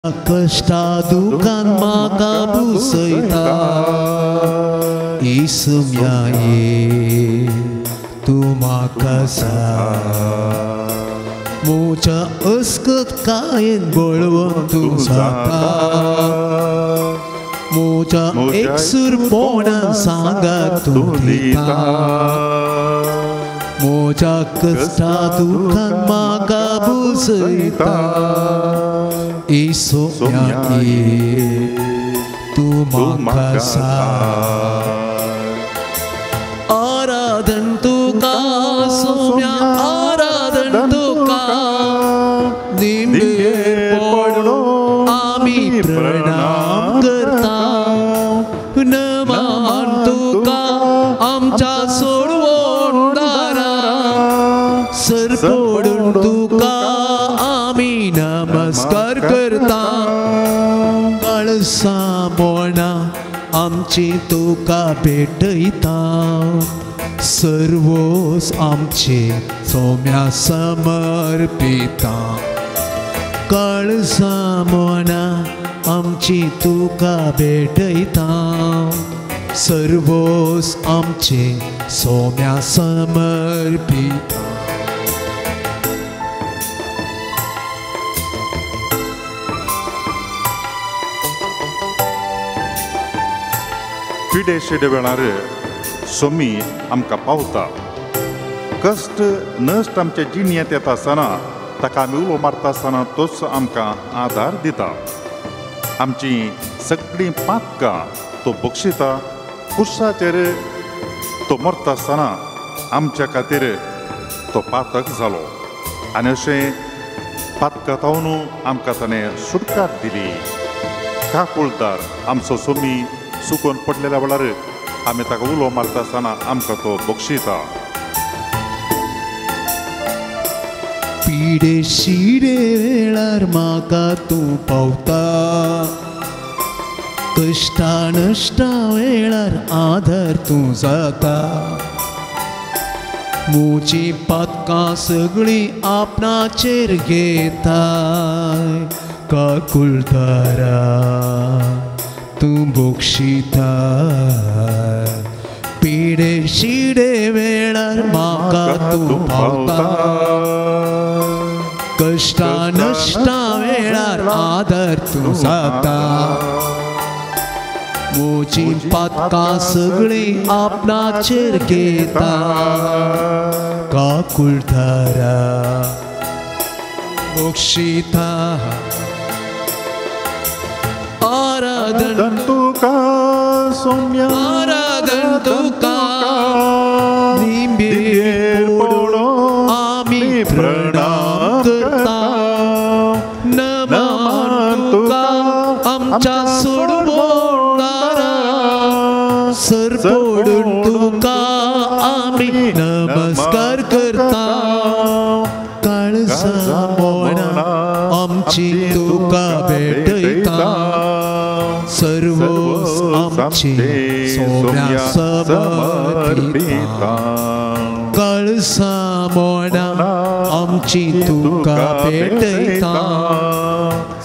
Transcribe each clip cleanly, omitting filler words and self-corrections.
कष्टा दुखान म्हाका बुसयता इसम्या ये तूं म्हाका साथ म्हज्या अस्कतकायेन बळवंत तूं जाता म्हज्या एकसूरपणान सांगात तूं दिता म्हज्या कष्टा दुखान म्हाका बुसयता इसम्या ये तूं म्हाका साथ आराधन तुका सोम्या आराधन तुका निंबेर पडून आमी प्रणाम करता नमान तुका आमच्या सोडवणदारा सर पडून तुका आमी नमस्कार करता कळसा मोणा आमची तुका भेटयता सर्वोस आमचे सोम्या समर्पिता कळसा मोणा आमची तुका भेटयता सर्वोस आमचे सोम्या समर्पिता. पिडेशिडे वेळार सोमी आमकां पावता कश्ट नश्ट आमच्या जिणेंत येता आसतना ताका आमी उलो मारता आसतना तोच आमकां आदार दिता. आमची सगळीं पातकां तो बक्षिता. कुर्साचेर तो मरता आसतना आमच्या खातीर तो पातक जालो आनी अशें पातकां तावन आमकां ताणें सुटकार दिली. काकुळदार आमचो सोमी सुकोन पडलेल्या वेळार आमी ताका उलो मारता आसतना आमकां तो बक्षिता. पिडे शिडे वेळार म्हाका तूं पावता कश्टा नश्टा वेळार आधार तूं जाता म्हजी पातकां सगळीं आपणाचेर घेता काकुळदारा तूं बक्षिता पिडे शिडे वेळार म्हाका तूं पावता कश्टा नश्टा वेळार आदार तूं जाता म्हजी पातकां सगळीं आपणाचेर घेता काकुळदारा बक्षिता. आराधन तुका सोम्या आराधन तुका निंबेर पडून आमी प्रणाम करता नमान तुका आमच्या सोडवणदारा सर पडून तुका आमी नमस्कार करता काळजा मोणा आमची तुका भेटयता सर्वोस आमची सोम्या समर्पिता कळसा मोणा आमची तुका भेटयता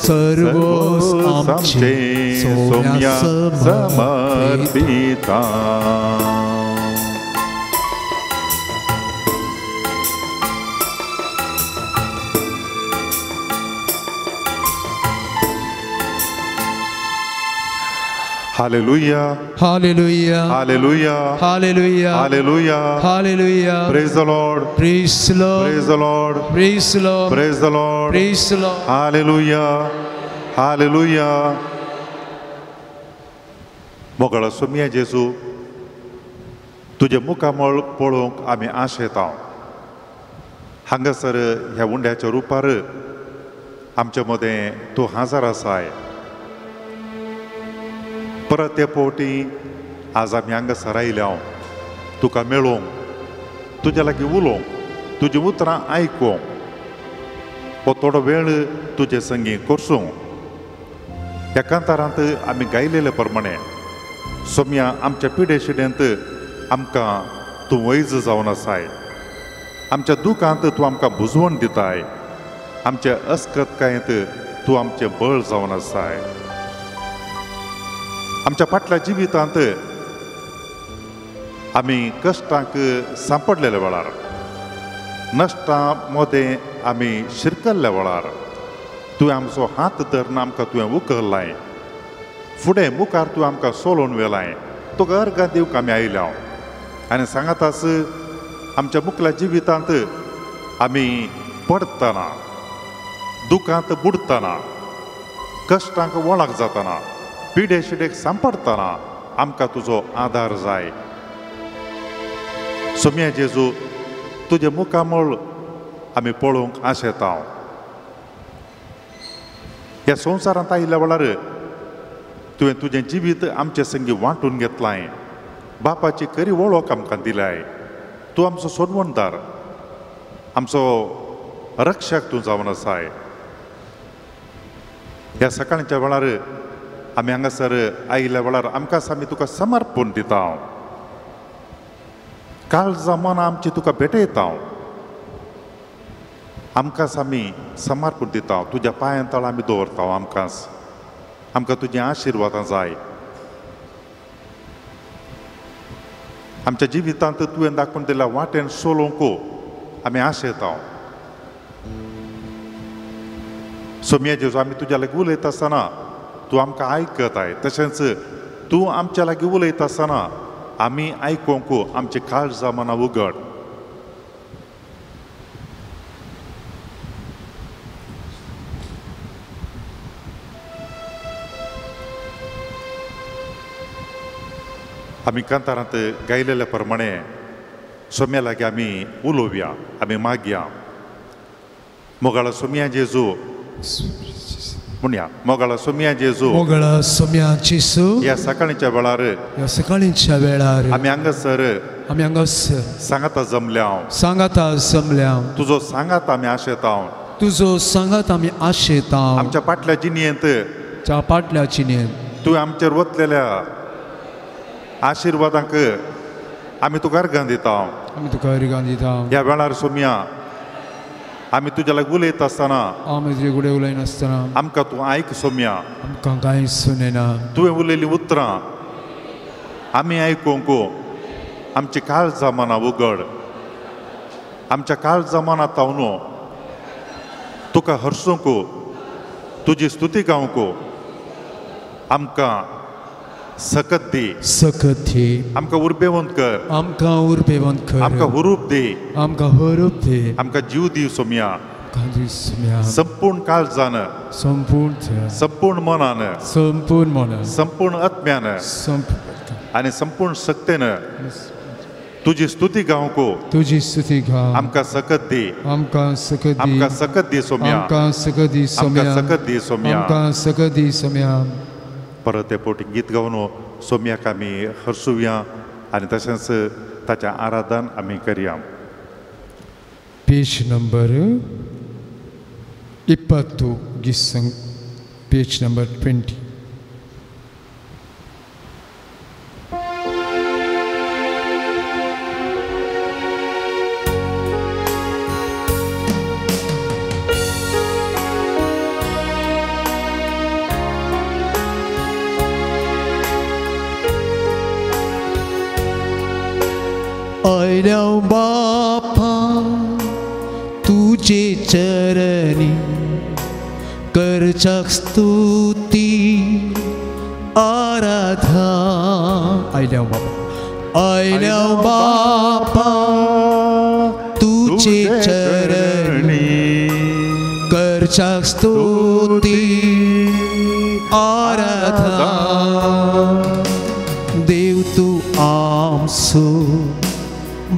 सर्वोस आमची Saumya समर्पिता. Hallelujah. Hallelujah. Hallelujah. Hallelujah. Hallelujah. Hallelujah. Praise the Lord. Praise the Lord. Praise the Lord. Praise the Lord. Praise the Lord. Praise the Lord. Hallelujah. Hallelujah. मोगळा Saumya जेजू तुजें मुखामळ पळोवंक आमी आशेता. हांगासर ह्या उंड्याच्या रुपार आमच्या मदें तूं हाजर आसाय. परत ते फावटी आज आमी हांगासर आयल्या तुका मेळोवंक तुज्या लागीं उलोवंक तुजीं उतरां आयकूंक हो थोडो वेळ तुजे संगी करसूंक. ह्या कांतारांत आमी गायलेले प्रमाणे सोम्या आमच्या पिडे शिड्यांत आमकां तूं वैज जावन आसाय. आमच्या दुखांत तूं आमकां बुजवण दिताय. आमच्या अस्कतकायेंत तूं आमचें बळ जावन आसाय. आमच्या फाटल्या जिवितांत आमी कश्टांक सांपडलेल्या वेळार, नश्टां मदें आमी शिरकल्ल्या वेळार तुवें आमचो हात धरून आमकां तुवें उखल्लाय, फुडें मुखार तुवें आमकां सोलोवन व्हेलाय. तुका अर्गां दिवंक आमी आयल्या आनी सांगाताच आमच्या मुखल्या जिवितांत आमी पडटना, दुखांत बुडटना, कश्टांक वळख जातना, पिडे शिडेक सांपडटना आमकां तुजो आदार जाय. सोम्या जेजू, तुजें मुखामळ आमी पळोवंक आशेता. ह्या संवसारांत आयिल्ल्या वेळार तुवें तुजें जिवीत आमचे संगी वांटून घेतलाय, बापाची खरी वळख आमकां दिलाय. तूं आमचो सोडवणदार, आमचो रक्षक तूं जावन आसाय. ह्या सकाळच्या वेळार आमी हांगासर आयिल्ल्या वेळार आमकां आमी तुका समर्पण दिता. काळजां मनां आमची तुका भेटयता. आमकां आमी समर्पण दिता, तुज्या पांयां तळा आमी दवरता. आमकां आमकां तुजी आशिर्वादां जाय. आमच्या जिवितांत तुवें दाखोवन दिल्या वाटेन सोलोवंक आमी आशेता. सोम्या जेजू, आमी तुज्या लागीं उलयता आसतना तूं आमकां आयकताय, तशेंच तूं आमच्या लागीं उलयता आसतना आमी आयकूंक आमचे काळजां मनां उगड. आमी कांतारांत गायलेल्या प्रमाणे सोम्या लागीं आमी उलोवया, आमी मागया. मोगाळा सोम्या जेजू म्हणया, मोगाळा सोम्या जेजू, मोगाळा सोम्या जेजू, ह्या सकाळच्या वेळार, ह्या सकाळच्या वेळार आमी हांगासर, आमी हांगासर सांगाता जमल्या, सांगाता जमल्या. तुजो सांगात आमी आशेता, तुजो सांगात आमी आशेता. आमच्या पाटल्या जिणेंत, च्या पाटल्या जिणेंत तुवें आमचेर वतलेल्या आशिर्वादांक आमी तुका अर्गां दिता, आमी तुका अर्गां दिता. ह्या वेळार सोम्या आमी तुज्या लागीं उलयता आसतना, आमी तुजे कडेन उलयनासतना आमकां तूं आयक सोम्या. आमकां कांय सुनेना. तुवें उलयल्लीं उतरां आमी आयकूंक आमची काळजां मनां उगड. आमच्या काळजां मनां तावन तुका हरसूंक, तुजी स्तुती गावंक आमकां सकत दी, सकत दी. आमकां उर्बेवंत कर, आमकां उर्बेवंत कर. आमकां हुरूप दी, आमकां हुरूप दी. आमकां जीव दी सोम्या. सोम्या संपूर्ण काळजान, संपूर्ण, संपूर्ण मनान, संपूर्ण मनान, संपूर्ण आत्म्यान आनी संपूर्ण शक्तेन तुजी स्तुती गावंक, तुजी स्तुती गाव. आमकां सकत दी, आमकां सकत दी, आमकां सकत दी सोम्या, आमकां सकत दी सोम्या, आमकां सकत दी सोम्या, आमकां सकत दी सोम्या. परत ते पोटी गीत गावन सोम्याक आमी हरसुया आनी तशेंच ताचें आराधन आमी करया. पेज नंबर 20 गीत, पेज नंबर 20. आयल्या बापा तुजे चरणी करच्याक स्तुती आराधा. आयल्या बापा, आयल्या बापा तुजे चरणी करच्याक स्तुती आराधा. देव तूं आमचो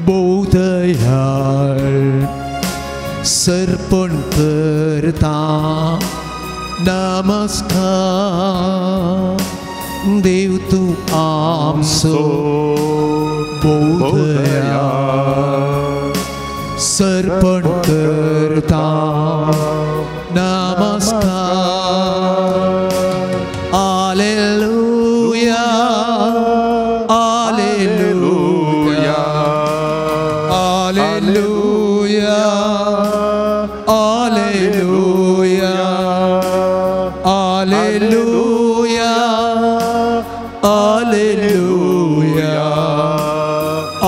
बोधयाळ, सर्पण करता नमस्कार. देव तूं आमचो बोधयाळ, सर्पण करता नमस्कार. आलेलुया, आलेलुया, आलेलुया, आलेलुया, Alleluia, Alleluia,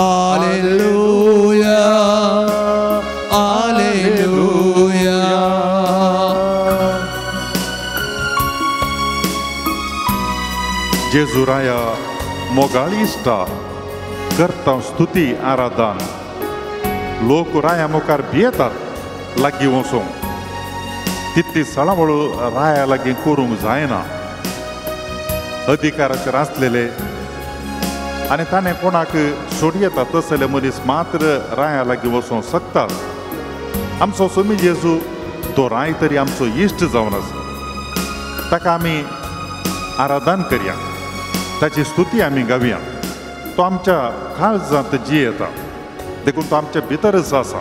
Alleluia, Alleluia. जेजू राया मोगाळी इश्टा, करता स्तुती आराधन. लोक राया मुखार भियेतात लागीं वचूंक, तितली सळावळ राया लागीं करूंक जायना. अधिकाराचेर आसलेले आनी ताणें कोणाक सोडयेता तसले मनीस मात्र राया लागीं वचूंक शकतात. आमचो सोमी जेजू तो राय तरी आमचो इश्ट जावन आसा. ताका आमी आराधन करया, ताची स्तुती आमी गावया. तो आमच्या काळजांत जियेता, देखून तो आमच्या भितरच आसा.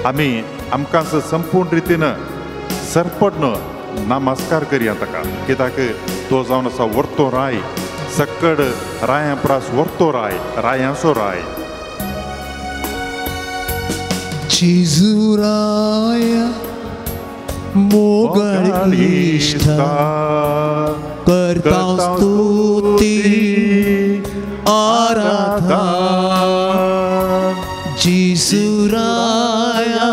आमी आमकां संपूर्ण रितीन सरपडन नमस्कार करया ताका, कित्याक तो जावन आसा वर्तो राय, सक्कड रायां प्रास वर्तो राय, रायांचो राय. जेजू राया मोगाळ इश्टा, करता स्तुती आराधना. जेजू राया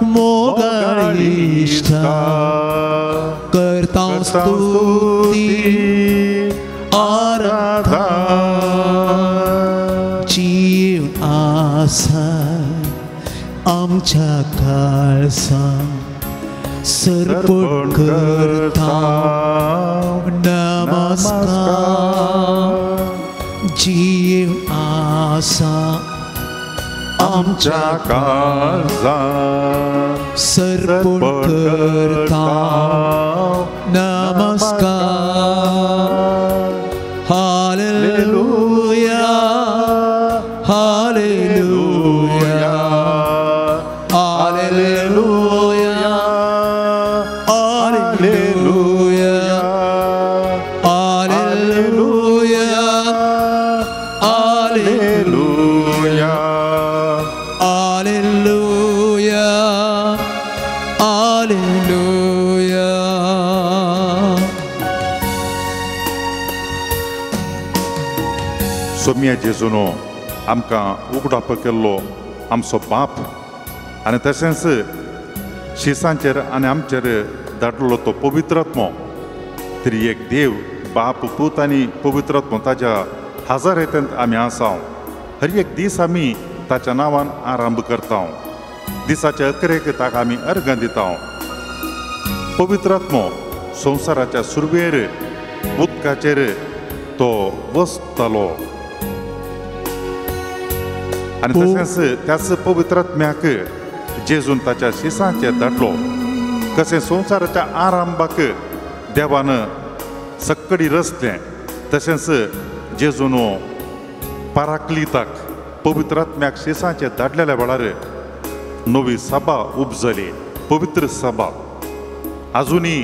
मोगाळ इश्टा, करता स्तुती आराधना. जीव आसा आमच्या काळजांत, सर्पण करता नमस्कार. जीव आसा आमच्या काळजांत, सर्पण करता नमस्कार. हालेलुया, हालेलुया, हालेलुया, हालेलुया, हालेलुया, हालेलुया, हालेलुया, हालेलुया. सोम्या जेजूनो आमकां उगडाप केल्लो आमचो बाप आनी तशेंच शिसांचेर आनी आमचेर धाडलो तो पवित्रात्मो, तरी एक देव बाप पूत आनी पवित्रात्मो ताज्या हजारेंत आमी आसा. हर एक दीस आमी ताच्या नांवान आरंभ करता. दिसाच्या अकरेक ताका आमी अर्गां दिता. पवित्रात्मो संवसाराच्या सुरवेर उदकाचेर तो वसतालो आनी तशेंच त्याच पवित्रात्म्याक जेजून ताच्या शिसांचेर धाडलो. कशें संवसाराच्या आरंभाक देवान सक्कडी रचलें, तशेंच जेजून पाराक्लिताक पवित्रात्म्याक शिसांचेर धाडलेल्या वेळार नवी सभा उपजली, पवित्र सभा. आजुनूय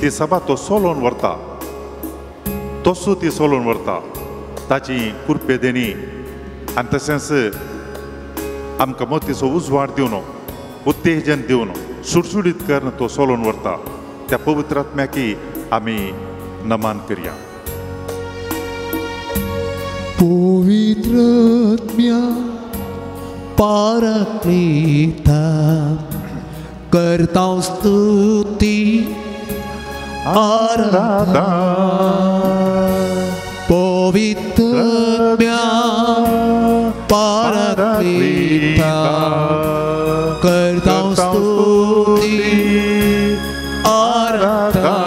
ती सभा तो सोलोवन व्हरता, तसो ती सोलोवन व्हरता ताची कृपे देणी आनी तशेंच आमकां मतीचो उजवाड दिवन, उत्तेजन दिवन, सुडसुडीत करून तो सोलोवन व्हरता. त्या पवित्रात्म्याकी आमी नमन करया. पवित्रात्म्या पाराक्लिता, करता स्तुती आराधना. पवित्रात्म्या पाराक्लिता, करता स्तुती आराधना.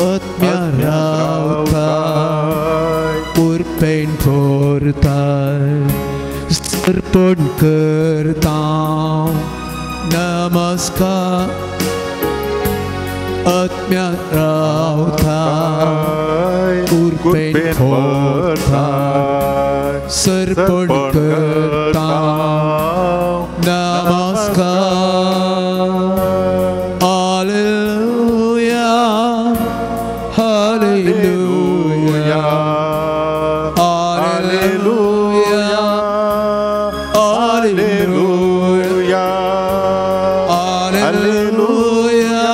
आत्म्या रावता, पुरपेन भरताय, सर्पण करता नमस्कार. आत्म्या रावता, पुरपेन भरताय, सर्पण करता नमस्कार. हालेलुया, हालेलुया, हालेलुया, हालेलुया, hallelujah,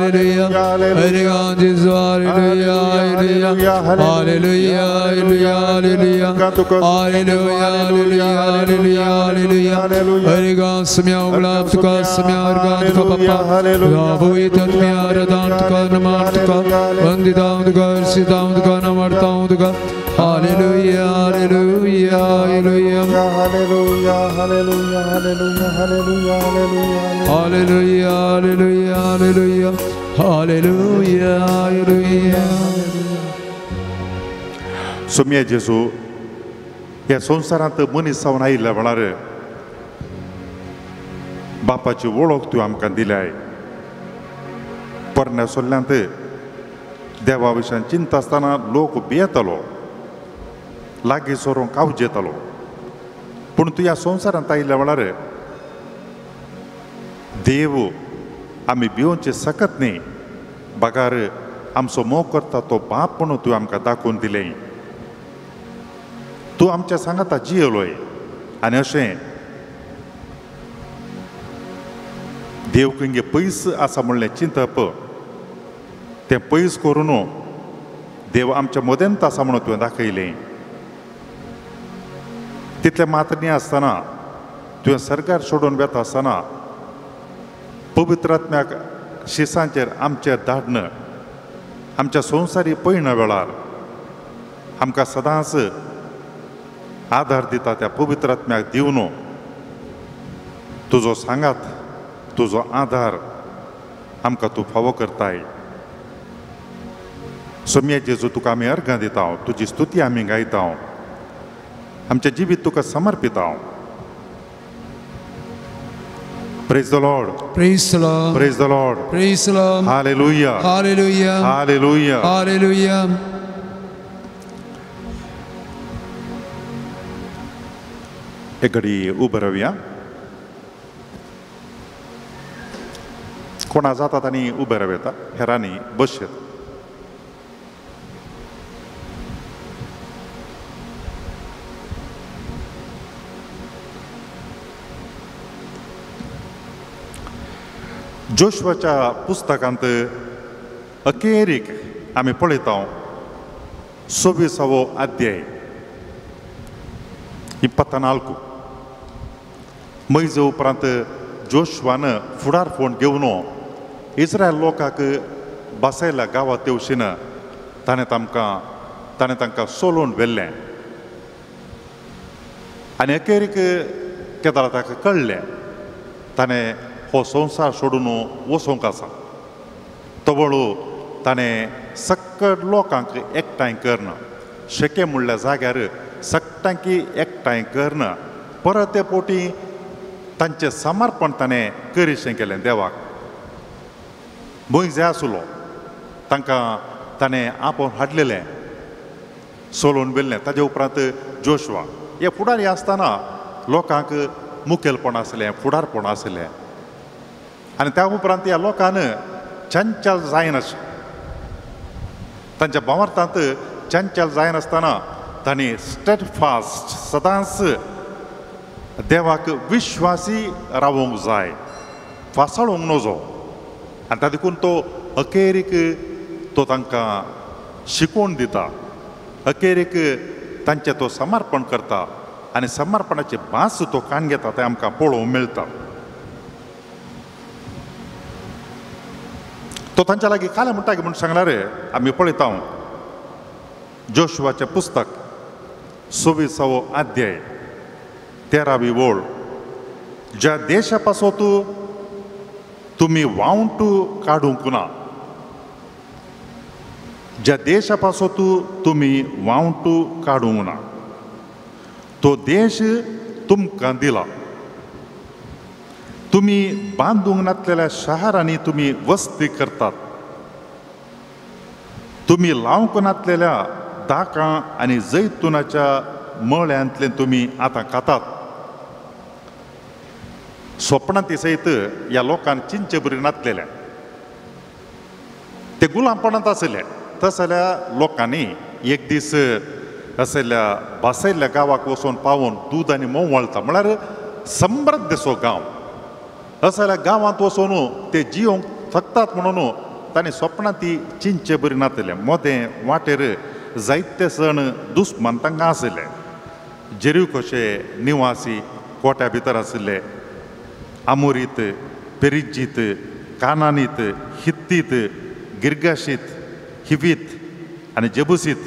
hallelujah. Hallelujah, Jesus, hallelujah, hallelujah. Hallelujah, hallelujah, hallelujah. Hallelujah, hallelujah, hallelujah, hallelujah. Hallelujah, Samya Uglaptuka, Samya Argantuka, Papa. Ravuitatmya Radantuka, Namartuka, Vandidamduka, Siddhamduka, Namartamduka. Hallelujah, hallelujah, hallelujah. Hallelujah, hallelujah, hallelujah, hallelujah, hallelujah. Hallelujah, hallelujah, hallelujah. Hallelujah, hallelujah. सोम्या जेजू ह्या संवसारांत मनीस जावन आयिल्ल्या वेळार बापाची वळख तूं आमकां दिल्याय. पोरण्या सोल्ल्यांत देवा विशयान चिंता आसतना लोक भियेतालो, लागीं सरोंक आवजेतालो. पूण तूं ह्या संवसारांत आयिल्ल्या वेळार देव आमी भिवचे सकत न्ही, बगार आमचो मोग करता तो बाप म्हणून तूं आमकां दाखोवन दिलें. तूं आमच्या सांगाता जियेलोय आनी अशें देव खंय पयस आसा म्हणलें चिंतप तें पयस करून देव आमच्या मदेंत आसा म्हणून तुवें दाखयलें. तितलें मात्र न्ही आसतना तुवें सरकार सोडून वेता आसतना पवित्र आत्म्याक शिसांचेर आमचेर धाडन आमच्या संवसारी पयणा वेळार आमकां सदांच आदार दिता त्या पवित्र आत्म्याक दिवन तुजो सांगात, तुजो आदार आमकां तूं फावो करताय. सोम्या जेजू तुका आमी अर्घां दिता, तुजी स्तुती आमी गायता, आमचें जिवीत तुका समर्पिता. Praise the Lord. Praise the Lord. Praise the Lord. Praise the Lord. Hallelujah. Hallelujah. Hallelujah. Hallelujah. एक घडी उबं रावया. कोणा जातात आनी उबे रावता, हेरांनी बसयत. जोशुआच्या पुस्तकांत अखेरीक आमी पळयता 26वो अध्याय 24. मैजे उपरांत जोशुआन फुडारपण घेवन इस्रायल लोकांक बसयल्या गांवां तेवशीन ताणें तांकां सोलोवन व्हेल्लें आनी अखेरीक केदार ताका कळ्ळें ताणें हो संवसार सोडून वचूंक आसा. तवळू ताणें सक्कड लोकांक एकठांय करून शेके म्हणल्या जाग्यार सगळ्यांकी एकठांय करून परत ते पोटी तांचें समर्पण ताणें करीशें केलें देवाक. मोयजे आसलो तांकां ताणें आपोवन हाडलेलें, सोलोवन व्हेल्लें. ताजे उपरांत जोशुआ हे फुडारी आसतना लोकांक मुखेलपण आसलें, फुडारपण आसलें आनी त्या उपरांत ह्या लोकान चंचल जायनासलें, तांच्या भावार्थांत चंचल जायनासतना तांणी स्टेडफास्ट सदांच देवाक विश्वासी रावूंक जाय, फासाळूंक नजो. आनी ता देखून तो अखेरीक तो तांकां शिकोवन दिता, अखेरीक तांचें तो समर्पण करता आनी समर्पणाची भास तो काण घेता तें आमकां पळोवंक मेळटा. तो तांच्या लागीं काल म्हणटा म्हूण सांगला रे आमी पळयता जोशुआचें पुस्तक 26वो अध्याय 13वी ओळ. ज्या देशा पासत तुमी वावंट काडूंक ना, ज्या देशा पासत तुमी वावंट काडूंक ना तो देश तुमकां दिला. तुमी बांदूंक नासलेल्या शहरांनी तुमी वस्ती करतात, तुमी लावंक नासलेल्या दाकां आनी जैतुनाच्या मळ्यांतले तुमी आतां खातात. स्वप्नांत सयत ह्या लोकांक चिंचे बरी नासलेल्या, ते गुलामपणांत आसले. तसल्या लोकांनी एक दीस असल्या बसयल्ल्या गांवाक वचून पावून दूद आनी म्होंव वळता, म्हळ्यार समृद्ध सो गांव. असल्या गांवांत वचून ते जियोंक थकतात म्हणून ताणें सोपणां ती चिंचे बरी नातलें. मोदें वाटेर जायते सण दुस्मान तांकां आशिल्ले. जेरिकोचे निवासी कोट्या भितर आशिल्ले, आमोरीत, पेरिजीत, कानानीत, हित्तीत, गिर्गाशीत, हिवीत आनी जेबुसीत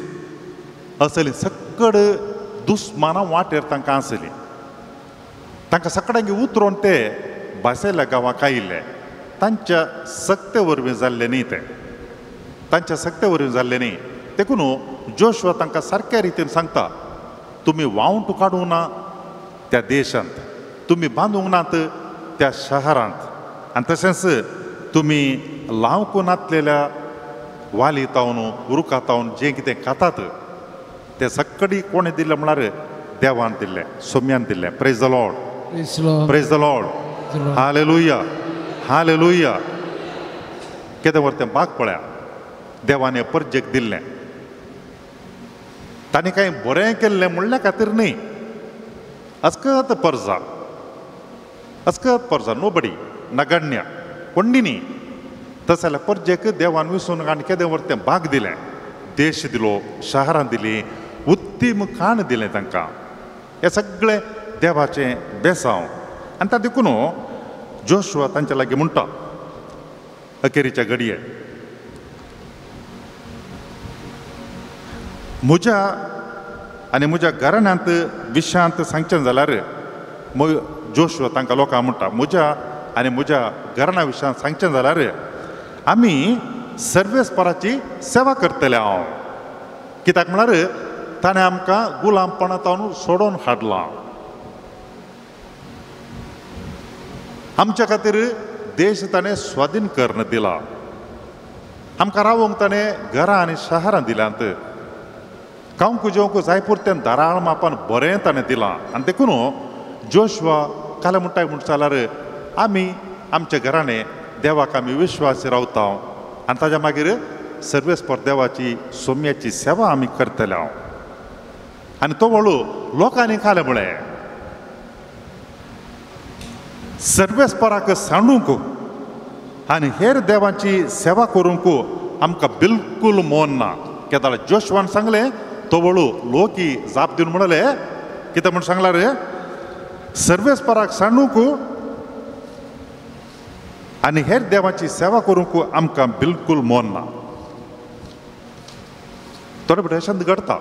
असली सकड दुस्मानां वाटेर तांकां आशिल्ली. तांकां सगळ्यांक उतरून ते भासेल्या गांवाक आयिल्ले. तांच्या सक्ते वरवीं जाल्लें न्ही तें, तांच्या सक्ते वरवीं जाल्लें न्ही. देखून जोशुआ तांकां सारक्या रितीन सांगता, तुमी वावंट काडूंक ना त्या देशांत, तुमी बांदूंक नात त्या शहरांत, आनी तशेंच तुमी लावंक नातलेल्या वाली तावन रुखा तावन जें कितें खातात तें सगळी कोणें दिलें म्हळ्यार देवान दिल्लें, सोम्यान दिल्लें. Praise the Lord, praise the Lord, hallelujah, hallelujah. केदें व्हर तें बाग पळया, देवान हें परजेक दिल्लें. ताणें कांय बरें केल्लें म्हणल्या खातीर न्ही. अस्कत परजा, अस्कत परजा, नोबडी, नगण्य, कोण्णी न्ही. तशें जाल्यार परजेक देवान विसून आनी केदें व्हर तें बाग दिलें, देश दिलो, शहरां दिलीं, उत्तीम खाण दिलें तांकां. हें सगळें देवाचें बेसांव. आनी तां देखून जोशुआ तांच्या लागीं म्हणटा अखेरीच्या घडये, म्हज्या आनी म्हज्या घराण्यांत विशांत सांगचें जाल्यार जोशुआ तांकां लोकांक म्हणटा, म्हज्या आनी म्हज्या घराण्या विशयांत सांगचें जाल्यार आमी सर्वेस्पराची सेवा करतले हांव. कित्याक म्हळ्यार ताणें आमकां गुलामपणांत सोडोवन हाडलां. आमच्या खातीर देश ताणें स्वाधीन करून दिला. आमकां रावंक ताणें घरां आनी शहरां दिल्यांत. खावंक जेवंक जाय पुरतें दाराळ मापान बरें ताणें दिलां. आनी देखून जोशुआ काल म्हणटा म्हण जाल्यार आमी आमच्या घराणें देवाक आमी विश्वास रावता आनी ताज्या मागीर सर्वेस्पर देवाची सोम्याची सेवा आमी करतले हांव. आनी तो वळू लोकांनी खालें म्हळें सर्वेस्पराक सांडूंक आनी हेर देवांची सेवा करूंक आमकां बिलकूल मोन ना. केदाळ जोशुआन सांगलें तो वळू लोकी जाप दिवन म्हणले कितें म्हूण सांगला रे, सर्वेस्पराक सांडूंक आनी हेर देवाची सेवा करूंक आमकां बिलकूल मोन ना. थोडे भितर अशें घडटा,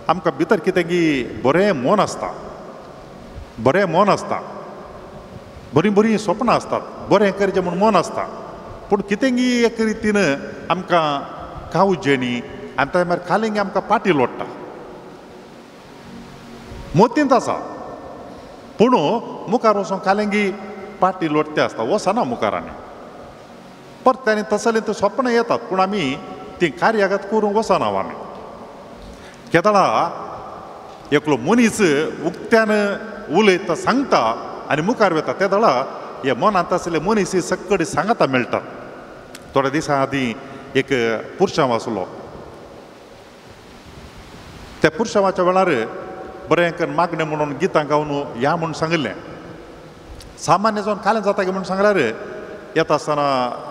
आमकां भितर कितें की बरें मन आसता, बरें मन आसता, बरीं बरीं सपनां आसतात, बरें करचें म्हूण मन आसता, पूण कितें की एक रितीन आमकां कावजेणी आनी ताजे मागीर खालींग आमकां पाटी लोडटा. मोतींत आसा पूण मुखार वचून खालेंगी पाटी लोटते आसता, वचना मुखार आनी परत आनी तसलें तें सपनां येतात, पूण आमी तीं कार्यागत करूंक वचना आमी. केदळा एकलो मनीस उक्त्यान उलयता सांगता आनी मुखार वता ते दळा हे मनांत आसले मनीस सगळे सांगता मेळटात. थोड्या दिसां आदीं एक पुरशांव आसलो, त्या पुरशांवाच्या वेळार बरें करून मागणें म्हणून गितां गावन या म्हूण सांगिल्लें. सामान्य जावन कालें जाता की म्हूण सांगल्यार येता आसतना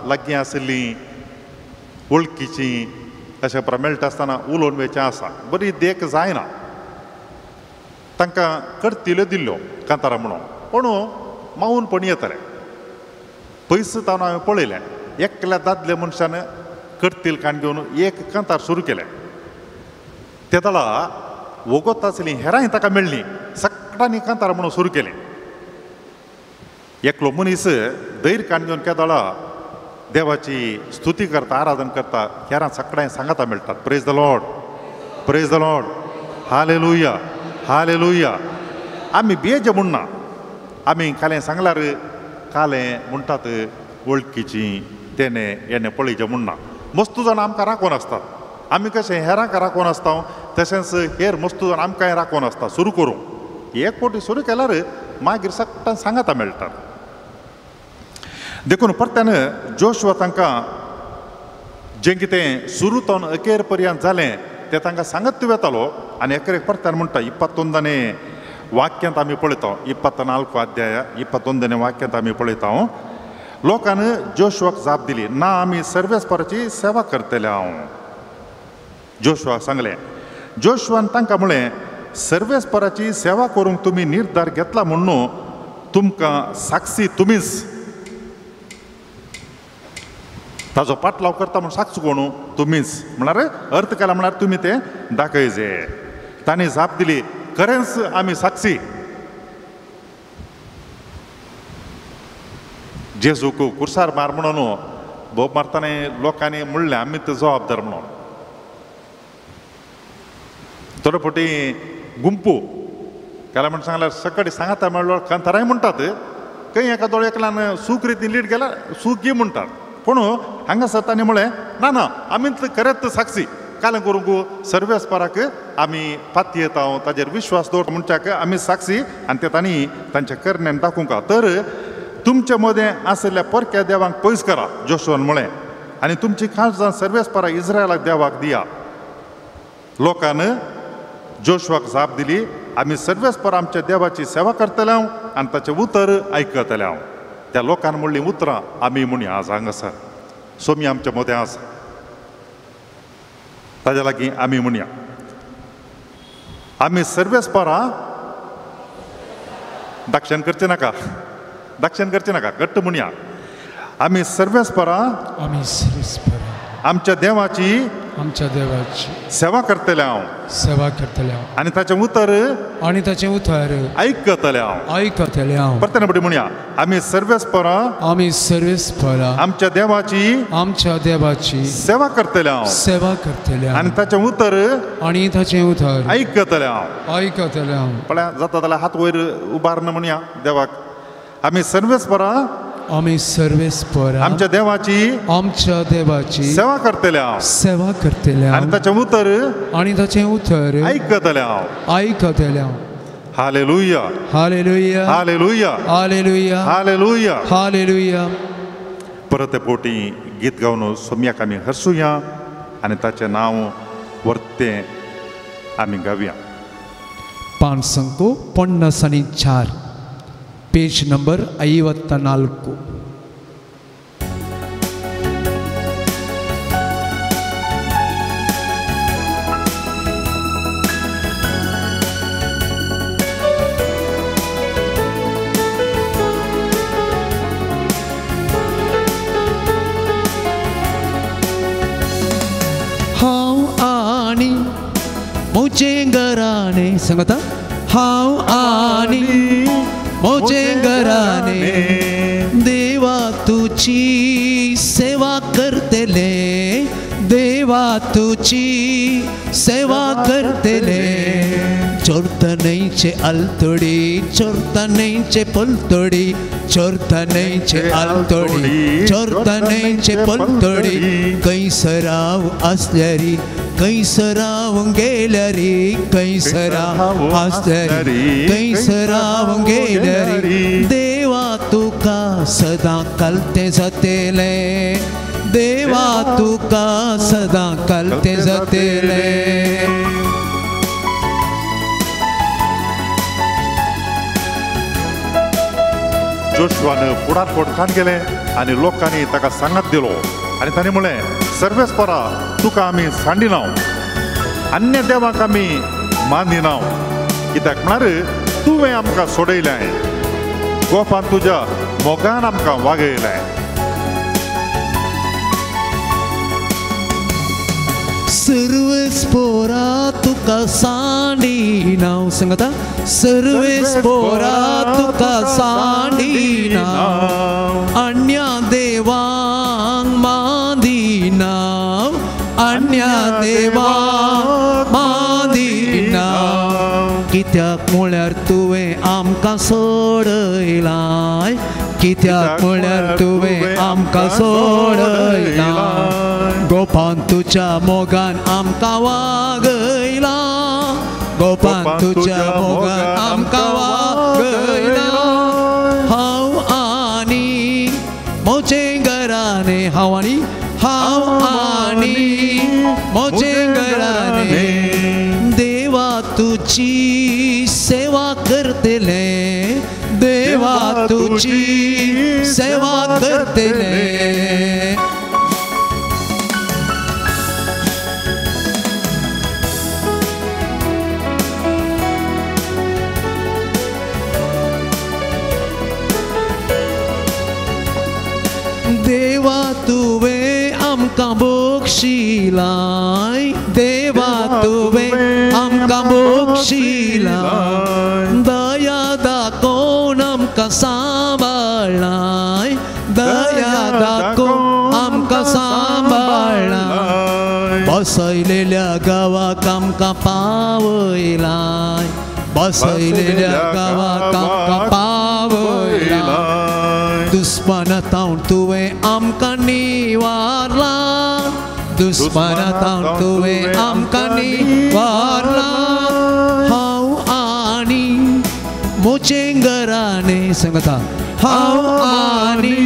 लागीं आशिल्लीं वळखीचीं अशें मेळटा आसतना उलोवन वयचें आसा, बरी देख जायना. तांकां करतिल्यो दिल्ल्यो कांतारां म्हणून, पूण मावूनपणी येतालें. पयस तावन हांवें पळयलें एकल्या दादल्या मनशान करतील काण घेवन एक कांतार सुरू केलें. ते दळा वोगोत आसलीं हेरांय ताका मेळ्ळीं, सगळ्यांनी कांतार म्हणून सुरू केलें. एकलो मनीस धैर्य काण घेवन केदळा देवाची स्तुती करता, आराधन करता, हेरां सगळ्यांक सांगाता मेळटात. Praise the Lord, praise the Lord, hallelujah, hallelujah. आमी बेज म्हणना, आमी कालें सांगल्यार कालें म्हणटात वळखीचीं तेणें हेणें पळयचें म्हणना. मस्तू जाणां आमकां राखून आसतात, आमी कशें हेरांक राखून आसता तशेंच हेर मस्तू जाण आमकांय राखून आसता. सुरू करूं एक फावटी सुरू केल्यार मागीर सगळ्यां सांगाता मेळटात. देखून परत्यान जोशुआ तांकां जें कितें सुरू तावन अखेर पर्यंत जालें तें तांकां सांगत वेतालो. आनी अखेरेक परत्यान म्हणटा 21 वाक्यांत आमी पळयता, 24 अध्याय 21 वाक्यांत आमी पळयता, लोकान जोशुआक जाप दिली, ना आमी सर्वेस्पराची सेवा करतले हांव. जोशुआक सांगलें. जोशुआन तांकां म्हळें, सर्वेस्पराची सेवा करूंक तुमी निर्धार घेतला म्हणून तुमकां साक्षी तुमीच. ताजो पाटलाव करता म्हूण साक्ष कोण? तुमीच. म्हळ्यार अर्थ केला म्हळ्यार तुमी तें दाखयजे. तांणी जाप दिली, खरेंच आमी साक्षी. जेजूक कुर्सार मार म्हणून बोब मारतना लोकांनी म्हणलें आमी ते जबाबदार म्हणून. थोडे फावटी गुंपू केला म्हण सांगल्यार सकाळी सांगाता म्हणल्यार कांताराय म्हणटात, खंय एका दोळ एकल्यान सूख रितीन लीड केल्यार सूख म्हणटात. पूण हांगासर तांणी म्हळें ना ना आमी खरेंच साक्षी. कालें करूंक सर्वेस्पराक आमी पातयेता, ताजेर विश्वास दवर म्हणच्याक आमी साक्षी. आनी ते तांणी तांच्या करण्यान दाखोवंक. तर तुमचे मदें आशिल्ल्या परक्या देवांक पयस करा, जोशुआन म्हळें, आनी तुमची काळजां सर्वेस्परा इस्रायलाक देवाक दिया. लोकान जोशुआक जाप दिली, आमी सर्वेस्पर आमच्या देवाची सेवा करतले हांव आनी ताचें उतर आयकतले हांव. त्या लोकान म्हणलीं उतरां आमी म्हणया आज हांगासर सोमी आमच्या मदें आसा, ताज्या लागीं आमी म्हणया आमी सर्वेस्परा. दाक्षण करचें नाका, दाक्षण करचें नाका, घट्ट म्हणया आमी सर्वेस्परा, आमी सर्वेस्परा आमच्या देवाची, आमच्या देवाची सेवा करतले हांव, सेवा करतले हांव आनी ताचें उतर, आनी ताचें उतर आयकतले हांव, आयकतले हांव. परते फुडें म्हणया आमी सर्वेस्परा, आमी सर्वेस्परा आमच्या देवाची, आमच्या देवाची सेवा करतले हांव, सेवा करतले हांव आनी ताचें उतर, आनी ताचें उतर आयकतले हांव, आयकतले हांव. पळया जाता जाल्यार हात वयर उबारून म्हणया देवाक, आमी सर्वेस्परा, आमी सर्वेस्परा आमच्या देवाची, आमच्या देवाची सेवा करतले हांव, सेवा करतले हांव आनी ताचें उतर, आनी ताचें उतर आयकतले हांव, आयकतले हांव. Hallelujah, hallelujah, hallelujah, hallelujah, hallelujah, hallelujah. परत पोटी गीत गावन सोम्याक आमी हरसुया आनी ताचें नांव वर्तें आमी गावया. 554, ಪೇಜ್ ನಂಬರ್ 54. हांव आनी म्हजें घराणें, सांगता, हांव आनी म्हजें घराणें देवा तुजी सेवा करतले, देवा तुजी सेवा करतले. चोरतनयचे आलतडी, चोरतनयचे पलतडी, चोरतनयचे आलतडी, चोरतनयचे पलतडी, कैसराव आसल्यारी, कैसराव गेल्यारी, कैसराव आसल्यारी, कैसराव गेल्यारी, देवा तुका सदां कलतें जातलें, देवा तुका सदां कलतें जातलें. जोशुआन फुडार फोडखान गेलें आनी लोकांनी ताका सांगात दिलो आनी ताणें म्हळें, सर्वेस्परा तुका आमी सांडिनाव, अन्य देवाक आमी मानिनाव, कित्याक म्हळ्यार तुवें आमकां सोडयलें, गोपान तुज्या मोगान आमकां वागयलें. सर्वेस्पोरा तुका सांडिनाव, सांगता, सर्वेस्पोरा तुका सांडिनाव, अन्य देवांक मानिनाव, अन्य देवांक मानिनाव. कित्याक म्हळ्यार तुवें आमकां सोडयलाय, कित्याक म्हळ्यार तुवें आमकां सोडयलाय, गोपान तुज्या मोगान आमकां वागयला, गोपान तुज्या मोगान आमकां वागयला. हांव आनी म्हजें घराणें, हांव आनी, हांव आनी म्हजें घराणें देवा तुजी सेवा करतले, देवा देवा तुजी सेवा करतले. देवा तुवें आमकां बक्षिलाय, देवा तुवें आमकां बक्षिलाय, दया दाखोवन आमकां सांबाळ्ळाय, दया दाखोवन आमकां सांबाळ्ळाय, बसयलेल्या गांवाक आमकां पावयलाय, बसयलेल्या गांवाक आमकां पावयलाय, दुस्माना तावन तुवें आमकां निवारला, दुस्माना तावन तुवें आमकां निवारला, हांव आनी म्हजें घराणें सांगता, हांव आनी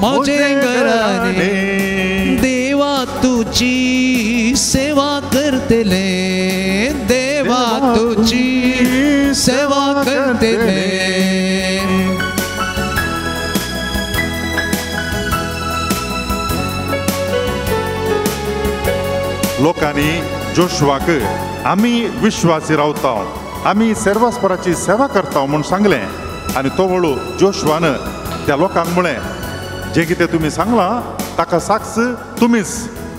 म्हजें घराणें देवा तुजी सेवा करतले, देवा तुजी सेवा करतले. लोकांनी जोशुआक आमी विश्वासी रावता, आमी सर्वस्पराची सेवा करता म्हूण सांगलें. आनी तो वळू जोशुआन त्या लोकांक म्हळें, जें कितें तुमी सांगलां ताका साक्ष तुमीच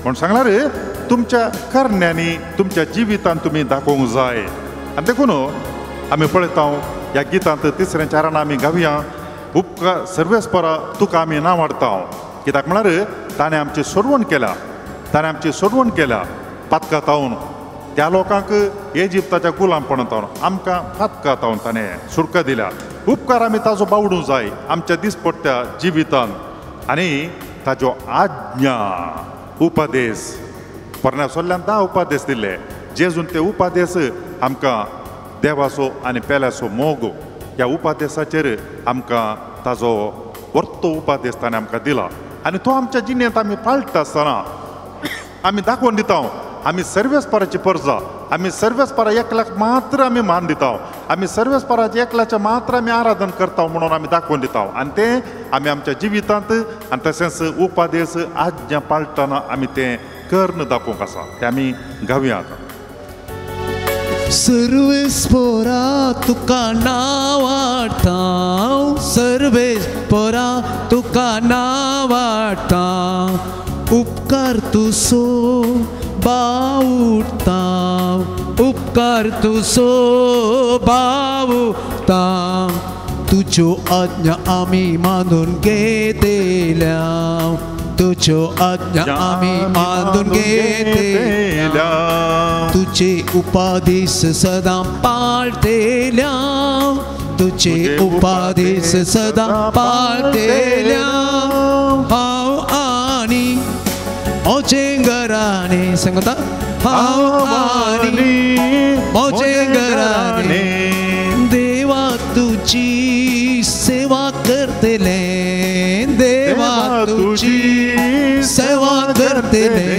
म्हूण सांगलां रे, तुमच्या करण्यांनी तुमच्या जिवितान तुमी दाखोवंक जाय. आनी देखून आमी पळयता ह्या गितांत तिसऱ्या चारान आमी गावया, उपकार सर्वेस्परा तुका आमी नांव हाडता, कित्याक म्हळ्यार ताणें आमची सोडवण केल्या, ताणें आमची सोडवण केल्या पातका तावन, त्या लोकांक इजिप्ताच्या गुलामपणां तावन आमकां पातका तावन ताणें सुटका दिल्या. उपकार आमी ताजो बावडूंक जाय आमच्या दिसपट्ट्या जिवितान, आनी ताजो आज्ञा उपदेश पोरण्या सोल्ल्यान 10 उपदेश दिल्ले, जेजून ते उपदेश आमकां देवाचो आनी पेल्याचो मोग ह्या उपदेशाचेर आमकां ताजो वर्तो उपदेश ताणें आमकां दिला. आनी तो आमच्या जिणेंत आमी पाळटा आसतना आमी दाखोवन दिता आमी सर्वेस्पराची परजा, आमी सर्वेस्परा एकल्याक मात्र आमी मान दिता, आमी सर्वेस्पराचे एकल्याचें मात्र आमी आराधन करता म्हणून आमी दाखोवन दिता. आनी तें आमी आमच्या जिवितांत आनी तशेंच उपदेश आज्ञा पाळटना आमी तें कर्ण दाखोवंक आसा, तें आमी गावया आतां. सर्वेस्परा तुका नांव हाडटा, सर्वेस्परा तुका नांव हाडटा, उपकार तुजो बावुडटा, उपकार तुजो बावुडटा, तुज्यो आज्ञा आमी मानून घेतल्या, तुज्यो आज्ञा आमी मानून घेतल्या, तुजे उपदेश सदां पाळटेल्या, तुजे उपदेश सदां पाळटेल्या, हांव आनी म्हजें घराणें सांगता, हांव आनी म्हजें घराणें देवा तुजी सेवा करतले, देवा तुजी सेवा करतले,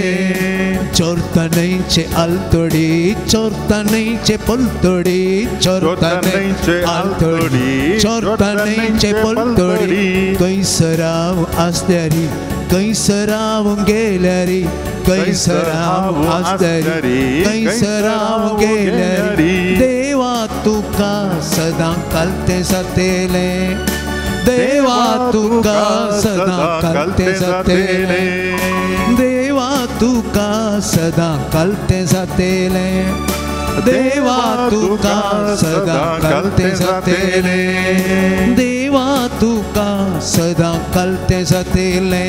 चोरतनैचे आलतडी, चोरतनैचे पलतडी, चोरतनैचे आलतडी, चोरतनैचे पलतडी, कैसराव आसल्यारी, कैसराव गेल्यारी, कैसराव आसल्यारी, कैसराव गेल्यारी, देवा तुका सदां कालते जातेले, देवा तुका सदां कालते जातेले, देवा तुका सदां कालते जातेले, देवा तुका सदां कालते जातेले, देवा तुका सदां कालते जातेले,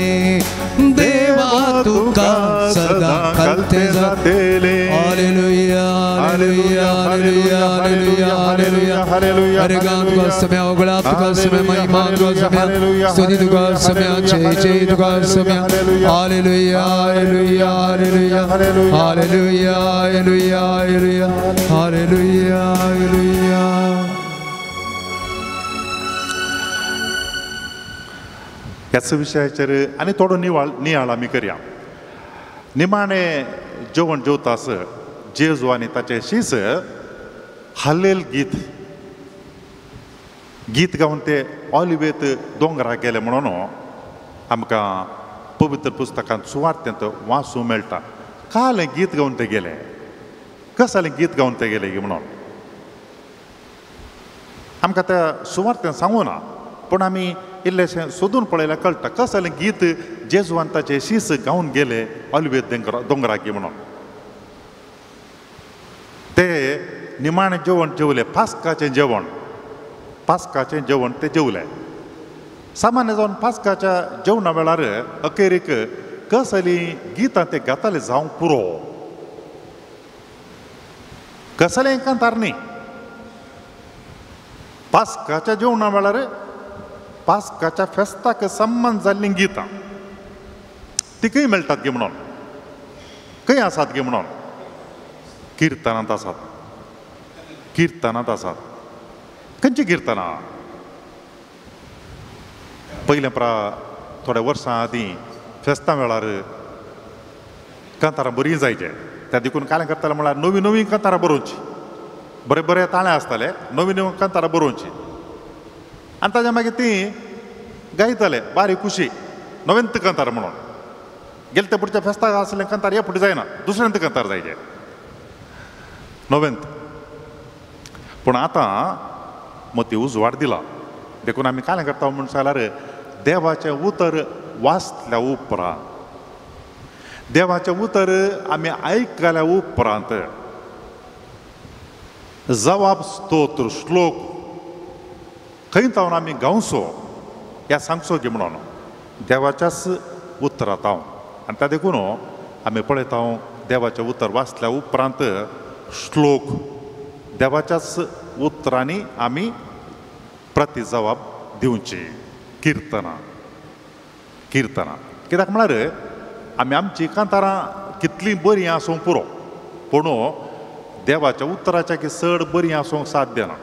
देवा तुका सदां कालते जातेले. हालेलुया, हालेलुया, हालेलुया, हालेलुया, हालेलुया, हालेलुया. हरे गान तुका समय उगळा तुका समय महिमा तुका समय स्तुति तुका समय जय जय तुका समय. हालेलुया, हालेलुया, हालेलुया, हालेलुया, हालेलुया, हालेलुया, हालेलुया, हालेलुया. ह्याच विशयाचेर आनी थोडो नियाळ आमी करया. निमाणें जेवण जेवतास जेजू आनी ताचे शीस हालेल गीत गीत गावन ते ऑलिवेत दोंगराक गेले म्हणून आमकां पवित्र पुस्तकांत सुवार्थेंत वाचूंक मेळटा. कालें गीत गावन ते गेले, कसलें गीत गावन ते गेले म्हणून आमकां त्या सुवार्थें सांगू ना, पूण आमी इल्लेशें सोदून पळयल्यार कळटा कसलें गीत जेजवान ताचे शीस गावन गेले ऑलिवेत दोंगराक म्हणून. ते निमाणें जेवण जेवले, पास्काचें जेवण, पास्काचें जेवण ते जेवले. सामान्य जावन पास्काच्या जेवणा वेळार अखेरीक कसलीं गितां ते गाताले जावंक पुरो, कसलें कांतार न्ही. पास्काच्या जेवणा वेळार पास्काच्या फेस्ताक संबंद जाल्लीं गितां ती खंय मेळटात गे म्हणून, खंय आसात गे म्हणून, किर्तनांत आसात, किर्तनांत आसात. खंयची किर्तनां? पयलें प्रा थोड्या वर्सां आदीं फेस्तां वेळार कांतारां बरीं जायचे, त्या देखून कालें करताले म्हळ्यार नवीं नवीं कांतारां बरोवची, बरे बरे ताळे आसताले, नवीं नवीं कांतारां बरोवची आनी ताज्या मागीर तीं गायताले बारीक खुशी नवेंत कांतार म्हणून. गेले ते पुढच्या फेस्ताक आसलें कांतार हे फुडें जायना, दुसऱ्यांत कांतार जायचे नवेंत. पूण आतां मती उजवाड दिला, देखून आमी कालें करता म्हूण सांगल्यार देवाचें उतर वाचल्या उपरांत, देवाचें उतर आमी आयकल्या उपरांत जवाब स्तोत्र श्लोक खंय तावन आमी गावचो ह्या सांगचो की म्हणून देवाच्याच उतरांत हांव. आनी त्या देखून आमी पळयता देवाचें उतर वाचल्या उपरांत श्लोक देवाच्याच उतरांनी आमी प्रति जवाब दिवची. किर्तनां, किर्तनां कित्याक म्हळ्यार आमी आमची कांतारां कितलीं बरीं आसूंक पुरो, पूण देवाच्या उतराच्या की चड बरीं आसूंक साध्य ना.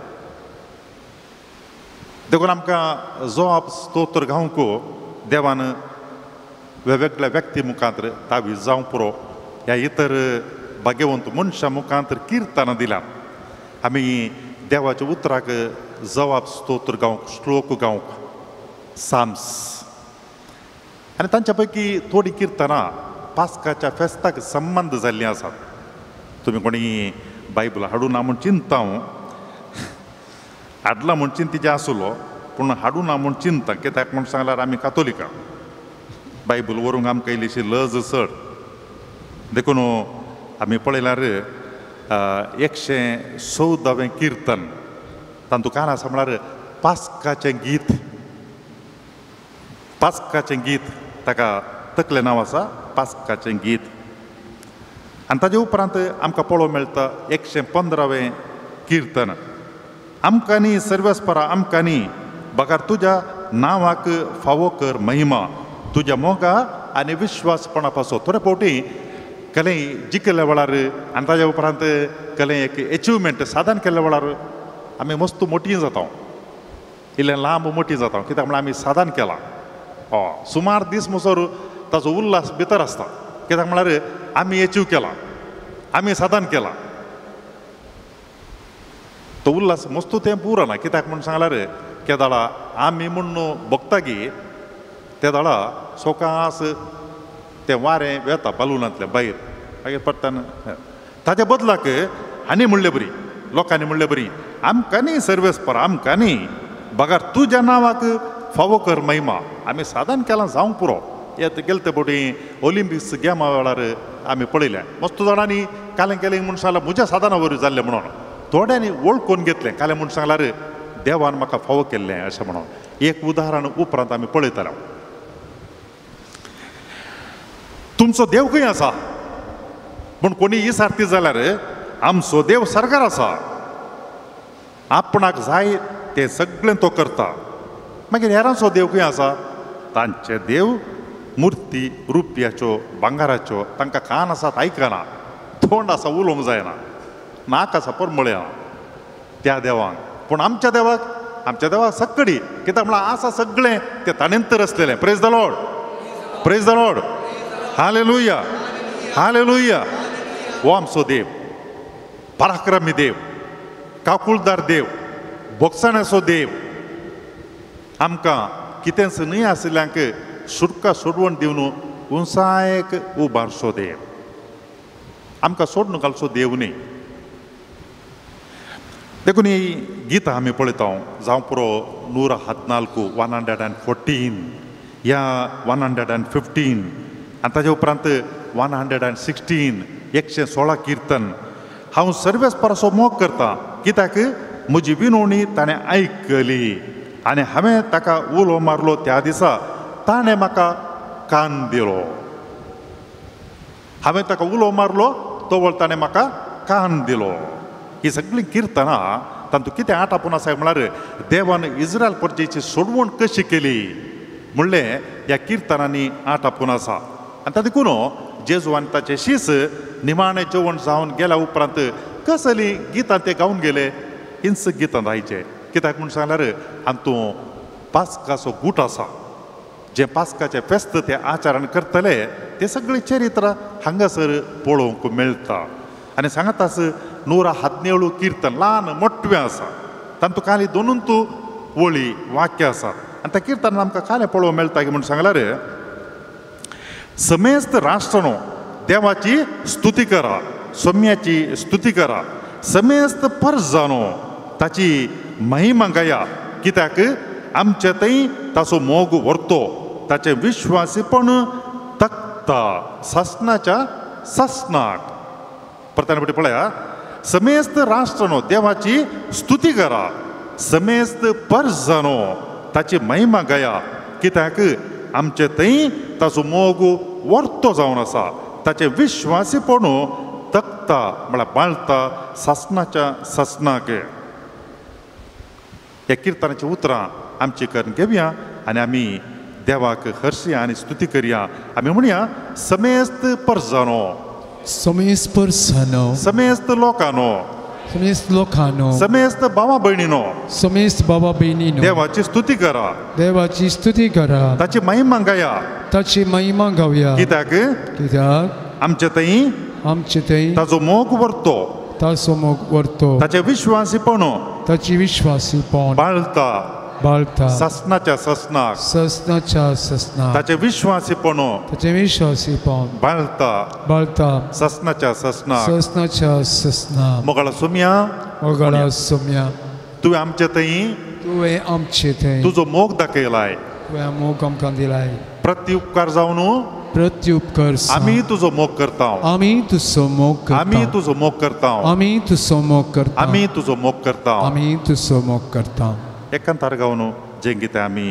देखून आमकां जवाब स्तोत्र गावंक देवान वेगवेगळ्या व्यक्ती मुखांत तावीज जावंक पुरो ह्या इतर भाग्यवंत मनशां मुखांत किर्तनां दिल्यात. आमी देवाच्या उतराक जवाब स्तोत्र गावंक, श्लोक गावंक, साम्स आनी तांच्या पैकी थोडीं किर्तनां पास्काच्या फेस्ताक संबंद जाल्लीं आसात. तुमी कोणी बायबल हाडूं ना म्हूण चिंता हांव, हाडला म्हूण चिंतीचें आसलो, पूण हाडूं ना म्हूण चिंता कित्याक म्हूण सांगल्यार आमी कातोलिकां, बायबल व्हरूंक आमकां इल्लीशी लज चड. देखून आमी पळयल्यार 114वें किर्तन तातूंत कांय आसा म्हळ्यार पास्काचें गीत, पास्काचें गीत ताका तकलें नांव आसा पास्काचें गीत. आनी ताजे उपरांत आमकां पळोवंक मेळटा 115वें किर्तन, आमकां न्ही सर्वेस्परा आमकां न्ही बगर तुज्या नांवाक फावो कर महिमा, तुज्या मोगा आनी विश्वासपणा पासो. थोडे फावटी कलें जिखल्या वेळार आनी ताज्या उपरांत कलें एक एचिवमेंट साधन केल्ल्या वेळार आमी मस्त मोटी जाता, इल्लें लांब मोटी जाता, कित्याक म्हळ्यार आमी साधन केलां. हय, सुमार दीस म्हणसर ताचो उल्हास भितर आसता, कित्याक म्हळ्यार आमी एचीव केलां, आमी साधन केलां. तो उल्हास मस्त तें पुरो ना, कित्याक म्हूण सांगल्यार केदाळा आमी म्हूण भोगता की ते दाळा सोकास तें वारें वेता बालुनांतलें भायर, मागीर परतान ताच्या बदलाक हांणी म्हणले बरी, लोकांनी म्हणले बरी आमकां न्ही सर्वेस्पर आमकां न्ही बगर तुज्या नांवाक फावो कर महिमा. आमी साधन केलां जावंक पुरो. येत गेले ते फावटी ऑलिम्पिक्स गेमा वेळार आमी पळयलें मस्त जाणांनी कालें केलें म्हूण सांगल्यार म्हज्या साधना वरवीं जाल्लें म्हणून थोड्यांनी वळखून घेतलें कालें म्हूण सांगल्यार देवान म्हाका फावो केल्लें अशें म्हणून. एक उदाहरण उपरांत आमी पळयतले. तुमचो देव खंय आसा पूण कोणी इसारती जाल्यार आमचो देव सरकार आसा, आपणाक जाय तें सगळें तो करता. मागीर हेरांचो देव खंय आसा? तांचे देव मुर्ती रुपयाच्यो भांगाराच्यो, तांकां कान आसात आयकना, तोंड आसा उलोवंक जायना, नाक आसा परमळना त्या देवांक. पूण आमच्या देवाक, आमच्या देवाक सक्कडी कित्याक म्हळ्यार आसा सगळें तें ताणें तर आसलेलें. Praise the Lord, praise the Lord, hallelujah, hallelujah. हो आमचो देव, पराक्रमी देव, काकुळदार देव, भोगसण्याचो देव. आमकां कितेंच न्हय आशिल्ल्यांक सुटका सोडवण दिवन उंचायक उबारचो देव, आमकां सोडून घालचो देव न्ही. देखून ही गितां आमी पळयता, जावं पुरो 114, 114 या 115 आनी ताजे उपरांत 116, 116 किर्तन. हांव सर्वेस्पराचो मोग करता कित्याक म्हजी विनवणी ताणें आयकली आनी हांवें ताका उलो मारलो त्या दिसा ताणें म्हाका कान दिलो. हांवें ताका उलो मारलो तवळ ताणें म्हाका कान दिलो. ही सगळीं किर्तनां तातूंत कितें आटापून आसा म्हळ्यार देवान इस्रायल प्रजेची सोडवण कशी केली म्हणलें ह्या किर्तनांनी आटापून आसा. आनी तातूंत देखून जेजू आनी ताचे शीस निमाणें जेवण जावन गेल्या उपरांत कसलीं गितां ते गावन गेले, हिंच गितां जायचे. कित्याक म्हूण सांगल्यार हातूंत पास्काचो गूट आसा, जें पास्काचें फेस्त ते आचरण करतले ते सगळीं चरित्रां हांगासर पळोवंक मेळटा. आनी सांगत आस 117 किर्तन ल्हान मोटवें आसा, तातूंत खाली दोनून तूं वळी वाक्य आसा. आनी त्या किर्तनान आमकां खालें पळोवंक मेळटा की म्हूण सांगल्यार समेस्त राष्ट्रानो देवाची स्तुती करा, सोम्याची स्तुती करा, समेस्त परजानो ताची महिमा गाया, कित्याक आमचे थंय ताचो मोग व्हरतो, ताचें विश्वासीपण तकता सासणाच्या सासणाक. परत पळया, समेस्त राष्ट्रानो देवाची स्तुती करा, समेस्त परजानो ताची महिमा गाया, कित्याक आमचे थंय ताचो मोग व्हरतो जावन आसा, ताचें विश्वासीपण तकता म्हळ्यार बाळता सासणाच्या सासणाक. ह्या किर्तनाचीं उतरां आमची करून घेवया आनी आमी देवाक हरसया आनी स्तुती करया. आमी म्हणया, समेस्त परजानो, समेस्त परजानो, समेस्त लोकांनो, समेस्त लोकांनो, समेस्त भावा भयणीनो, समेस्त भावा भयणीनो, देवाची स्तुती करा, देवाची स्तुती करा, ताची महिमा गाया, ताची महिमा गावया, कित्याक कित्याक आमचे थंय आमचे थंय ताचो मोग व्हरतो, ताचो मोग व्हरतो, ताचें विश्वासीपण, ताची विश्वासीपण बाळता बाळता सासणाच्या सासणाक, सासणाच्या सासणाक, ताचें विश्वासीपण, ताचें विश्वासीपण बाळता बाळता सासणाच्या सासणाक, सासणाच्या सासणाक. मोगाळा सोम्या, मोगाळा सोम्या, तुवें आमचे थंय, तुवें आमचे थंय तुजो मोग दाखयलाय, तुवें मोग आमकां दिलाय, प्रत्युपकार जावन, प्रत्युपकार आमी तुजो मोग करता, आमी तुजो मोग करता, आमी तुजो मोग करता, आमी तुजो मोग करता, आमी तुजो मोग करता, आमी तुजो मोग करता. एकांतार गावन जें कितें आमी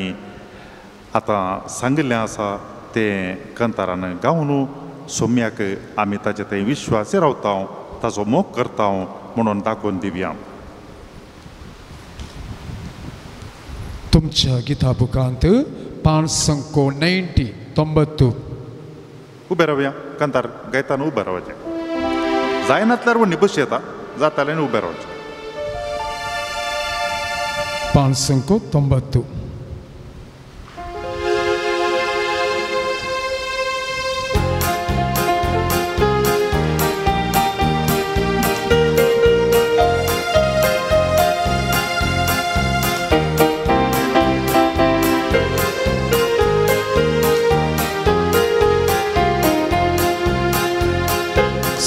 आतां सांगिल्लें आसा तें कंतारान गावन सोम्याक आमी ताचे थंय विश्वासी रावता, ताचो मोग करता म्हणून दाखोवन दिवया. तुमच्या गिता बुकांत 590 90 उबें रावया. कंतार गायताना उबें रावचें, जायनातल्यार वण्णी बशी येता, जाताल्यार आनी उबें रावचें. 590.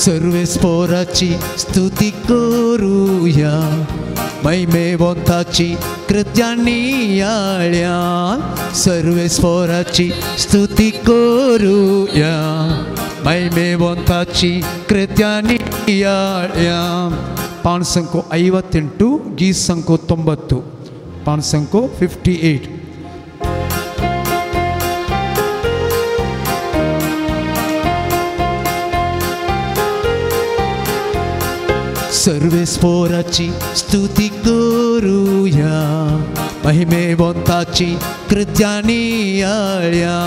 सर्वेस्पोराची स्तुती करूया, महिमेवंताची कृत्यांनी आळ्या, सर्वेस्पोराची स्तुती करूया, महिमेवंताची कृत्यांनी आळ्या. 558 ಗೀಸಂಕು 90 558. सर्वेस्पोराची स्तुती करूया, महिमेवंताची कृत्यांनी आळ्या,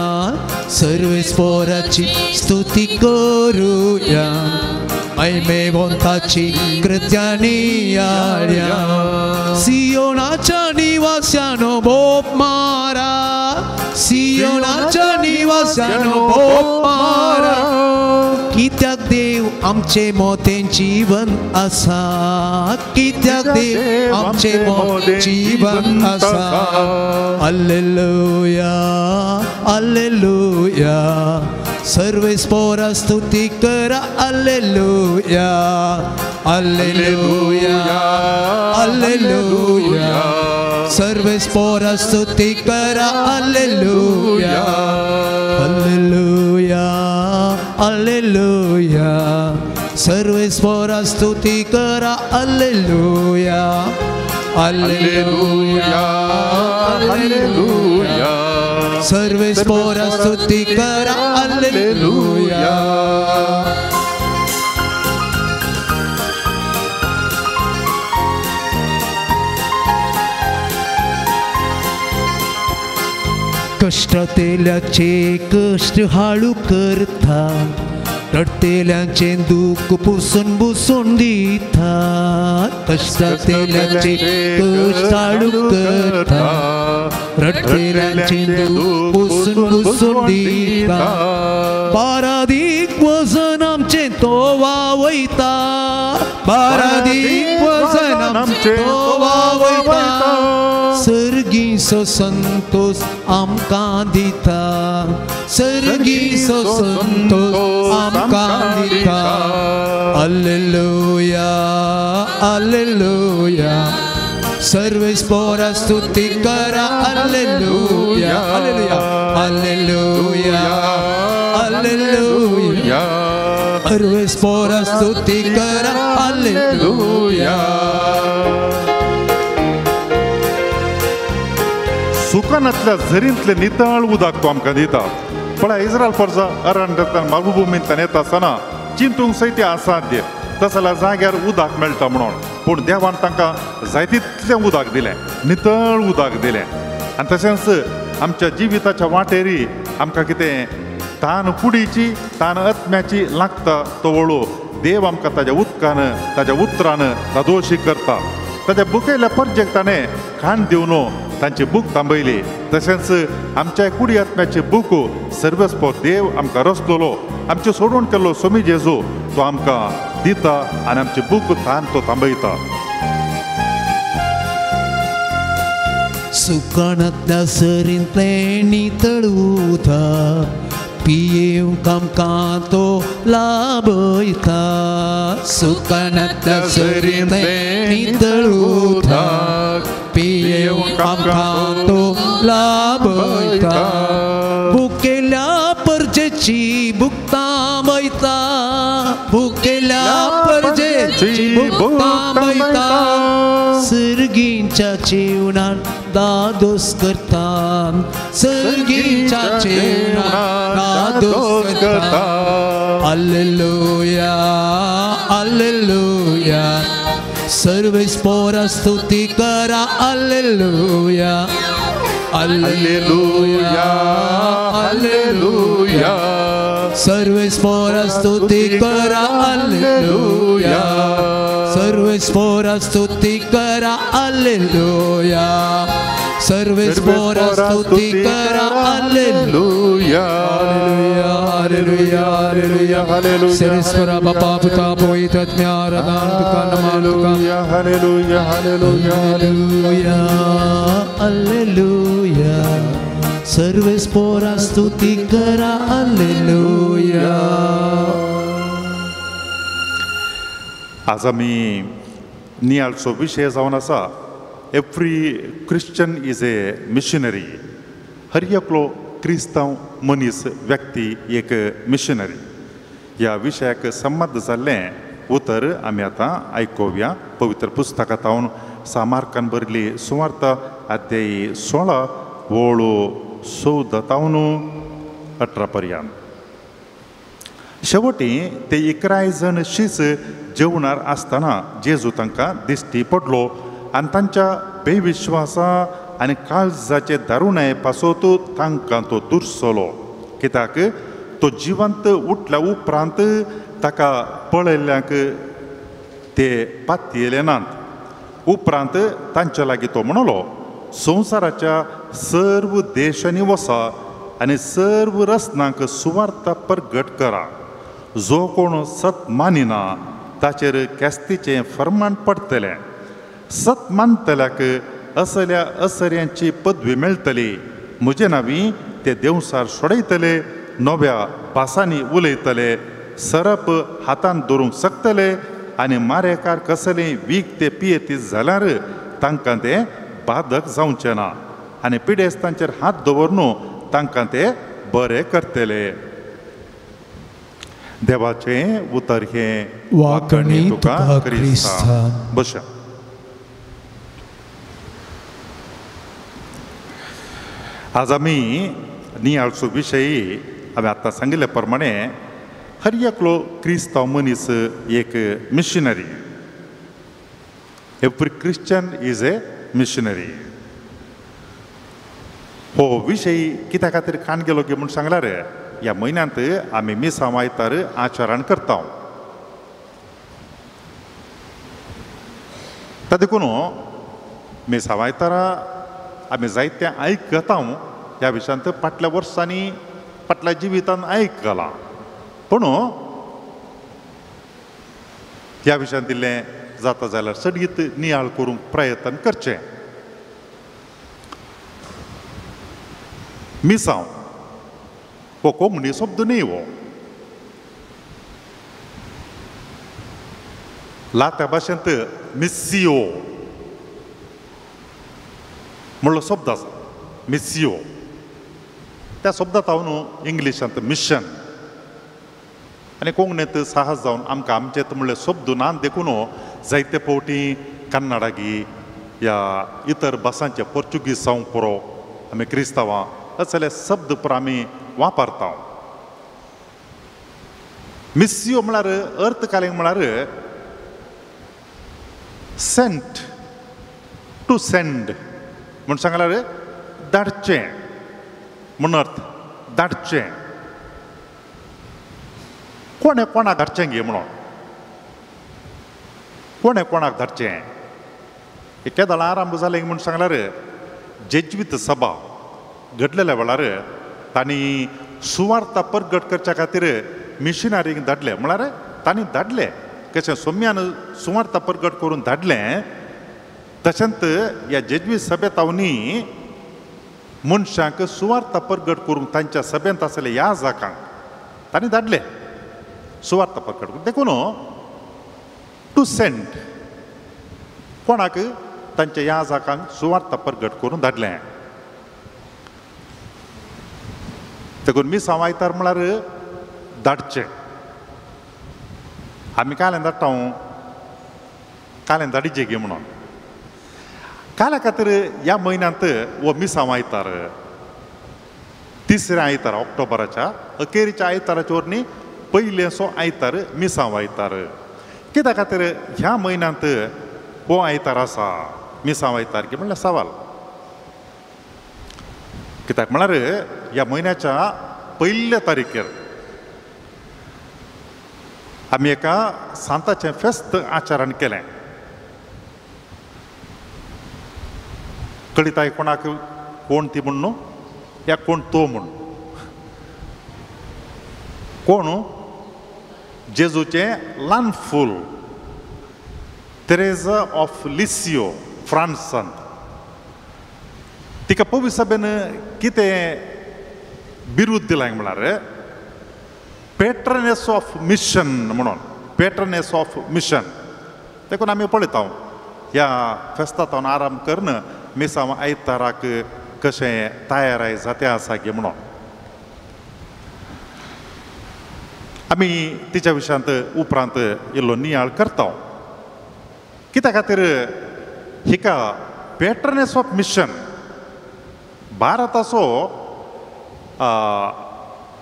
सर्वेस्पोराची स्तुती करूया, महिमेवंताची कृत्यांनी आळ्या. सियोनाच्या निवास्यानो बोप मारा, सियोनाच्या निवास्यानो बोप मारा, कित्याक देव देव आमचे मोतें जीवन आसा, कित्याक देव आमचे मोतें जीवन आसा. Alleluia alleluia. सर्वेस पोरा स्तुती करा. Alleluia alleluia alleluia. सर्वेस पोरा स्तुती करा. Alleluia alleluia alleluia. सर्वेस पोरा स्तुती करा. Alleluia alleluia alleluia. सर्वेस पोरा स्तुती करा. अल्लेलुया. कष्टातेल्याचे कष्ट हाळू करता, रडतेल्यांचे दुःख पुसून बुसून दिता. कष्टातेल्याचे कष्ट हाळू करता, रडतेल्यांचे दुःख पुसून बुसून दिता. बारादीक वजन आमचें तो वावयता, बारादीक वजन आमचें तो वावयता. सर्गीचो संतोष आमकां दिता, सर्गीचो संतोष आमकां दिता. Alleluia alleluia. सर्वेस पोरा स्तुती करा. Alleluia alleluia alleluia alleluia. Sarves पोरा स्तुती करा. अल्लेलुया. सुकानांतल्या झरींतलें नितळ उदक तो आमकां दिता. पळय इस्रायल परजा अरण्यांतल्यान मरुभुमींतल्यान येता आसतना चिंतूंक सयत असाध्य तसल्या जाग्यार उदक मेळटा म्हणून, पूण देवान तांकां जाय तितलें उदक दिलें, नितळ उदक दिलें. आनी तशेंच आमच्या जिविताच्या वाटेरी आमकां कितें तान कुडीची तान आत्म्याची लागता तो वळू देव आमकां ताज्या उदकान ताज्या उतरान दादोशी करता. ताज्या बुकयल्या परजेक ताणें खाण दिवन तांची भूक थांबयली. तशेंच आमच्या कुडी आत्म्याची भूक सर्वस्पो देव आमकां रचतलो. आमचें सोडून केल्लो सोमी जेजू तो आमकां दिता आनी आमची भूक तान तो थांबयता. सुकाणांतल्या सरींतलें नितळ उदक पियेवंक आमकां तो लाभयता. सुकाणांतल्या सरींतलें नितळ उदक पियेवंक आमकां तो लाभयता. भुकेल्या परजेची भूक थांबयता, भुकेल्या परजेची भूक थांबयता. सर्गींच्या जेवणान दादोस करता, सर्गींच्या जेवणान दादोस करता. Alleluia alleluia. सर्वेस पोरा स्तुती करा. Alleluia alleluia alleluia. सर्वेस पोरा स्तुती करा. अल्लेलुया. सर्वेस पोरा स्तुती करा. अल्लेलुया. सर्वेस पोरा स्तुती करा. Alleluia alleluia alleluia alleluia. सर्वेश्वरा बापा पुता पवित्र आत्म्या आराधना तुका नमन तुका. Hallelujah hallelujah alleluia alleluia. Sarves पोरा स्तुती करा. अल्लेलुया. आज आमी नियाळचो विशय जावन आसा every Christian is a missionary. हर एकलो क्रिस्तांव मनीस व्यक्ती एक मिशनरी. ह्या विशयाक संबंद जाल्लें उतर आमी आतां आयकुया पवित्र पुस्तकांत सामार्कान बरयल्ली सुवार्ता अध्याय 16 ओळो 14 तावन 18 पर्यंत. शेवटी ते 11 जण शीस जेवणार आसतना जेजू तांकां दिश्टी पडलो आनी तांच्या बेविश्वासा आनी काळजाचे दारुणाये पासत तांकां तो दुरसलो. कित्याक तो जिवंत उठल्या उपरांत ताका पळयल्ल्यांक ते पातयेले नात. उपरांत तांच्या लागीं तो म्हणलो, संवसाराच्या सर्व देशांनी वसा आनी सर्व रचनांक सुवार्ता प्रगट करा. जो कोण सत मानिना ताचेर केस्तीचें फर्मान पडटलें. सत मानतल्याक असल्या असऱ्यांची पदवी मेळटली. म्हजे नांवी ते देवसार सोडयतले, नव्या भासांनी उलयतले, सरप हातान धरूंक शकतले आनी मारेकार कसलें वीख ते पियेतीत जाल्यार तांकां तें बादक जावचें ना आनी पिडेस्तांचेर हात दवरून तांकां ते बरे करतले. देवाचें उतर हें वाकणी तुका क्रिस्ता. बशा. आज आमी नियाळचो विशय हांवें आतां सांगिल्ले प्रमाणे हर एकलो क्रिस्तांव मनीस एक missionary. Every Christian is a missionary. हो विशय कित्या खातीर खाण गेलो की म्हूण सांगल्यार ह्या म्हयन्यांत आमी मिसांव आयतार आचरण करता. ता देखून मिसांव आयतारा आमी जायतें आयकता ह्या विशयांत फाटल्या वर्सांनी फाटल्या जिवितान आयकलां, पूण ह्या विशयांत इल्लें जाता जाल्यार सगळीत नियाळ करूंक प्रयत्न करचें. मिसांव हो कोंकणी शब्द न्ही, हो लात्या भाशेंत मिसियो म्हणलो शब्द आसा. मिसियो त्या शब्दांत हांव इंग्लिशांत मिशन आनी कोंकणींत साहस जावन आमकां आमचें म्हणलें शब्द ना देखून जायते फावटी कन्नडागी या इतर भासांचे पोर्चुगीज जावंक पुरो आमी क्रिस्तांवां असले शब्द पुरो आमी वापरता. मिसियो म्हळ्यार अर्थ कालींग म्हळ्यार सेंट, टू सेंड म्हूण सांगल्यार धाडचें म्हूण अर्थ धाडचें. कोणें कोणाक धाडचें गे म्हणून कोणें कोणाक धाडचें केदळ आरंभ जालें म्हूण सांगल्यार जेज्वीत सभा घडलेल्या वेळार तांणी सुवार्ता परगट करच्या खातीर मिशनरींक धाडले. म्हळ्यार तांणी धाडले कशें सोम्यान सुवार्ता परगट करून धाडलें तशेंच ह्या जेज्वीत सभेतावनी मनशांक सुवार्ता परगट करूंक तांच्या सभेंत आसले ह्या जाकांक तांणी धाडले सुवार्ता परगट करूंक. देखून टू सेंड कोणाक तांच्या ह्या जाकांक सुवार्ता परगट करून धाडलें. देखून मिसांव आयतार म्हळ्यार धाडचें. आमी काल्यान धाडटा, काल्यान धाडिचें गे म्हणून काल्या खातीर ह्या म्हयन्यांत हो मिसांव आयतार तिसऱ्या आयतार ऑक्टोबराच्या अखेरीच्या आयताराच्या वरनी पयलेंसो आयतार मिसांव आयतार. कित्या खातीर ह्या म्हयन्यांत हो आयतार आसा मिसांव आयतार की म्हणल्यार सवाल. कित्याक म्हळ्यार ह्या म्हयन्याच्या पयल्या तारखेर आमी एका सांताचें फेस्त आचरण केलें. कळिताय कोणाक कोण ती म्हूण न्हू या कोण तो म्हूण, कोण जेजूचें ल्हान फूल तेरेजा ऑफ लिसियो फ्रांसांत तिका पवी सभेन कितें बिरूद दिलां म्हळ्यार पेट्रनेस ऑफ मिशन म्हणून, पेट्रनेस ऑफ मिशन. देखून आमी पळयता ह्या फेस्तांत आराम करून मिसांव आयताराक कशें तयाराय जाते आसा गे म्हणून आमी तिच्या विशयांत उपरांत इल्लो नियाळ करता. कित्या खातीर हिका पेट्रनेस ऑफ मिशन भारताचो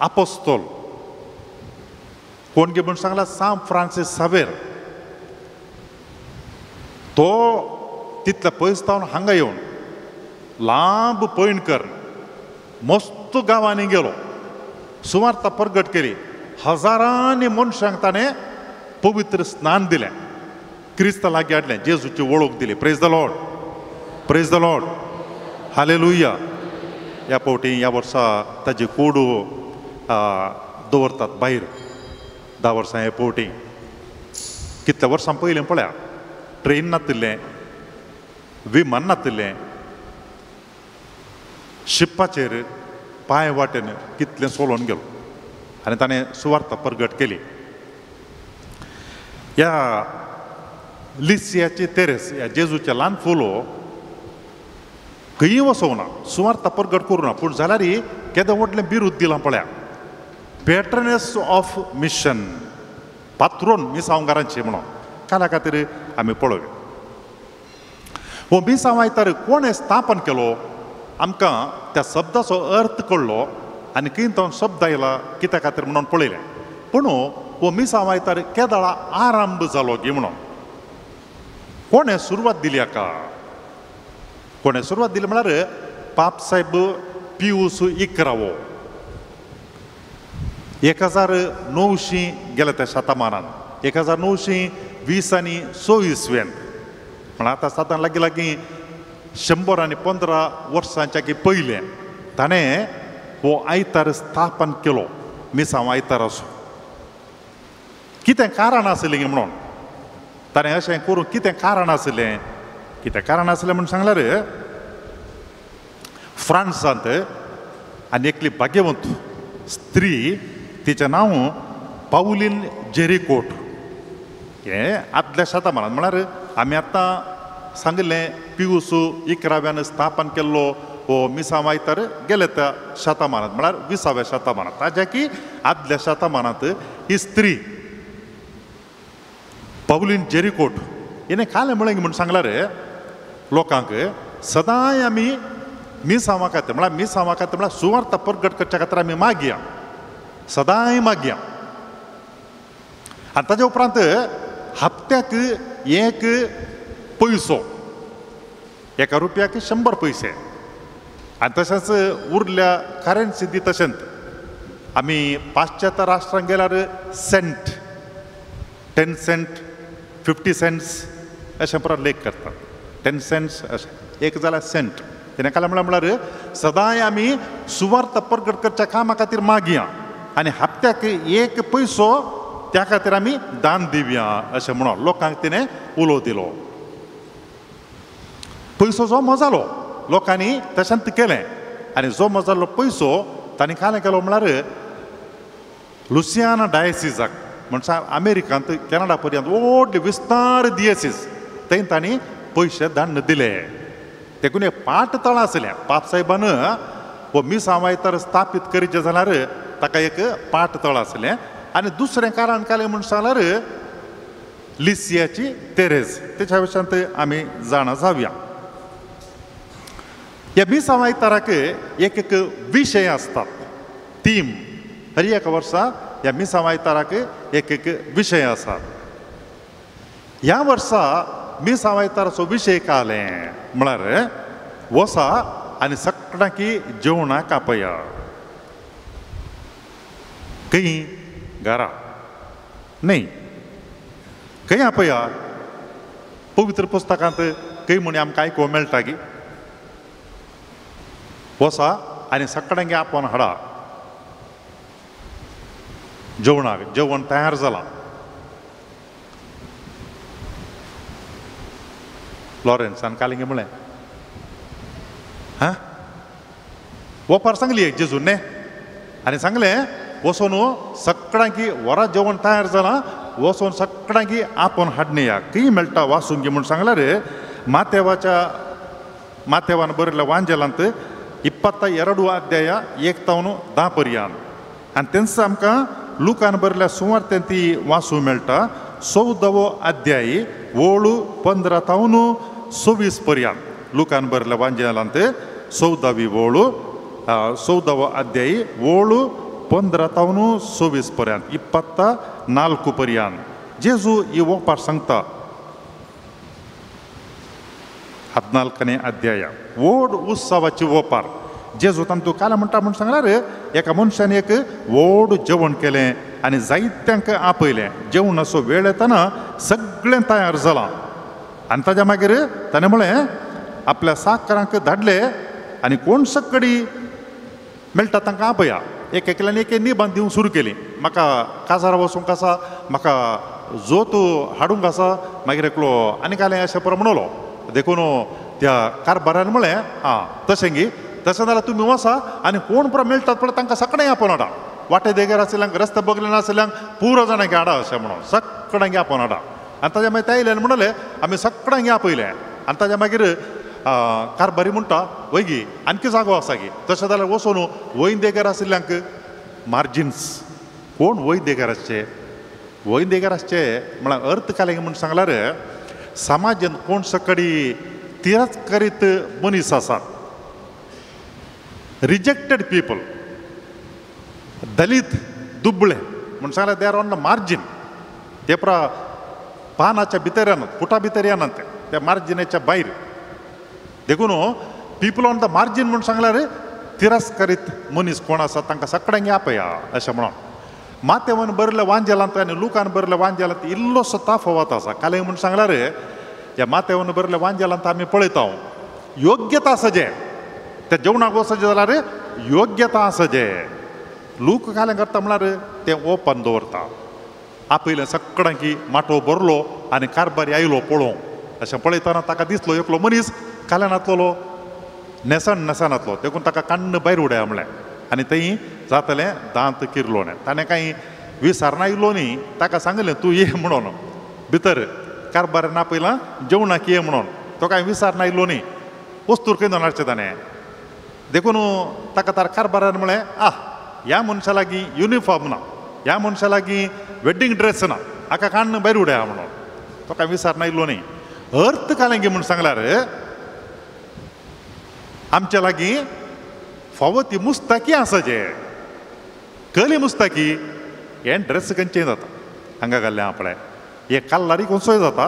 आपोस्तोल कोण गे म्हूण सांगला सांत फ्रांसीस सावेर तो तितल्या पयस तावन हांगा येवन लांब पयण कर मस्त गांवांनी गेलो, सुवार्ता परगट केली, हजारांनी मनशांक ताणें पवित्र स्नान दिलें, क्रिस्ता लागीं हाडलें, जेजूची वळख दिली. Praise the Lord, praise the Lord, hallelujah. ह्या फावटी ह्या वर्सा ताजी कोडू दवरतात भायर 10 वर्सां हे पोवटी कितल्या वर्सां पयलें पळया ट्रेन नातिल्लें, विमान नातिल्लें, शिपाचेर पांय वाटेन कितलें सोलोवन गेलो आनी ताणें सुवार्थ परगट केली. ह्या लिसियाची तेरेस ह्या जेजूचें ल्हान फुलो खंय वसोवना, सुवार्थ परगट करूं ना, पूण जाल्यार केदें व्हडलें बिरूद दिलां पळया, पेट्रनेस ऑफ मिशन, पात्रोन मिसांवगारांची म्हणून काला खातीर आमी पळोवया. हो मिसांव आयतार कोणें स्थापन केलो आमकां त्या शब्दाचो अर्थ कळ्ळो आनी खंय तो शब्द आयला कित्या खातीर म्हणून पळयलें. पूण हो मिसांव आयतार केदळा आरंभ जालो गी म्हणून कोणें सुरवात दिली हाका, कोणें सुरवात दिली म्हळ्यार पापसाहेब पियूस 11 1900 गेले त्या शतमानान 1920 आनी 26 म्हळ्यार आतां सादारण लागीं लागीं 115 वर्सांच्या की पयलें ताणें हो आयतार स्थापन केलो मिसांव आयताराचो. कितें कारण आसलें म्हणून ताणें अशें करूंक कितें कारण आसलें, कितें कारण आसलें म्हूण सांगल्यार फ्रांसांत आनी एकली भाग्यवंत स्त्री तिचें नांव पावलीन जेरिकोट. हें आदल्या शतमानांत म्हळ्यार आमी आतां सांगिल्लें पियूस 11व्यान स्थापन केल्लो हो मिसांव आयतार गेले त्या शतमानांत म्हळ्यार 20व्या शतमानांत, ताज्या की आदल्या शतमानांत ही स्त्री पावलीन जेरिकोट हिणें कालें म्हळें म्हूण सांगल्यार लोकांक सदांय आमी मिसांवा खातीर म्हळ्यार मिसांवा खातीर म्हळ्यार सुवार्थ परगट करच्या खातीर आमी मागया, सदांय मागया आनी ताज्या उपरांत हप्त्याक एक पयसो, 1 रुपयाक 100 पयशे आनी तशेंच उरल्या करन्सी दी तशेंच आमी पाश्चात्य राष्ट्रांत गेल्यार सेंट, 10 सेंट, 50 सेंट्स अशें परत लेख करतात, 10 सेंट्स अशें एक जाल्यार सेंट. तेणें काल म्हळ्यार सदांय आमी सुवार्थ परगट करच्या कामा खातीर मागया आनी हप्त्याक एक पयसो त्या खातीर आमी दान दिवया अशें म्हणून लोकांक तिणें उलो दिलो. पयसो जमो जालो, लोकांनी तशेंच केलें आनी जमो जाल्लो पयसो तांणी कालें केलो म्हळ्यार लुसियाना डायसिसाक म्हणल्यार अमेरिकांत कॅनडा पर्यंत व्हडले विस्तार दियसीस थंय तांणी पयशे दान दिले. देखून एक पाट तळां आसलें पापसाहेबान हो मिसांव आयतार स्थापीत करीचें जाल्यार ताका एक पाट तळ आसलें. आनी दुसरें कारण कालें म्हूण सांगल्यार लिसियाची तेरेज, तेच्या विशयांत आमी जाणा जावया. ह्या मिसांव आयताराक एक एक विशय आसतात, थीम. हर एका वर्सा ह्या मिसांव आयताराक एक एक विशय आसा. ह्या वर्सा मिसांव आयताराचो विशय कालें म्हळ्यार वसा आनी सगळ्यांकी जेवणाक आपया, खंय घरा न्हय, खंय आपया पवित्र पुस्तकांत खंय म्हण आमकां आयकूंक मेळटा की वसा आनी सगळ्यांकी आपोवन हाडा जेवणाक, जेवण तयार जालां. लॉरेन्सान कालिंगे म्हळें हां वोपार सांगली एक जेजून न्ही आनी सांगलें वचून सगळ्यांकी वरां जेवण तयार जालां, वचून सगळ्यांकी आपोवन हाडणया खंय मेळटा वासूंक म्हूण सांगल्यार मातेवाच्या मातेवान बरयल्ल्या वांजेलांत 22 अध्याय 1 तावन 10 पर्यंत आनी तेंच आमकां लुकान बरयल्ल्या सुवार्तेंत ती वाचूंक मेळटा 14वो अध्याय 15 तावन 26 पर्यंत. लुकान बरयल्ल्या वांजेलांत 14वी वोळ 14वो अध्याय 15 तावन 26 पर्यंत 24 पर्यंत जेजू ही ओपार सांगता. 14ನೇ अध्याय व्हड उत्सवाची ओपार. जेजू तांतू काल म्हणटा म्हूण सांगल्यार एका मनशान एक व्हड जेवण केलें आनी जायत्यांक आपयलें. जेवणाचो वेळ येतना सगळें तयार जालां आनी ताज्या मागीर ताणें म्हळें आपल्या साकरांक धाडले आनी कोण सकडी मेळटा तांकां आपया. एक एकल्यान एक निबंद दिवंक सुरू केली. म्हाका काजार वचूंक आसा, म्हाका जोत हाडूंक आसा, मागीर एकलो आनी कालें अशें पुरो म्हणलो. देखून त्या कारभारान म्हळें आं तशें गी, तशें जाल्यार तुमी वसा आनी कोण पुरो मेळटात पळय तांकां सगळें आपोवन हाडा, वाटे देगेर आशिल्ल्यांक रस्ते बगले नाशिल्ल्यांक पुरो जाणांक हाडा अशें म्हणून सगळ्यांक आपोवन हाडा. आनी ताज्या मागीर ते आयले आनी म्हणलें आमी सगळ्यांक आपयलें. आनी ताज्या मागीर कारभारी म्हणटा वय गी आणखी जागो आसा गी, तशें जाल्यार वचून वंय देगेर आशिल्ल्यांक मार्जिन्स कोण वंय देगेर आसचे, वंय देगेर आसचे म्हळ्यार अर्थ कालें म्हूण सांगल्यार समाजांत कोण सकडी तिरस्करीत मनीस आसात, रिजेक्टेड पिपल, दलीत दुबळे म्हूण सांगल्यार they are on the margin. ते पुरा पानाच्या भितर येनात, पुटा भितर येनात, त्या मार्जिनाच्या भायर. देखून पीपल ऑन the margin म्हूण सांगल्यार तिरस्करीत मनीस कोण आसा तांकां सगळ्यांक आपया अशें म्हणून. माथ्यावन बरयल्ल्या वांजेलांत आनी लुकान बरयल्ल्या वांजेलांत इल्लोसो तफावत आसा. कालें म्हूण सांगल्यार ह्या माथ्यावन बरयल्ल्या वांजेलांत आमी पळयता योग्यता आसा जें, त्या जेवणाक वचचें जाल्यार योग्यता आसा जें. लूक कालें करता म्हळ्यार तें ओपन दवरता. आपयलें सगळ्यांकी माटोव भरलो आनी कारभारी आयलो पळोवंक. अशें पळयतना ताका दिसलो एकलो मनीस काल्यान नातलो, न्हेसण न्हेसनातलो, देखून ताका काण्ण भायर उडया म्हणलें. आनी थंय जातलें दांत किरलो न्ही, ताणें कांय विसारना येयलो न्ही, ताका सांगलें तूं ये म्हणून भितर कारभारान आपयलां जेवणाक ये म्हणून, तो कांय विसारना येयलो न्ही, वस्तूर खंय हाडचें ताणें. देखून ताका तार कारभारान म्हणलें आह ह्या मनशा लागीं युनिफॉर्म ना, ह्या मनशा लागीं वेडिंग ड्रेस ना, हाका काण्ण भायर उडया म्हणून, तो कांय विसारना येयलो न्ही. अर्थ कालें म्हूण सांगल्यार आमच्या लागीं फावो ती मुस्ताकी आसा जे कली मुस्ताकी हें ड्रेस खंयचें जाता हांगा घाल्लें आपणें हे कल्लारी खंयचोय जाता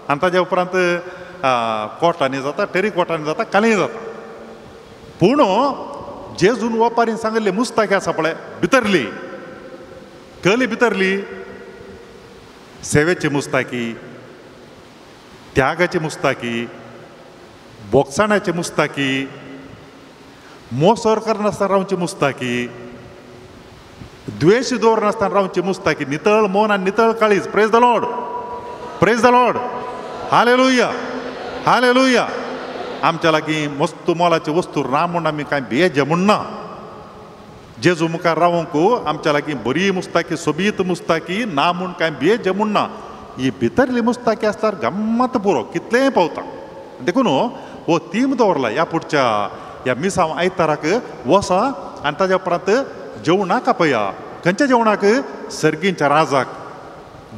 आनी ताज्या उपरांत कोटांनी जाता, टेरी कोटांनी जाता, कालेंय जाता. पूण जेजून वपारीन सांगिल्ली मुस्ताकी आसा पळय भितरली कली भितरली सेवेची मुस्ताकी, त्यागाची मुस्ताकी, बोगसाण्याची मुस्ताकी, मोसर करनासतना रावची मुस्ताकी, द्वेश दवरनासतना रावची मुस्ताकी, नितळ मन आनी नितळ काळीज. Praise the Lord, praise the Lord, hallelujah, hallelujah. आमच्या लागीं मस्त मोलाची वस्तू ना म्हूण आमी कांय भियेजे म्हूण ना. जेजू मुखार रावंक आमच्या लागीं बरी मुस्ताकी, सोबीत मुस्ताकी ना म्हूण कांय भियेजे म्हूण ना. ही भितरली मुस्ताकी आसल्यार गम्मत पुरो कितलेंय पावता. देखून हो थीम दवरला ह्या पुढच्या ह्या मिसांव आयताराक वसा आनी ताज्या उपरांत जेवणाक आपया. खंयच्या जेवणाक? सर्गींच्या राजाक.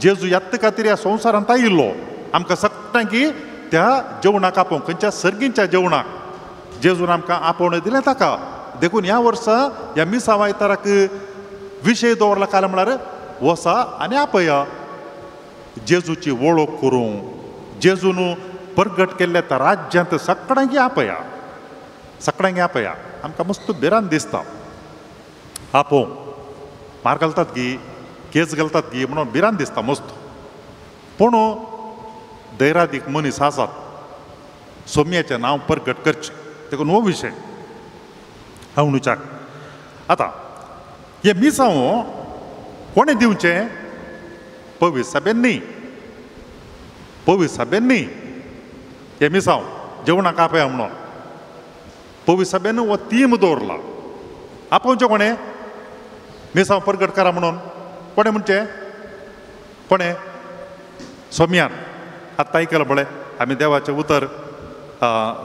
जेजू यात्त खातीर ह्या संवसारांत आयिल्लो आमकां सगळ्यांकी त्या जेवणाक आपोवंक, खंयच्या सर्गींच्या जेवणाक जेजून आमकां आपोवणें दिलें ताका. देखून ह्या वर्सा ह्या मिसांव आयताराक विशय दवरला काय म्हळ्यार वसा आनी आपया, जेजूची वळख करूंक, जेजून परगट केल्ल्या त्या राज्यांत सगळ्यांकी आपया, सगळ्यांकी आपया. आमकां मस्त भिरांत दिसता आपोवंक, मार घालतात गी, केस घालतात गी म्हणून भिरांत दिसता मस्त. पूण दैरादीक मनीस आसात, सोम्याचें नांव परगट करचें, देखून हो विशय हांव नुच्याक. आतां हें मिसांव कोणें दिवचें? पवीस साबेन न्ही, पवीस साबेन न्ही हें मिसांव जेवणाक आपया म्हणून पवीस साबेन हो तीम दवरला. आपोवचें कोणें? मिसांव परगट करा म्हणून कोणें म्हणचें? कोणें? सोम्यान. आत्तां आयकलां पळय आमी देवाचें उतर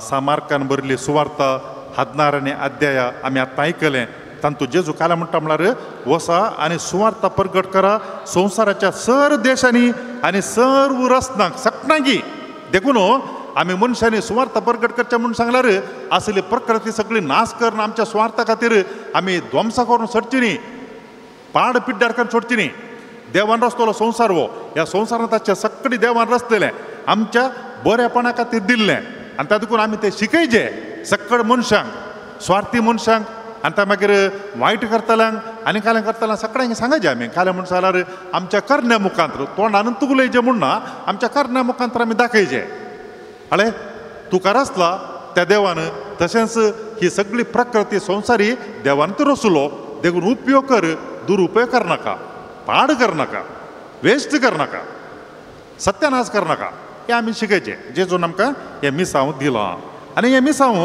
सामार्कान बरयल्ली सुवार्ता 16 आनी अध्याया आमी आत्तां आयकलें. तांतू जेजू काल्या म्हणटा म्हळ्यार वसा आनी सुवार्ता परगट करा संवसाराच्या सर देशांनी आनी सर्व रसनांक सगळ्यांकी. देखून आमी मनशांनी सुवार्ता परगट करचें म्हूण सांगल्यार आसली प्रकृती सगळी नाश करून आमच्या सुवार्था खातीर आमी ध्वंसा करून सोडची न्ही, पाड पिड्ड्यार करून सोडची न्ही. देवान रचतलो संवसार हो, ह्या संवसारांत ताच्या सगळी देवान रचतलें, आमच्या बरेपणा खातीर दिल्लें आनी तातूंत देखून आमी तें शिकयचें सगळ मनशांक, स्वार्थी मनशांक आनी त्या मागीर वायट करतल्यांक आनी कालें करतल्यांक सगळ्यांक सांगचें आमी. कालें म्हूण सांगल्यार आमच्या करण्या मुखांत, तोंडान तुगलयचें म्हूण ना, आमच्या करण्या मुखांत आमी दाखयचें अळे तुका रचला त्या देवान, तशेंच ही सगळी प्रकृती संवसारी देवान तो रचलो. देखून उपयोग कर, दुरुपयोग करनाका, पाड करनाका, वेस्ट करनाका, सत्यानाश करनाका. हें आमी शिकयचें. जेजून आमकां हें मिसांव दिलां आनी हें मिसांव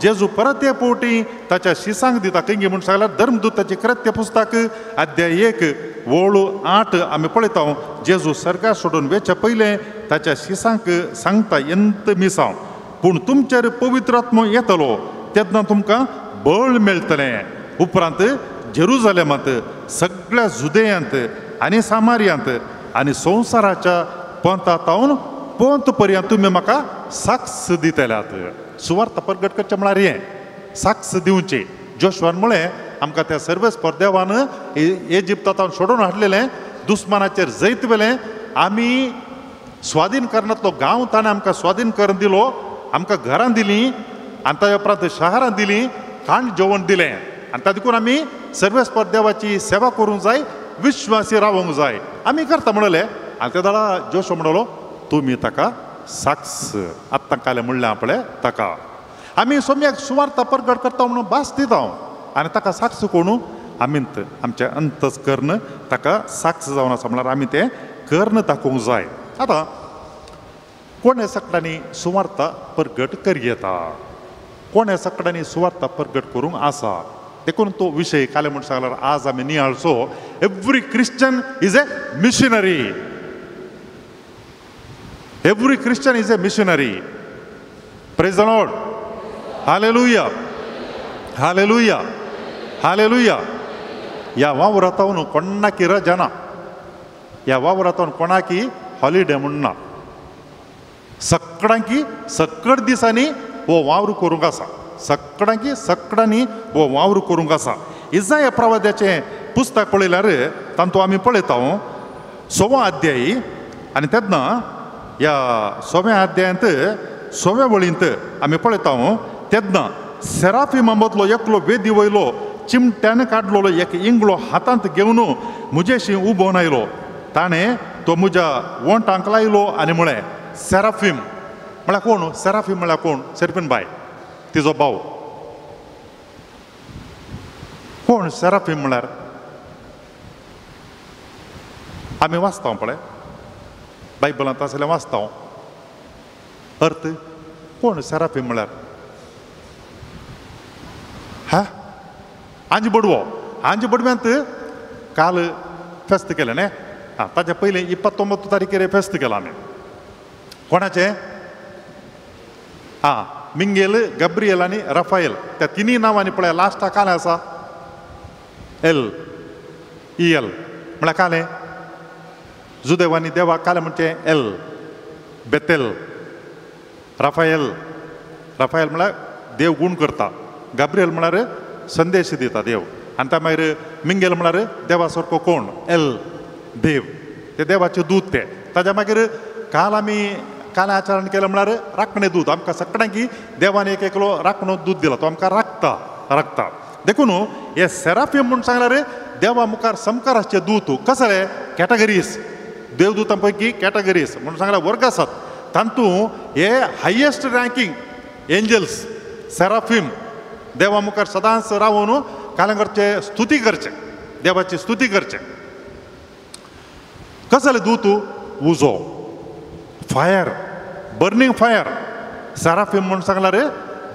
जेजू परत हे पोवटी ताच्या शिसांक दिता. खंय म्हूण सांगल्यार धर्मदूताचें कृत्य पुस्तक अध्याय 1 ओळ 8 आमी पळयता. जेजू सर्गार सोडून वेच्या पयलें ताच्या शिसांक सांगता एंत मिसांव, पूण तुमचेर पवित्र आत्मो येतलो तेन्ना तुमकां बळ मेळटलें. उपरांत जेरुजालेमांत, सगळ्या जुदेयांत आनी सामारियांत आनी संवसाराच्या पोंता तावन पोंत पर्यंत तुमी म्हाका साक्ष दितल्यात. सुवार्थ प्रगट करचें म्हळ्यार हें साक्ष दिवचें. जोशुआन म्हळें आमकां त्या सर्वेस्पर देवान इजिप्तांत सोडून हाडलेलें, दुस्मानाचेर जैत व्हेलें, आमी स्वाधीन करणांतलो गांव ताणें आमकां स्वाधीन करून दिलो, आमकां घरां दिलीं आनी ताच्या उपरांत शहरां दिलीं, खाण जेवण दिलें. आनी ताका देखून आमी सर्वेस्पर देवाची सेवा करूंक जाय, विश्वासी रावंक जाय, आमी करता म्हणलें. आनी त्या दाडा जोशो म्हणलो तुमी ताका साक्ष आत्तां कालें म्हणलें आपलें ताका. आमी सोम्याक सुवार्थ प्रगट करता म्हणून भास दिता आनी ताका साक्ष कोणू आमींत आमचें अंतस कर्ण ताका साक्ष जावन आसा म्हळ्यार आमी तें कर्ण दाखोवंक जाय. आतां कोणे सगळ्यांनी सुवार्थ प्रगट करयेता, कोणे सगळ्यांनी सुवार्थ प्रगट करूंक आसा, देखून तो विशय कालें म्हूण सांगल्यार आज आमी नियाळचो. Every Christian is a missionary. Every Christian is a missionary. Praise the Lord. Hallelujah. Hallelujah. Hallelujah. ह्या वावरातावन कोणाकी रजा ना, ह्या वावरातावन कोणाकी हॉलिडे म्हूण ना. सगळ्यांकी सकट दिसांनी हो वावर करूंक आसा, सगळ्यांकी सगळ्यांनी हो वावर करूंक आसा. इजाया प्रवाद्याचें पुस्तक पळयल्यार तातूंत आमी पळयता 6 अध्यायी आनी तेन्ना ह्या 6व्या अध्यायांत 6व्या वळींत आमी पळयता तेन्ना सेराफिमा मदलो एकलो वेदी वयलो चिमट्यान काडलेलो एक इंगळो हातांत घेवन म्हजेशी उबोवन आयलो. ताणें तो म्हज्या वोंटांक लायलो आनी म्हळें, सेराफीम म्हळ्यार कोण? सेराफीम म्हळ्यार कोण? सेरफीन बाय, तिजो भाव. कोण सेराफीम म्हळ्यार? आमी वाचता पळय बायबलांत आसलें वाचता. अर्थ कोण सेराफीम म्हळ्यार? हा, आंज बडवो. आंज बडव्यांत काल फेस्त केलें न्ही, आं, ताच्या पयलीं 29 तारखेर फेस्त केलां आमी. कोणाचें? आं, मिंगेल, गब्रियल आनी राफायल. त्या तिनूय नांवांनी पळय लास्टाक कालें आसा एल ई एल म्हळ्यार कालें. जुदेवांनी देवाक कालें म्हणचें एल, बेतेल, राफायल. राफायल म्हळ्यार देव गूण करता, गाब्रियल म्हळ्यार संदेश दिता देव, आनी त्या मागीर मिंगेल म्हळ्यार देवा सारको कोण? एल, देव. ते देवाचे दूत ते. ताच्या मागीर काल आमी काल आचरण केलें म्हळ्यार राखणे दूत. आमकां सगळ्यांकी देवान एक एकलो राखणो दूत दिला, तो आमकां राखता राखता. देखून हे सेराफीम म्हूण सांगल्यार देवा मुखार समकार आसचे दूत. कसले कॅटेगरीज? देवदूतां पैकी कॅटेगरीज म्हणून सांगल्यार वर्ग आसात. तातूंत हे हायेस्ट रँकींग एंजल्स सेराफीम देवा मुखार सदांच रावन कालें करचें, स्तुती करचें, देवाची स्तुती करचें. कसले दूत? उजो, फायर, बर्निंग फायर. सेराफीम म्हूण सांगल्यार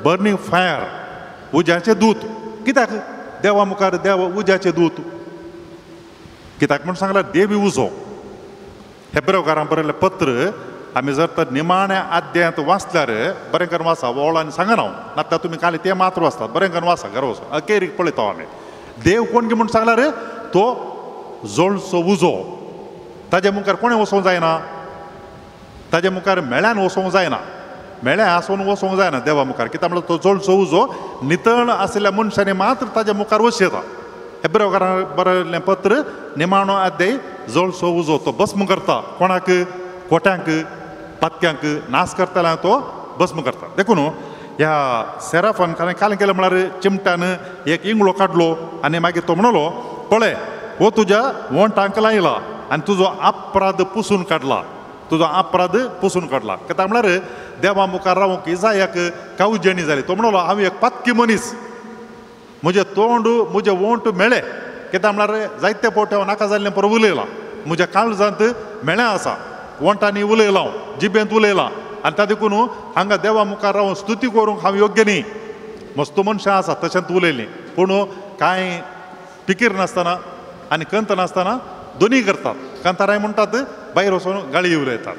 बर्निंग फायर, उज्याचे दूत. कित्याक देवा मुखार देव उज्याचे दूत कित्याक म्हूण सांगल्यार देवी उजो. हेब्रेवकारां बरयल्लें पत्र आमी जर तर निमाण्या अध्यायांत वाचल्यार बरें करून वाचा, वोळांनी सांगना हांव, नातर तुमी काल तें मात्र वाचतात. बरें करून वाचा, घरा वचून अखेरीक पळयता आमी. देव कोण म्हूण सांगल्यार तो जळचो उजो. ताजे मुखार कोणें वचोंक जायना, ताजे मुखार मेळ्यान वचोंक जायना, मेळ्या आसून वचोंक जायना देवा मुखार. कित्याक म्हणल्यार तो जळचो उजो नितळ आशिल्ल्या मनशांनी मात्र ताजे मुखार वचूं येता. हेब्रेवकारां बरयल्लें पत्र निमाणो अध्याय जळचो उजो तो भस्म करता. कोणाक? कोट्यांक, पातक्यांक नाश करताल्या तो भस्म करता. देखून ह्या सेराफान कालें केलें म्हळ्यार चिमट्यान एक इंगळो काडलो आनी मागीर तो म्हणलो, पळय हो तुज्या वोंटांक लायला आनी तुजो अपराध पुसून काडला, तुजो अपराध पुसून काडला. कित्याक म्हळ्यार देवा मुखार रावंक इजायाक कावजेणी जाली. तो म्हणलो हांव एक पातकी मनीस, म्हजें तोंड म्हजें ओंठ मेळ्ळें कित्याक म्हळ्यार जायते फावटी हांव नाका जाल्लें परत उलयलां म्हज्या काळजांत मेळ्ळें आसा ओंठांनी उलयलां हांव जिबेंत उलयलां आनी त्या देखून हांगा देवा मुखार रावन स्तुती करूंक हांव योग्य न्ही. मस्त मनशां आसा तशेंच उलयलीं पूण कांय फिकीर नासतना आनी कंत नासतना दोनी करतात. कांताराय म्हणटात भायर वचून गाळी उलयतात.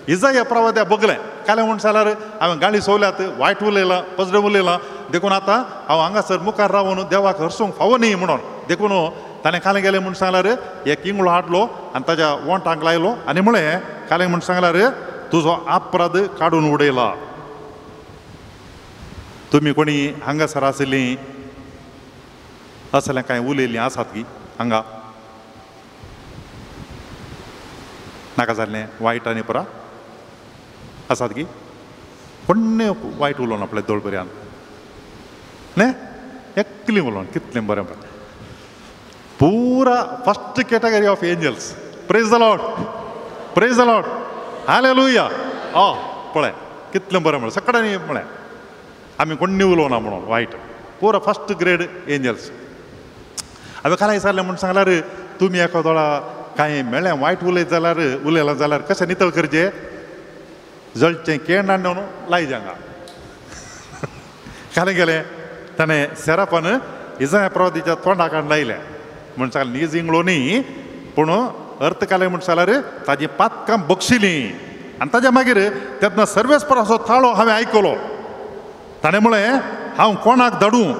इजाया प्रवाद्या बगलें कालें म्हण जाल्यार हांवें गाळी सोवल्यात वायट उलयलां पजरें उलयलां देखून आतां हांव हांगासर मुखार रावन देवाक हरसूंक फावो न्ही म्हणून देखून ताणें कालें गेलें म्हूण सांगल्यार एक इंगळो हाडलो आनी ताज्या ओंठांक लायलो आनी म्हळें कालें म्हूण सांगल्यार तुजो अपराध काडून उडयला. तुमी कोणी हांगासर आशिल्लीं असलें कांय उलयल्लीं आसात की हांगा नाका जाल्लें वायट आनी परा आसात की कोण्णें वायट उलोवन आपल्या दोळबऱ्यान न्ही एकलीं उलोवन कितलें बरें बरें पुरा first category of angels. Praise the Lord, praise the Lord, hallelujah. पळय कितलें बरें म्हळें सगळ्यांनी म्हळें आमी कोण्णी उलोवना म्हणून वायट पुरा फर्स्ट ग्रेड एंजल्स. हांवें काल विचारलें म्हूण सांगल्यार तुमी एका दोळा कांय मेळ्ळें वायट उलयत जाल्यार उलयलां जाल्यार कशें नितळ करचें जळचें केंड हाडून लायचें हांगा. कालें गेलें ताणें सेरापान इजाया प्रवादीच्या तोंडाक हाडून लायलें म्हूण सांगलें नीज इंगळो न्ही पूण अर्थ कालें म्हूण सांगल्यार ताजी पातकां बक्षिलीं. आनी ताज्या मागीर तेन्ना सर्वेस्पराचो ताळो हांवें आयकलो. ताणें म्हळें हांव कोणाक धाडूं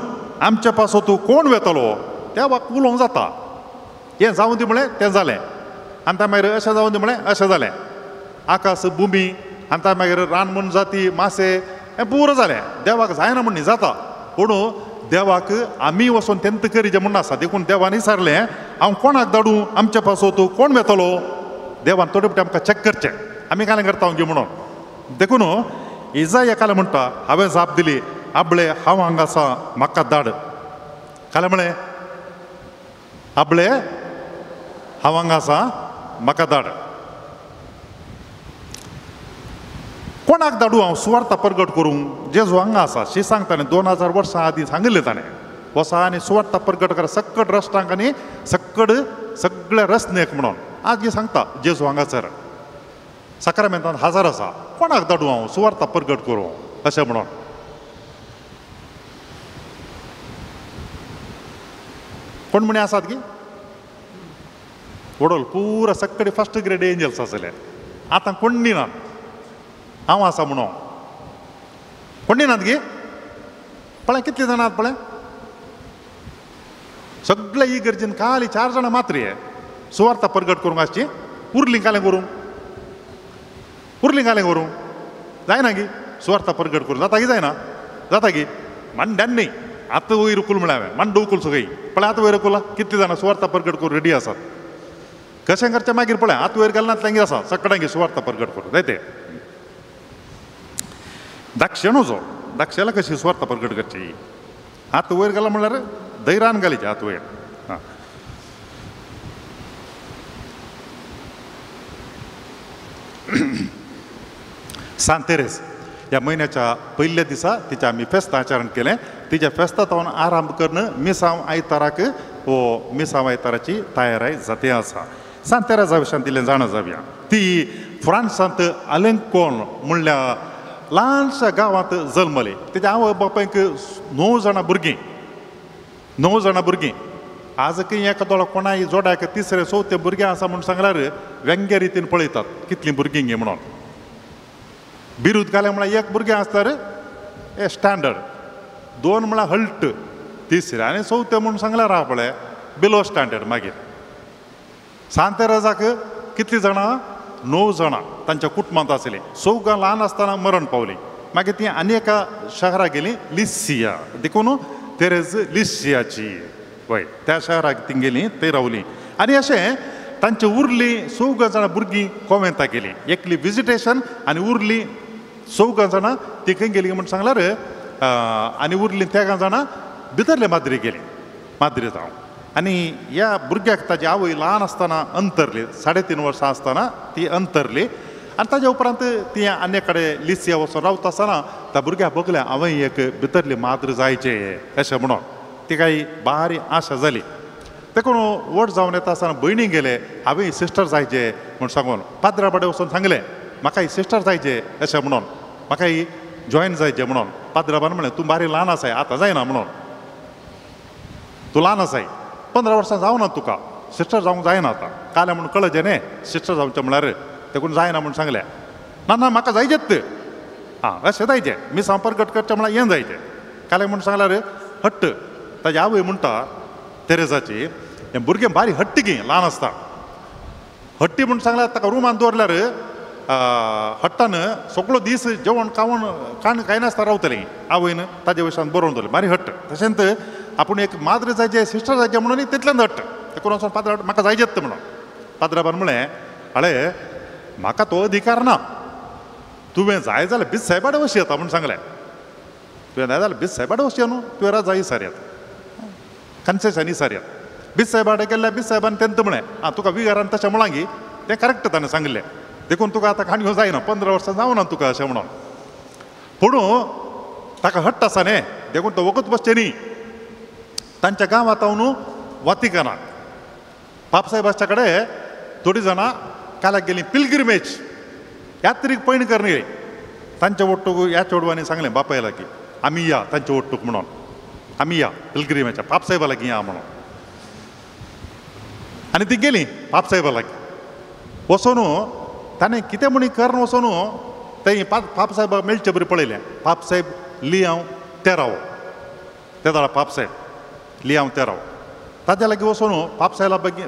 आमच्या पासो तूं कोण वेतलो देवाक उलोवंक जाता. हें जावं दी म्हळें तें जालें आनी त्या मागीर अशें जावं दी म्हळें अशें जालें. आकाश भुमी आनी त्या मागीर रानमन जाती मासे हें पुरो जालें. देवाक जायना म्हूण न्ही जाता पूण देवाक आमी वचून तेंत करीचें म्हूण आसा. देखून देवान विचारलें हांव कोणाक धाडूं आमच्या पासो तूं कोण वेतलो. देवान थोडे फावटी आमकां चॅक करचें आमी कांय करता गे म्हणून. देखून इजाया कालें म्हणटा हांवें जाप दिली आबळे हांव हांगा आसा म्हाका धाड. कालें म्हळें आबळे हांव हांगा आसा म्हाका धाड. कोणाक धाडूं हांव सुवार्ता परगट करूंक जेजू हांगा आसा शी सांगता ताणें 2000 वर्सां आदीं सांगिल्लें ताणें वसा आनी सुवार्ता परगट कर सक्कड रस्त्यांक आनी सक्कड सगळ्या रसनेक म्हणून आज हें सांगता जेजू हांगासर साक्रामेंतान हाजर आसा. कोणाक धाडूं हांव सुवार्ता परगट करूं अशें म्हणून. कोण म्हणे आसात की वडोल पुरा सगळे फर्स्ट ग्रेड एंजल्स आसले आतां कोण्णी ना हांव आसा म्हणून कोण्णी नात गे पळय कितली जाणां आहात पळय सगळे ही गरजेन खाली 4 जाणां मात्र सुवार्ता परगट करूंक आसची उरलीं कालें करूंक उरलीं कालें करूंक जायना गी सुवार्ता परगट करूं जाता की जायना जाता गी मांड्यान न्ही आतां वयर उकुल म्हळ्यार हांवें मांड उकुल सगळी पळय आतां वयर उकुला कितली जाणां सुवार्ता परगट करूं रेडी आसात कशें करचें मागीर पळय आतां वयर घालनातलें आसा सगळ्यांक सुवार्ता परगट करूं जायते. दाक्षेणो जो दाक्षेला कशी सुवार्ता परगट करची हात वयर घाला म्हणल्यार धैर्यान घालीचे हात वयर. आं सांत तेरेस ह्या म्हयन्याच्या पयल्या दिसा तिचें आमी फेस्त आचरण केलें. तिच्या फेस्ता सावन आरंभ करून मिसांव आयताराक हो मिसांव आयताराची तयाराय जाते आसा. सांत तेरेसा विशयान तिलें जाणा जावया. ती फ्रांसांत आलेंकोन म्हणल्या ल्हानशा गांवांत जल्मली. तेच्या आवय बापायक 9 जाणां भुरगीं 9 जाणां भुरगीं. आज खंय एका दोळा कोणाय जोडाक तिसरे चवथे भुरगें आसा म्हूण सांगल्यार व्यंग्य रितीन पळयतात कितलीं भुरगीं गे म्हणून. बिरूद घालें म्हळ्यार एक भुरगें आसल्यार ए स्टँडर्ड 2 म्हळ्यार हल्ट तिसरें आनी चवथें म्हूण सांगल्यार आहा पळय बिलो स्टँडर्ड. मागीर सांत तेरेजाक कितलीं जाणां 9 जाणां तांच्या कुटुंबांत आसलीं. चवगां ल्हान आसतना मरण पावलीं. मागीर तीं आनी एका शहराक गेलीं लिसिया देखून तेरेज लिसियाची वय त्या शहराक ती गेलीं थंय रावलीं. आनी अशें तांची उरलीं 4 जाणां भुरगीं कोवेंताक गेलीं. एकली विजिटेशन आनी उरलीं 4 जाणां ती खंय गेलीं म्हूण सांगल्यार आनी उरलीं 3 जाणां भितरले माद्री गेलीं माद्री जावं. आनी ह्या भुरग्याक ताजी आवय ल्हान आसतना अंतरली 3.5 वर्सां आसतना ती अंतरली. आनी ताज्या उपरांत ती आनी कडेन लिसिया वचून रावता आसतना त्या भुरग्याक बगलें हांवें एक भितरली माद्र जायचें अशें म्हणून. तिकाय बारी आशा जाली. देखून व्हड जावन येता आसतना भयणी गेले हांवें सिस्टर जायचे म्हूण सांगून पाद्रा बाडे वचून सांगलें म्हाका सिस्टर जायचे अशें म्हणून, म्हाका जॉयन जायचें म्हणून. पाद्राबान म्हणलें तूं बारी ल्हान आसाय आतां जायना म्हणून, तूं ल्हान आसाय 15 वर्सां जावना तुका सिस्टर जावंक जायना आतां, काल्यां म्हूण कळचें न्ही सिस्टर जावचें म्हळ्यार, देखून जायना म्हूण सांगलें. ना ना म्हाका जायचेत आं अशें जायचें मिसांव परगट करचें म्हळ्यार हें जायचें. काल्यां म्हूण सांगल्यार हट्ट ताजी आवय म्हणटा तेरेजाची हें भुरगें बारी हट्टी गी ल्हान आसता, हट्टी म्हूण सांगल्यार ताका रुमान दवरल्यार हट्टान सगळो दीस जेवण खावण खाण खायनासतना रावतलीं आवयन ताजे वयल्यान बरोवन दवरलें बारी हट्ट. तशेंच आपूण एक माद्र जायचें सिस्टर जायचें म्हणून तितल्यान हट्ट देखून वचून पाद्रा म्हाका जायचेत म्हणून. पाद्राबान म्हणलें अळे म्हाका तो अधिकार ना, तुवें जाय जाल्यार बीज सायबाडे वशी येता म्हूण सांगलें, तुवें जाय जाल्यार बीज सायबाडे वशी न्हू तुवें राजा इसार येता कन्सेशन इसार येता. बीज सायबाडे गेल्ल्या बीज सायबान तेंत म्हणलें आं तुका विगारान तशें म्हळां गी तें करेक्ट ताणें सांगिल्लें, देखून तुका आतां काणयो जायना 15 वर्सां जावना तुका अशें म्हणून. पूण ताका हट्ट आसा न्ही देखून तो वखद बसचें न्ही. तांच्या गांवांत हांव वातिकानाक पापसाहेबाच्या कडेन थोडीं जाणां काल्याक गेलीं पिलग्रिमेज यात्रीक पयण करून गेली. तांच्या ओट्टूक ह्या चेडवांनी सांगलें बापाय लागीं आमी या तांच्या ओट्टूक म्हणून, आमी या पिलग्रिमेच्या पापसाहेबा लागीं या म्हणून. आनी ती गेली पापसाहेबा लागीं वचून ताणें कितें म्हणी करून वचून थंय पापसाहेबाक मेळचे बरी पळयलें. पापसाहेब लियांव तेरावो तेदाळा पापसाहेब लियांव तेरावो ताज्या लागीं वचून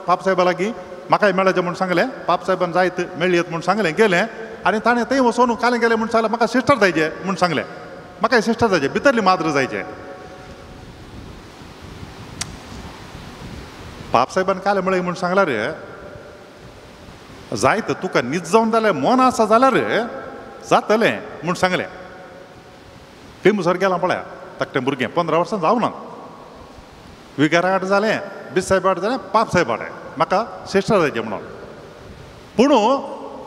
पापसाहेबा लागीं म्हाकाय मेळचें म्हूण सांगलें. पापसाहेबान जायत मेळयत म्हूण सांगलें गेलें आनी ताणें थंय वचून कालें गेलें म्हूण सांगलें म्हाका सिस्टर जायचें म्हूण सांगलें, म्हाका सिस्टर जायचें भितरली माद्र जायचें. पापसाहेबान कालें म्हळें म्हूण सांगल्यार जायत तुका न्हीद जावन जाल्यार मन आसा जाल्यार जातलें म्हूण सांगलें. फेमसर गेलां पळया धाकटें भुरगें 15 वर्सां जावना विगाराट जालें बीज सायबाट जालें पापसाहेबाट म्हाका सिस्टर जायचें म्हणून. पूण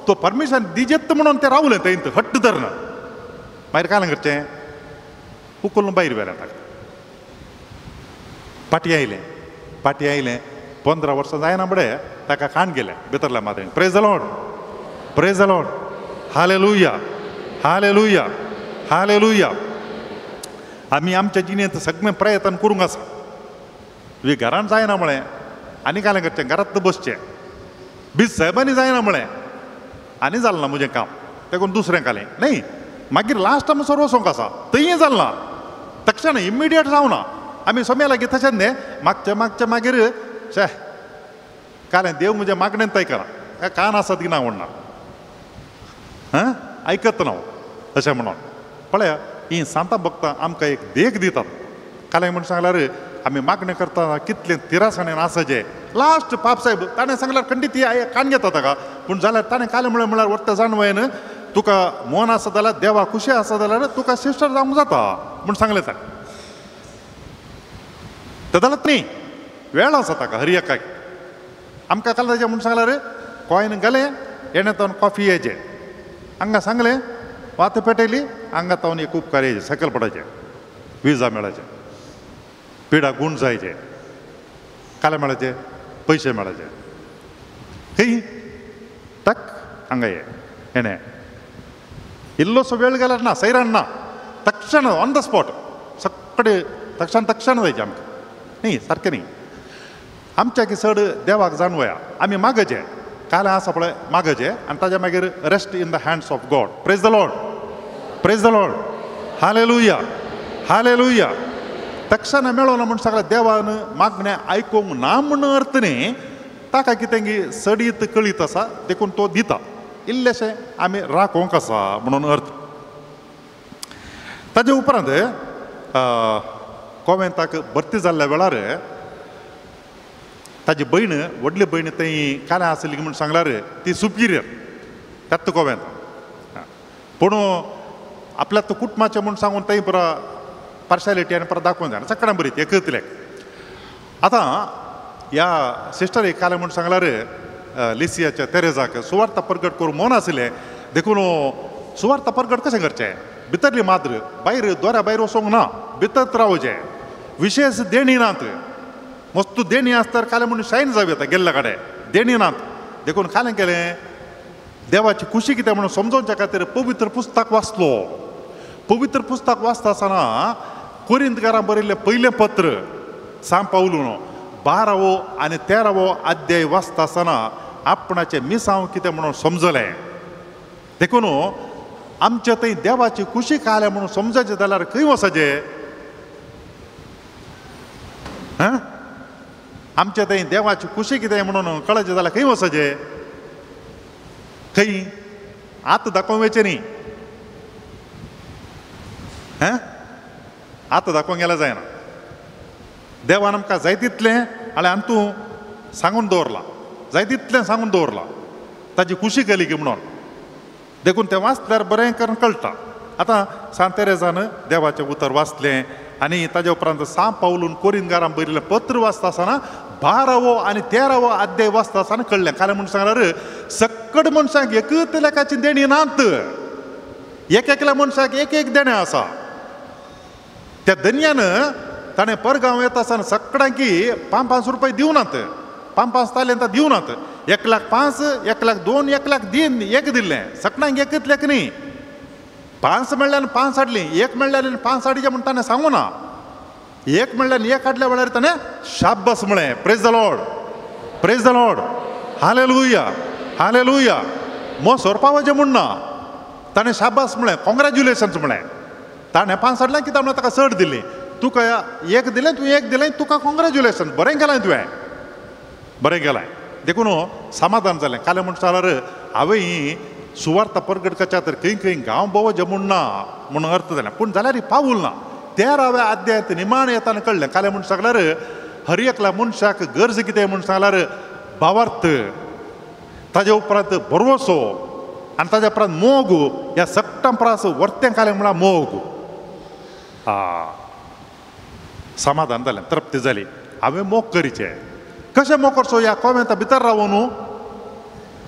तो परमिशन दिजेत म्हणून तें रावलें थंय हट्ट धरना. मागीर कालें करचें उखलून भायर व्हेलें ताका. पाटी आयलें पाटी आयलें 15 वर्सां जायना बडें ताका खाण गेलें भितरल्या माद्रीन. Praise the Lord, praise the Lord, hallelujah, hallelujah, hallelujah. आमी आमच्या जिणेंत सगळें प्रयत्न करूंक आसा. तुवें घरान जायना म्हळें आनी कालें करचें घरांत बसचें, बीज सायबांनी जायना म्हळें आनी जालें ना म्हजें काम देखून दुसरें कालें न्ही. मागीर लास्ट आमसर वचोंक आसा थंय जालें ना तक्षण इमिडिएट जावना. आमी सोम्या लागीं तशेंच न्ही मागचें मागचें मागीर शे कालें देव म्हजें मागणें आयकना कान आसात की ना म्हणना हां आयकत ना अशें म्हणून. पळया ही सांतां भक्तां आमकां एक देख दितात. कालें म्हूण सांगल्यार आमी मागणें करतना कितलें तिरासणेन आसाचें. लास्ट पापसाहेब ताणें सांगल्यार खंडीत ही कान घेता ताका, पूण जाल्यार ताणें कालें म्हळें म्हळ्यार व्हरता जाणवयन तुका मन आसा जाल्यार देवा खुशी आसा जाल्यार तुका सिस्टर जावंक जाता म्हूण सांगलें ताणें. तेदाळात न्ही वेळ आसा ताका हर एकाक. आमकां काल जायचें म्हूण सांगल्यार कॉयन घालें येणें तावन कॉफी येयचें हांगा सांगलें वात पेटयली हांगा तावन एक उपकार येयचे सकयल पडायचें विजा मेळाचें पिडा गूण जायचे काले मेळाचे पयशे मेळाचे ही टक हांगा ये हेणें इल्लोसो वेळ गेल्यार ना सैराण ना तक्षण ऑन the spot सगळे तक्षण तक्षण जायचें आमकां न्ही सारकें न्ही. आमच्या की चड देवाक जाणवया आमी मागचें काल आसा पळय मागचें आनी ताज्या मागीर rest in the hands of God. Praise the Lord, praise the Lord, hallelujah, hallelujah. तक्षण मेळोना म्हूण सगळ्या देवान मागणें आयकूंक ना म्हूण अर्थ न्ही, ताका कितें की सडीत कळीत आसा देखून तो दिता इल्लेशें आमी राखोवंक आसा म्हणून अर्थ. ताजे उपरांत कोवेंताक भरती जाल्ल्या वेळार ताजी भयण व्हडली भयण थंय काल्यां आसली म्हूण सांगल्यार ती सुपिरियर त्याच कोवेंत, पूण आपल्या तो कुटुंबाचें म्हूण सांगून थंय पुरा पार्शालिटी आनी परत दाखोवन जायना सगळ्यां बरी एकतलेक. आतां ह्या सिस्टर एक कालें म्हूण सांगल्यार लिसियाच्या तेरेजाक सुवार्थ परगट करूं मन आशिल्लें देखून सुवार्थ परगट कशें करचें भितरली माद्र भायर दोऱ्या भायर वचोंक ना भितर रावचें. विशेष देणी नात. मस्त देणी आसतार कालें म्हणून शायन जावं येता गेल्ल्या कडेन देणी नात. देखून कालें केलें देवाची खुशी कितें म्हणून समजोवच्या खातीर पवित्र पुस्तक वाचलो. पवित्र पुस्तक वाचता आसतना कोरिंतकारां बरयल्लें पयलें पत्र सांत पावलून 12वो आनी 13वो अध्याय वाचता आसतना आपणाचें मिसांव कितें म्हणून समजलें. देखून आमच्या थंय देवाची खुशी काल्या म्हणून समजायचें जाल्यार खंय वचचें? हां, आमच्या थंय देवाची खुशी कितें म्हणून कळचें जाल्यार खंय वचचें? खंय आतां दाखोवंक वयचें न्ही. हां, आतां दाखोवंक गेल्यार जायना. देवान आमकां जाय तितलें आनी आनी तूं सांगून दवरलां, जाय तितलें सांगून दवरलां ताजी खुशी केली की म्हणून. देखून तें वाचल्यार बरें करून कळटा. आतां सांत तेरेजान देवाचें उतर वाचलें आनी ताज्या उपरांत सांत पावलून कोरिंतकारां बरयल्लें पत्र वाचता आसतना 12वो आनी 13वो अध्याय वाचता आसतना कळ्ळें. कालें म्हूण सांगल्यार सक्कड मनशाक एकच लेखाची देणी नात, एक एकल्या मनशाक एक एक देणें आसा. त्या धनयान ताणें परगांव येता आसतना सगळ्यांकी 5 5 रुपये दिवनात, 5 5 तालेंतां दिवनात. 1 लाख 5, 1 लाख 2, 1 लाख 3 एक दिल्लें. सगळ्यांक एकच लेख न्ही. 5 मेळ्ळ्यान 5 हाडली, 1 मेळ्ळ्यान 5 हाडचे म्हूण ताणें सांगू ना. 1 मेळ्ळ्यान 1 हाडल्या वेळार ताणें शाब्बास म्हळें. Praise the Lord, praise the Lord, hallelujah, hallelujah. मो सोरपावाचें म्हूण ना, ताणें शाब्बास म्हळें, कॉंग्रेच्युलेशन्स म्हळें. ताणें 5 हाडलें कित्याक म्हणल्यार ताका चड दिली. तुका 1 दिलें, तुवें 1 दिलें, तुका कॉंग्रेच्युलेशन, बरें केलें तुवें, बरें केलें. देखून समाधान जालें. कालें म्हूण सांगल्यार हांवें ही सुवार्ता परगट करच्या खातीर खंय खंय गांव भोंवचें म्हूण ना म्हणून अर्थ जालें. पूण जाल्यार पावूल ना. 13व्या अध्यायांत निमाणें येताना कळ्ळें. कालें म्हूण सांगल्यार हर एकल्या मनशाक गरज कितें म्हूण सांगल्यार भावार्थ, ताजे उपरांत भरवसो आनी ताज्या उपरांत मोग. ह्या सगटां परस वर्तें कालें म्हळ्यार मोग. समाधान जालें, तृप्ती जाली. हांवें मोग करचें. कशें मोग करचो? ह्या कोवेंता भितर रावून न्हू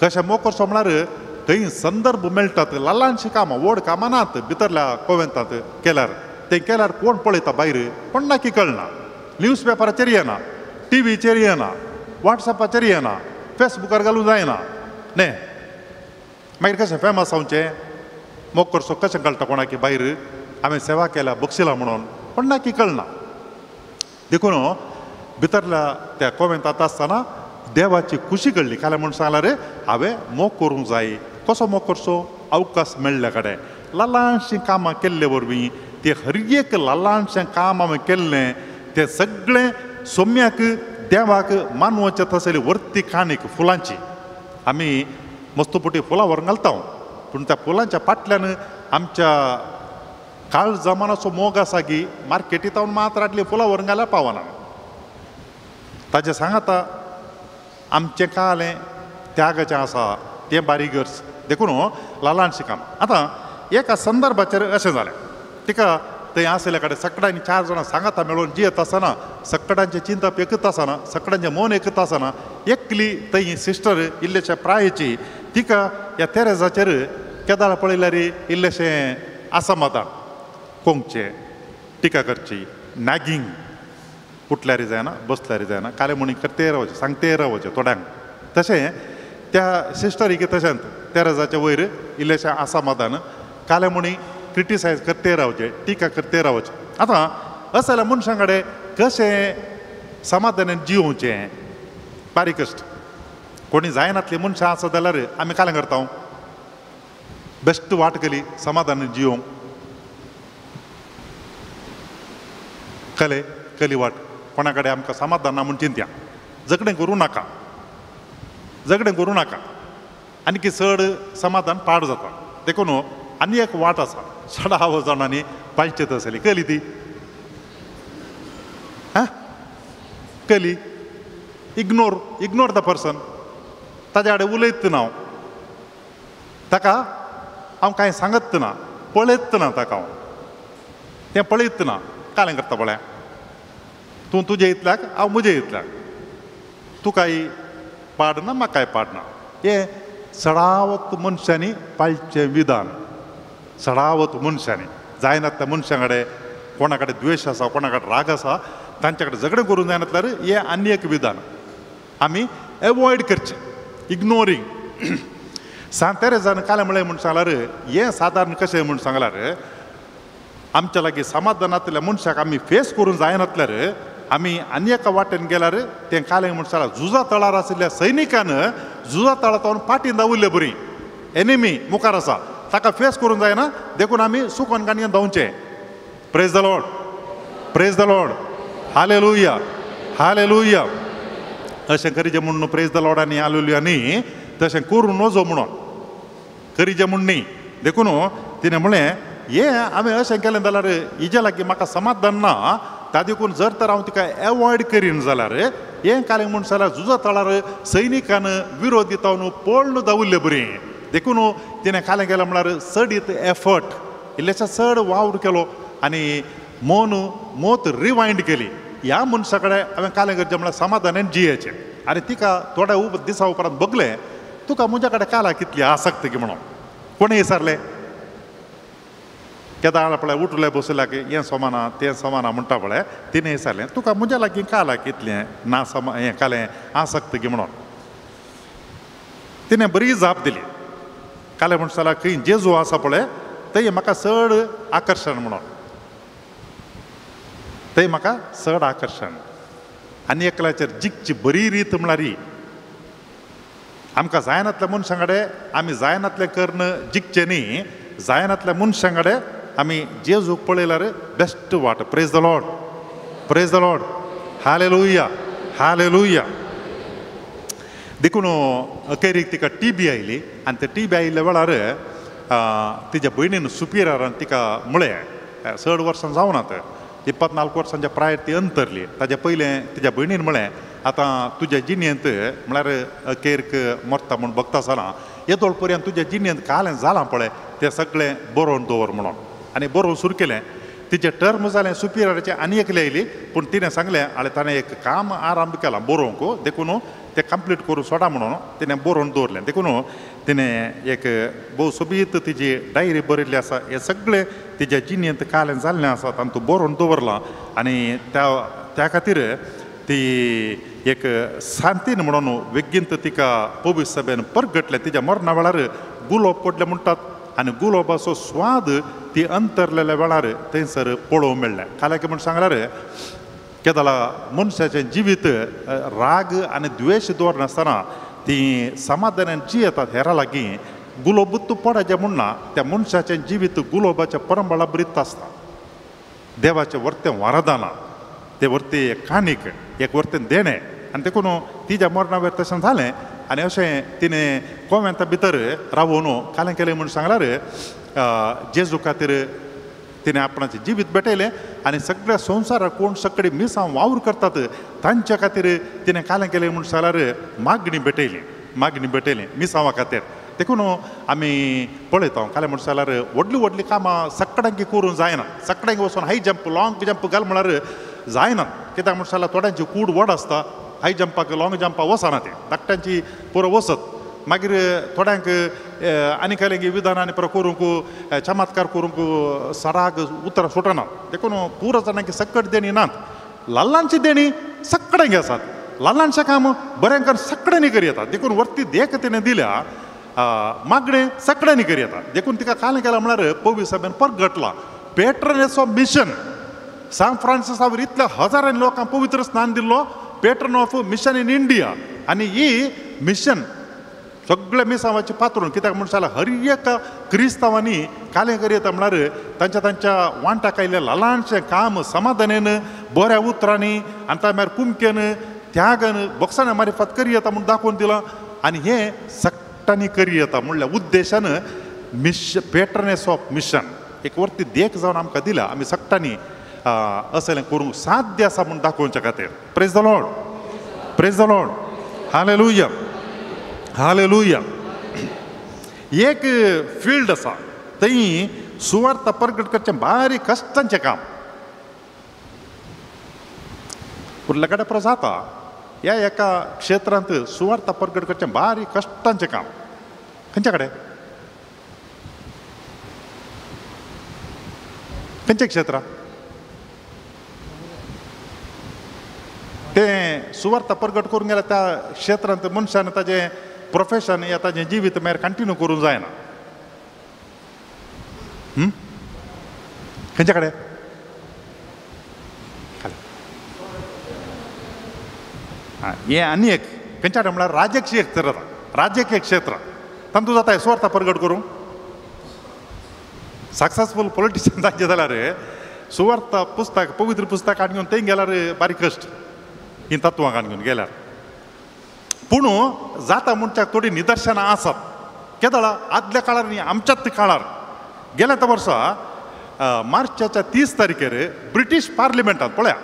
कशें मोग करचो म्हळ्यार थंय संदर्भ मेळटात. ल्हानशीं कामां, व्हड कामां नात भितरल्या कोवेंतांत केल्यार. तें केल्यार कोण पळयता भायर कोणाकी कळना. न्यूज पेपराचेर येना, टिवीचेर येना, वॉट्सॅपाचेर येना, फेसबुकार घालूंक जायना न्ही. मागीर कशें फेमस जावचें? मोग करचो कशें कळटा कोणाकी भायर हांवें सेवा केल्या बक्षिला म्हणून कोणाकी कळना. देखून भितरल्या त्या कोवेंतांत आसतना देवाची खुशी कळ्ळी. कालें म्हूण सांगल्यार हांवें मोग करूंक जाय. कसो मोग करचो? अवकाश मेळ्ळ्या कडेन ल्हानशीं कामां केल्ले वरवीं ते हर एक ल्हानशें काम हांवें केल्लें तें सगळें सोम्याक देवाक मानवचें तसली वर्ती काणीक फुलांची. आमी मस्तपुटी फुलां व्हरून घालता, पूण त्या फुलांच्या फाटल्यान आमच्या काळ जमानाचो मोग आसा की मार्केटींत मात्र हाडली फुलां व्हरून घाल्यार पावना. ताजें सांगाता आमचें कालें त्यागाचें आसा तें बारीक गरज. देखून ल्हानशीं काम. आतां एका संदर्भाचेर अशें जालें, तिका थंय आशिल्ल्या कडेन सगळ्यांनी 4 जाणां सांगाता मेळून जियेत आसतना सगळ्यांचें चिंतप एकच आसना, सगळ्यांचें मन एकच आसना. एकली थंय सिस्टर इल्लेशे प्रायेची, तिका ह्या तेरेजाचेर केदाळ पळयल्यार इल्लेशें आसमाधान, कोंकचें, टिका करची, नॅगिंग, उठल्यार जायना, बसल्यार जायना, कालें म्हणी करते रावचें, सांगते रावचें थोड्यांक. तशें त्या सिस्टरीक तशेंच तेरेजाच्या वयर इल्लेशें आसमाधान, कालें म्हणी क्रिटिसायज करते रावचें, टिका करते रावचें. आतां अशें जाल्यार मनशां कडेन कशें समाधानान जियोवचें बारीक कश्ट. कोणी जायनातलीं मनशां आसा जाल्यार आमी कालें करता? बेस्ट वाट केली समाधानान जियोवंक. कले कली वाट कोणा कडेन आमकां समाधान ना म्हूण चिंत्या. झगडें करूं नाका, झगडें करूं नाका, आनीक चड समाधान पाड जाता. देखून आनी एक वाट आसा सडाव जाणांनी पाळचें तसली. कली ती हां कली इग्नोर, इग्नोर the person. ताज्या कडेन उलयत ना हांव, ताका हांव कांय सांगत ना, पळयत ना ताका हांव, तें पळयत ना. कालें करता पळया तूं तुजे इतल्याक, हांव म्हजे इतल्याक, तुकाय पाडना म्हाकाय पाडना. हें सडावत मनशांनी पाळचें विधान. सडावत मनशांनी जायना त्या मनशां कडेन कोणा कडेन द्वेश आसा, कोणा कडेन राग आसा, तांचे कडेन झगडें करूंक जायना जाल्यार हें आनी एक विधान आमी एवॉयड करचें, इग्नोरींग. सांत तेरेजान कालें म्हळें म्हूण सांगल्यार हें सादारण कशें म्हूण सांगल्यार आमच्या लागीं समाधान नासलेल्या मनशाक आमी फेस करूंक जायनासल्यार आमी आनी एका वाटेन गेल्यार तें कालें म्हूण सांगल्यार झुजा तळार आशिल्ल्या सैनिकान झुजा तळार तावन फाटीं धांविल्ले बरी, एनिमी मुखार आसा ताका फेस करूंक जायना देखून आमी सुकोन गाणयेन धांवचें. Praise the Lord, praise the Lord, hallelujah, hallelujah. अशें करीजें म्हूण प्रेज the Lord आनी हालेलुया न्ही, तशें करूं नजो म्हणून करीजें म्हूण न्ही. देखून तिणें म्हणलें हें हांवें अशें केलें जाल्यार हिज्या लागीं म्हाका समाधान ना, ता देखून जर तर हांव तिका एवॉयड करीन जाल्यार हें कालें म्हूण जाल्यार झुजा तळार सैनिकान विरोध दिता पळ्ळ धांविल्ले बरी. देखून तिणें कालें केलें म्हळ्यार चडीत एफर्ट, इल्लेशें चड वावर केलो आनी मोन मोत रिवायंड केली. ह्या मनशा कडेन हांवें कालें करचें म्हळ्यार समाधानान जियेचें. आनी तिका थोड्या दिसा उपरांत बगलें तुका म्हज्या कडेन काला कितली आसक्त की म्हणून. कोणें विचारलें केदाळ पळय उठले बसल्या की हें समाना तें समाना म्हणटा पळय, तिणें विचारलें तुका म्हज्या लागीं काला कितलें ना समा हें कालें आसक्त की म्हणून. तिणें बरी जाप दिली, कालें म्हण जाल्यार खंय जेजू आसा पळय थंय म्हाका चड आकर्शण म्हणून, थंय म्हाका चड आकर्शण. आनी एकल्याचेर जिखची बरी रीत म्हळ्यार ही आमकां जायनातल्या मनशां कडेन आमी जायनातलें करून जिखचें न्ही, जायनातल्या मनशां कडेन आमी जेजूक पळयल्यार बेस्ट वाट. Praise the Lord, praise the Lord, hallelujah, hallelujah. देखून अखेरीक तिका टीबी आयली आनी ते टीबी आयिल्ल्या वेळार तिच्या भयणीन सुपिरियरान तिका म्हळें, चड वर्सां जावनात, 24 वर्सांच्या प्रायर ती अंतरली. ताज्या पयलें तिच्या भयणीन म्हळें आतां तुज्या जिणेंत म्हळ्यार अखेरक मरता म्हूण भगता आसतना येदोळ पर्यंत तुज्या जिणेंत कालें जालां पळय तें सगळें बरोवन दवर म्हणून. आनी बरोवन सुरू केलें. तिचें टर्म जालें सुपिरियराचें आनी एकलें आयली, पूण तिणें सांगलें आनी ताणें एक काम आरंभ केलां बरोवंक देखून तें कंप्लीट करून सोडा म्हणून तिणें बरोवन दवरलें. देखून तिणें एक भोव सोबीत तिजी डायरी बरयल्ली आसा. हें सगळें तिज्या जिणेंत कालें जाल्लें आसा तातूंत बरोवन दवरलां आनी त्या त्या खातीर ती एक शांतीन म्हणून वेगींत तिका पवित्र सभेन परगटलें. तिज्या मरणा वेळार गुलोब पडले म्हणटात आनी गुलोबाचो स्वाद ती अंतरलेल्या वेळार थंयसर पळोवंक मेळ्ळें. काल्याक म्हूण सांगल्यार केदला मनशाचें जिवीत राग आनी द्वेश दवरनासतना ती समाधानान जियेतात हेरां लागीं. गुलोब तूं पडाचें म्हूण ना, त्या मनशाचें जिवीत गुलोबाच्या परंबळा बरीत आसता. देवाचें वर्तें वरदाना, तें वर्तें एक काणीक, एक वर्तें देणें. आनी देखून तिज्या मरणा वेळार तशें जालें आनी अशें तिणें कोवेंता भितर रावून कालें केलें म्हूण सांगल्यार जेजू खातीर तिणें आपणाचें जिवीत भेटयलें आनी सगळ्या संवसाराक कोण सगळीं मिसां वावर करतात तांच्या खातीर तिणें कालें केलें म्हूण सांगल्यार मागणी भेटयली, मागणी भेटयली मिसांवा खातीर. देखून आमी पळयता कालें म्हूण सांगल्यार व्हडलीं व्हडलीं कामां सगळ्यांकी करूंक जायना, सगळ्यांकी वचून हाय जंप लॉंग जंप घाल म्हळ्यार जायना. कित्याक म्हूण सांगल्यार थोड्यांची कूड व्हड आसता, हाय जंपाक लॉंग जंपाक वचना, तें धाकट्यांची पुरो वचत. मागीर थोड्यांक आनी कांय विधानां आनी पुरो करूंक चमत्कार करूंक सराग उतरां सुटना. देखून पुरो जाणांक सकट देणी नात, ल्हानशी देणी सगळ्यांक आसात. ल्हानशें काम बरें करून सगळ्यांनी करी येता. देखून वरती देख तिणें दिल्या, मागणें सगळ्यांनी करी येता. देखून तिका कालें केलां म्हळ्यार पवित्र सभेन परगटलां. पेट्रन मिशन सांत फ्रांसिसा वयर इतल्या हजारांनी लोकांक पवित्र स्नान दिल्लो, patron of mission in India. आनी ही मिशन सगळे मिसांवाचें पात्रून कित्याक म्हूण सांगल्यार हर एक क्रिस्तांवांनी कालें करी येता म्हळ्यार तांच्या तांच्या वांटाक आयिल्लें ल्हानशें काम समाधानेन बऱ्या उतरांनी आनी त्या मागीर कुमकेन त्यागान बक्षाना मारिफात करी येता म्हूण दाखोवन दिलां. आनी हें सगळ्यांनी करी येता म्हणल्या उद्देशान मिश पेट्रनेस ऑफ मिशन एक वरती देख जावन आमकां दिला. आमी सगळ्यांनी असलें करूंक साध्य आसा म्हूण दाखोवच्या खातीर. Praise the Lord, praise the Lord, hallelujah, hallelujah. एक फिल्ड आसा थंय सुवार्थ परगट करचें बारीक कश्टांचें काम उरल्या कडेन पुरो जाता. ह्या एका क्षेत्रांत सुवार्थ परगट करचें बारीक कश्टांचें काम खंयच्या कडेन, खंयच्या क्षेत्रांत? सुवार्ता प्रगट करूंक गेल्यार त्या क्षेत्रांत मनशान ताजें प्रोफेशन या ताजें जिवीत मागीर कंटिन्यू करूंक जायना. खंयच्या कडेन हें आनी एक खंयच्या कडेन म्हळ्यार राजकीय क्षेत्र जाता, राजकीय क्षेत्र तातूंत जाता सुवार्ता प्रगट करूंक. सक्सेसफूल पॉलिटिशियन जायचे जाल्यार सुवार्ता पुस्तक पवित्र पुस्तक काडून घेवन थंय गेल्यार बारीक कश्ट, ही तत्वां काडून घेवन गेल्यार. पूण जाता म्हणच्याक थोडीं निदर्शनां आसात. केदळा आदल्या काळार न्ही, आमच्याच काळार गेल्या त्या वर्सा मार्चाच्या 30 तारखेर ब्रिटीश पार्लिमेंटांत पळया,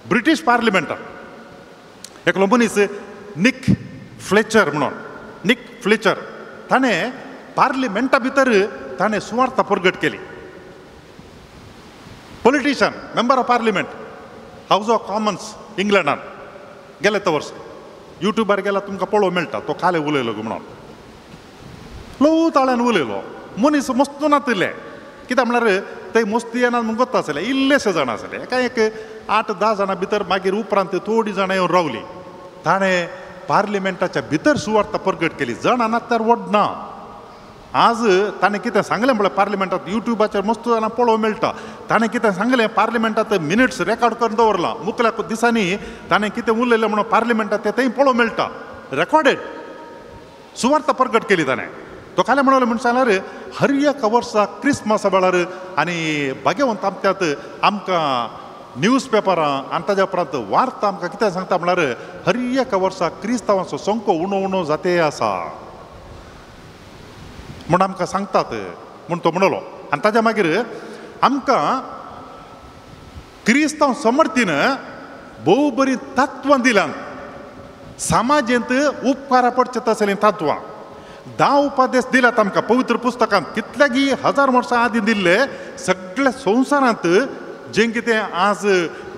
ब्रिटीश पार्लिमेंटांत एकलो मनीस निक फ्लेचर म्हणून, निक फ्लेचर, ताणें पार्लिमेंटा भितर ताणें सुवार्ता प्रगट केली. Politician, member of parliament, house of commons इंग्लंडान गेले त्या वर्स. युट्यूबार गेल्यार तुमकां पळोवंक मेळटा तो काले उलयलो म्हणून, ल्हव ताळ्यान उलयलो. मनीस मस्त नातिल्ले, कित्याक म्हळ्यार थंय मस्ती येना म्हूण गोत्ता आसले, इल्लेशे जाणां आसले, एका एक 8-10 जाणां भितर. मागीर उपरांत थोडीं जाणां येवन रावलीं. ताणें पार्लिमेंटाच्या भितर सुवार्ता प्रगट केली. जाणां नातर व्हड ना. आज ताणें कितें सांगलें म्हळ्यार पार्लिमेंटांत युट्यूबाचेर मस्त जाणां पळोवंक मेळटा. ताणें कितें सांगलें पार्लिमेंटांत मिनिट्स रेकॉर्ड करून दवरलां. मुखल्या दिसांनी ताणें कितें उलयलें म्हणून पार्लिमेंटांत तें थंय पळोवंक मेळटा, रेकॉर्डेड. सुवार्ता प्रगट केली ताणें. तो काले म्हणले म्हण सांगल्यार हर एका वर्सा क्रिसमसा वेळार आनी भाग्यवंत आमच्यात आमकां न्यूज पेपरां आनी ताज्या उपरांत वार्ता आमकां कितें सांगता म्हळ्यार हर एका वर्सा क्रिस्तांवाचो संको उणो उणो जाते आसा म्हूण आमकां सांगतात म्हूण तो म्हणलो. आनी ताज्या मागीर आमकां क्रिस्तांव समर्थीन भोव बरीं तत्वां दिल्यात, समाजेंत उपकारा पडचे तसलीं तत्वां. 10 उपदेश दिल्यात आमकां पवित्र पुस्तकांत, कितल्यागी हजार वर्सां आदीं दिल्ले. सगळ्या संवसारांत जें कितें आज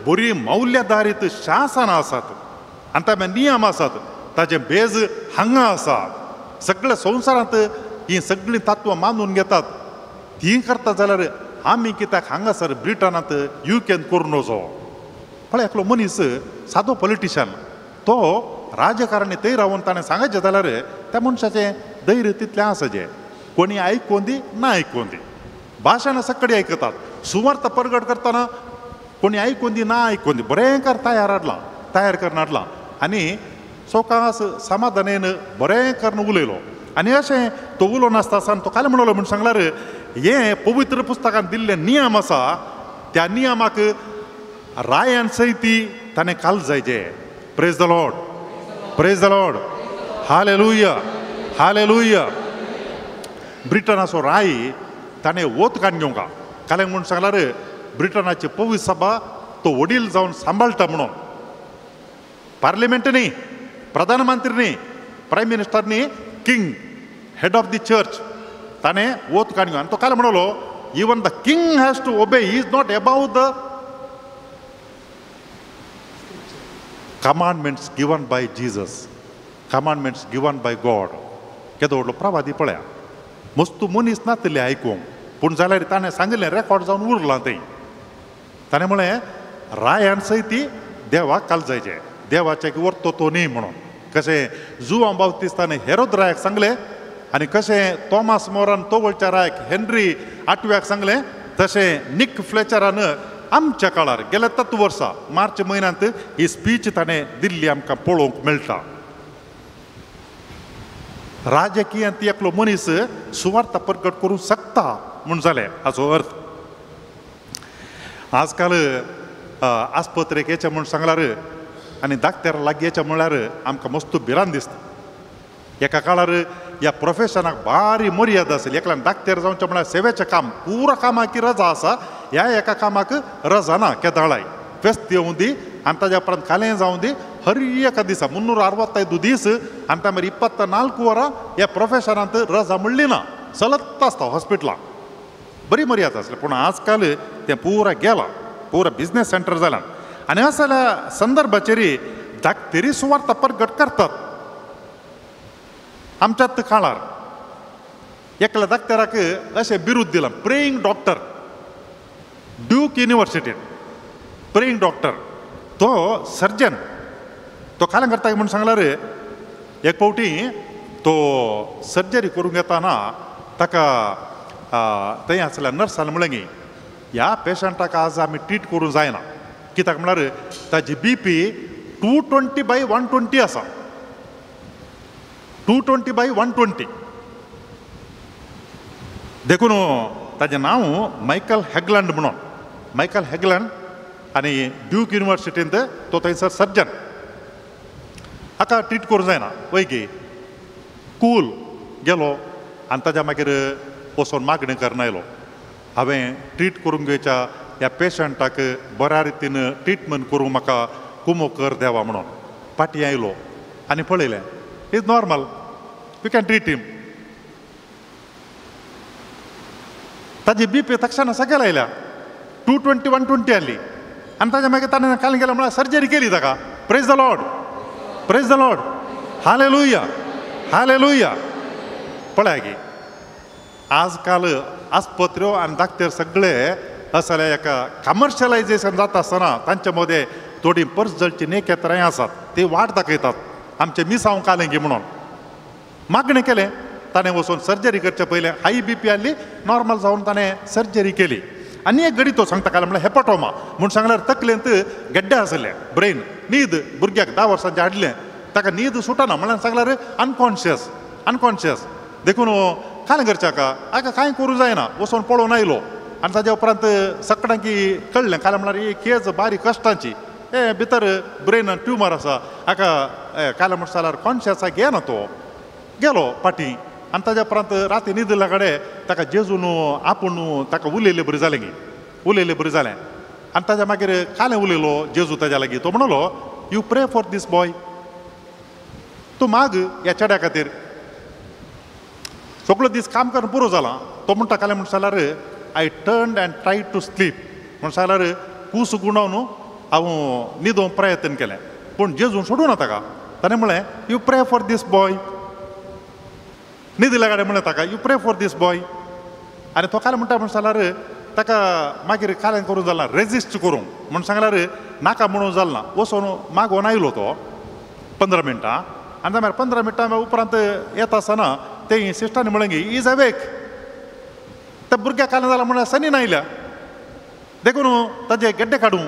बरी मौल्याधारीत शासनां आसात आनी ताचे नियम आसात, ताजे बेज हांगा आसा. सगळ्या संवसारांत हीं सगळीं तत्वां मानून घेतात. तीं करता जाल्यार आमी कित्याक हांगासर ब्रिटनांत युकेन करून वचो. पळय एकलो मनीस सादो पॉलिटिशियन, तो राजकारणी थंय रावन ताणें सांगायचें जाल्यार त्या मनशाचें धैर्य तितलें आसा जें कोणी आयकून दी ना आयकून दी. भाशणां सगळीं आयकतात, सुवार्ता प्रगट करतना कोणी आयकून दी ना आयकून दी, बरें कर तयार हाडलां, तयार करून हाडलां आनी सवकास समाधानेन बरें करून उलयलो. आनी अशें तो उलोवन आसता आसतना तो काल म्हणलो म्हूण सांगल्यार हें पवित्र पुस्तकान दिल्ले नियम आसा, त्या नियमाक रायान सयती ताणें काल जायचे. Praise the lord, praise the lord, hallelujah, hallelujah. ब्रिटनाचो राय ताणें वोत काडून घेवंक काल म्हूण सांगल्यार ब्रिटनाची पवित्र सभा तो वडील जावन सांबाळटा म्हणून. पार्लिमेंट न्ही, प्रधानमंत्री न्ही, प्रायम मिनिस्टर न्ही, king, head of the church, ताणें वोत काडून घेवन. आनी तो काल म्हणलो even the king has to obey, he is not above the commandments given by Jesus, commandments given by God. केदो व्हडलो प्रवादी पळया, मस्तू मनीस नातिल्ले आयकूंक, पूण जाल्यार ताणें सांगिल्लें रेकॉर्ड जावन उरलां थंय. ताणें म्हळें रायान सयती देवाक काल जायचें, देवाचें व्हरतो तो न्ही म्हणून. कशें जुवां बाप्तिस्तान हेरोद रायाक सांगलें आनी कशें तॉमास मोरान तोवळच्या रायाक हेनरी आठव्याक सांगलें, तशें निक फ्लेचरान आमच्या काळार गेल्या तत् वर्सा मार्च म्हयन्यांत ही स्पीच ताणें दिल्ली आमकां पळोवंक मेळटा. राजकीयांत एकलो मनीस सुवार्ता प्रगट करूंक शकता म्हूण जालें हाचो अर्थ. आजकाल आस्पत्रेक येचें म्हूण सांगल्यार आनी डाक्टरा लागीं येचें म्हळ्यार आमकां मस्त भिरांत दिसता. एका काळार ह्या प्रोफेशनाक भारी मर्यादा आसली. एकल्यान डाक्टर जावचें म्हळ्यार सेवेचें काम, पुरा कामाक रजा आसा, ह्या एका कामाक रजा ना. केदाळाय फेस्त येवं दी आनी ताज्या उपरांत कालें जावं दी, हर एका दिसा 365 दीस आनी त्या मागीर 24 वरां ह्या प्रोफेशनांत रजा म्हणली ना, चलत आसता हॉस्पिटलां. बरी मर्यादा आसली. पूण आजकाल तें पुरा गेलां, पुरा बिजनेस सेंटर जालां. आनी असल्या संदर्भाचेर धाकटेरी सुवार्ता प्रगट करतात. आमच्यात काळार एकल्या डाक्टराक अशें बिरूद दिलां, प्रेईंग डॉक्टर, ड्यूक युनिवर्सिटीन प्रेईंग डॉक्टर. तो सर्जन, तो कालें करता म्हणून सांगला रे, एक फावटी तो सर्जरी करूंक येताना ताका थंय आसल्या नर्सान म्हणलें की ह्या पेशंटाक आज आमी ट्रीट करूंक जायना, कित्याक म्हळ्यार ताजी BP 220/120 आसा, 220/120. देखून ताजें नांव मायकल हेगलंड म्हणून, मायकल हेगलंड आनी ड्यूक युनिवर्सिटींत तो थंयसर सर्जन. हाका ट्रीट करूंक जायना वय की कूल गेलो आनी ताज्या मागीर वचोन मागणी करून आयलो, हांवें ट्रीट करूंक घेवच्या ह्या पेशंटाक बऱ्या रितीन ट्रिटमेंट करूंक म्हाका कुमो कर देवा म्हणून. फाटीं आयलो आनी पळयलें is normal, you can treat him. ताजी बीपी तक्षणा सकयल आयल्या, 220 120 आसली आनी ताज्या मागीर ताणें काल गेलो म्हळ्यार सर्जरी केली ताका. Praise the Lord, praise the Lord, hallelujah, hallelujah. पळया की आजकाल आस्पत्र्यो आनी डाक्टर सगळे असल्या एका कमर्शियलायजेशन जाता आसतना तांचे मदें थोडी पर्जळची नेकेत्रांय आसात, ती वाट दाखयतात आमचें मिसांव कालें की म्हणून. मागणें केलें, ताणें वचून सर्जरी करचे पयलें हाय बीपी आसली, नॉर्मल जावन ताणें सर्जरी केली. आनी एक घडी तो सांगता काल म्हणल्यार हेपटोमा म्हूण सांगल्यार तकलेंत गड्डे आसले, ब्रेन न्हीद भुरग्याक 10 वर्सांचें हाडलें ताका न्हीद सुटना म्हणल्यार सांगल्यार अनकॉन्शियस, अनकॉन्शियस. देखून कांय करचें हाका, हाका कांय करूंक जायना, वचून पळोवन आयलो. आनी ताज्या उपरांत सगळ्यांकी कळ्ळें काल म्हणल्यार ही केज बारीक कश्टांची, ए भितर ब्रेन ट्युमर आसा हाका, काल म्हणटा जाल्यार कॉन्शियसाक घेना तो गेलो फाटीं. आनी ताज्या उपरांत राती न्हिदिल्ल्या कडेन ताका जेजून आपूण ताका उलयल्ले बरें जालें गी, उलयल्ले बरें जालें. आनी ताज्या मागीर कालें उलयलो जेजू ताज्या लागीं, तो म्हणलो you pray for this boy, तूं माग ह्या चेड्या खातीर, सगळो दीस काम करून पुरो जालां. तो म्हणटा कालें म्हणटा जाल्यार I turn and try to sleep म्हण सांगल्यार कूस गुंडावन हांव न्हिदोवंक प्रयत्न केलें, पूण जेजून सोडूं ना ताका. ताणें म्हणलें you pray for this boy, न्हिदिल्ल्या कडेन म्हणलें ताका you pray for this boy. आनी तो कालें म्हणटा म्हण जाल्यार ताका मागीर कालें करूंक जालें ना, रेजिस्ट करूंक म्हण सांगल्यार नाका म्हणून जालें ना, वचून मागोवन आयलो तो 15 मिनटां. आनी मागीर 15 मिनटां उपरांत येता आसतना ते सिस्टरान म्हणलें की is awake. त्या भुरग्याक कालें जालां म्हणल्यार सनीन आयल्या, देखून ताजे गड्डे काडूं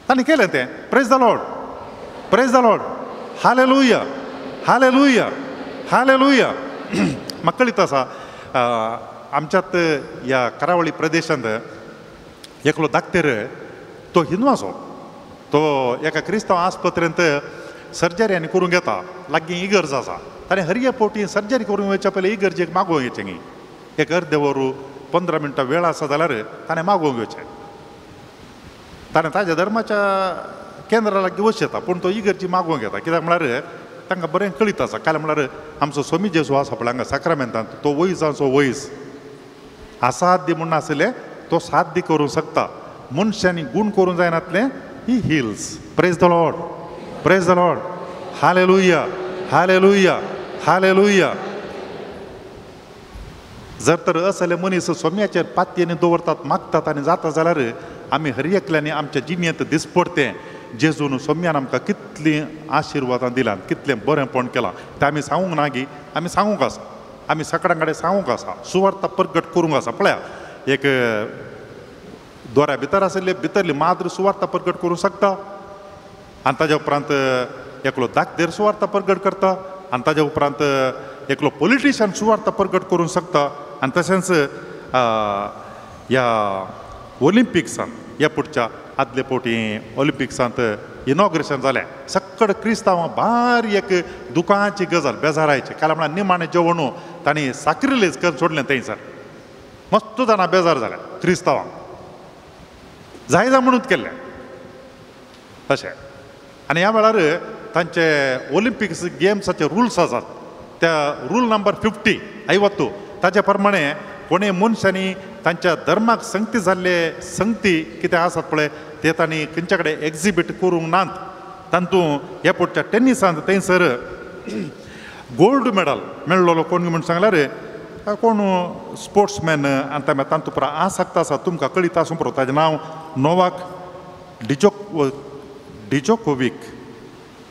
ताणें केलें तें. Praise the Lord, praise the Lord, hallelujah, hallelujah, hallelujah. म्हाका कळीत आसा आमच्यात ह्या करावळी प्रदेशांत एकलो डाक्टर तो हिंदू, तो एका क्रिस्तांव आस्पत्रेंत सर्जरी आनी करूंक येता, लागीं इगर्ज आसा. ताणें हर एक फावटी सर्जरी करूंक वयच्या पयलीं इगर्जेक मागोवंक येचें गी, एक अर्दे वर 15 मिनटां वेळ आसा जाल्यार ताणें मागोवंक येवचें. ताणें ताज्या धर्माच्या केंद्रा लागीं वचूं येता, पूण तो इगर्जी मागोवंक येता, कित्याक म्हळ्यार तांकां बरें कळीत आसा. काल म्हळ्यार आमचो स्वामी जेजू आसा पळय हांगा साक्रामेंतांत, तो वैजांचो वैज असाध्य म्हूण आसलें तो साध्य करूंक शकता, मनशांनी गूण करूंक जायनातलें he heals. Praise the Lord, praise the Lord, hallelujah, hallelujah, hallelujah. जर तर असले मनीस सोम्याचेर पातयेनी दवरतात, मागतात आनी जाता जाल्यार आमी हर एकल्यांनी आमच्या जिणेंत दिसपडतें जेजून सोम्यान आमकां कितलीं आशिर्वादां दिलां, कितलें बरेंपण केलां तें आमी सांगूंक ना गी, आमी सांगूंक आसा, आमी सगळ्यां कडेन सांगूंक आसा, सुवार्ता प्रगट करूंक आसा. पळया एक दोऱ्या भितर आशिल्ले भितरली माद्र सुवार्ता प्रगट करूंक शकता, आनी ताज्या उपरांत एकलो दाखदेर सुवार्ता प्रगट करता, आनी ताज्या उपरांत एकलो पॉलिटिशियन सुवार्ता प्रगट करूंक शकता. आनी तशेंच ह्या ऑलिम्पिक्सान ह्या पुढच्या आदले फावटी ऑलिम्पिक्सांत इनॉग्रेशन जालें, सगळे क्रिस्तांवां भारी एक दुकांची गजाल बेजारायची. काल म्हळ्यार निमाणें जेवण तांणी साक्रिलेज करून सोडलें थंयसर, मस्त जाणां बेजार जालें क्रिस्तांवांक, जाय जाय म्हणून केल्लें अशें. आनी ह्या वेळार तांचे ऑलिम्पिक्स गेम्साचे रुल्स आसात, त्या रूल नंबर 50 ऐवत्तू ताच्या प्रमाणे कोणे मनशांनी तांच्या धर्माक संगती जाल्ले संगती कितें आसात पळय ते तांणी खंयच्या कडेन एक्झिबीट करूंक नात. तातूंत ह्या पुढच्या टेनिसांत थंयसर गोल्ड मेडल मेळ्ळो कोण म्हूण सांगल्यार कोण स्पोर्ट्समॅन, आनी तातूंत पुरा आसक्त आसा तुमकां कळीत आसूं पुरो, ताजें नांव नोवाक डिजोकोवीक,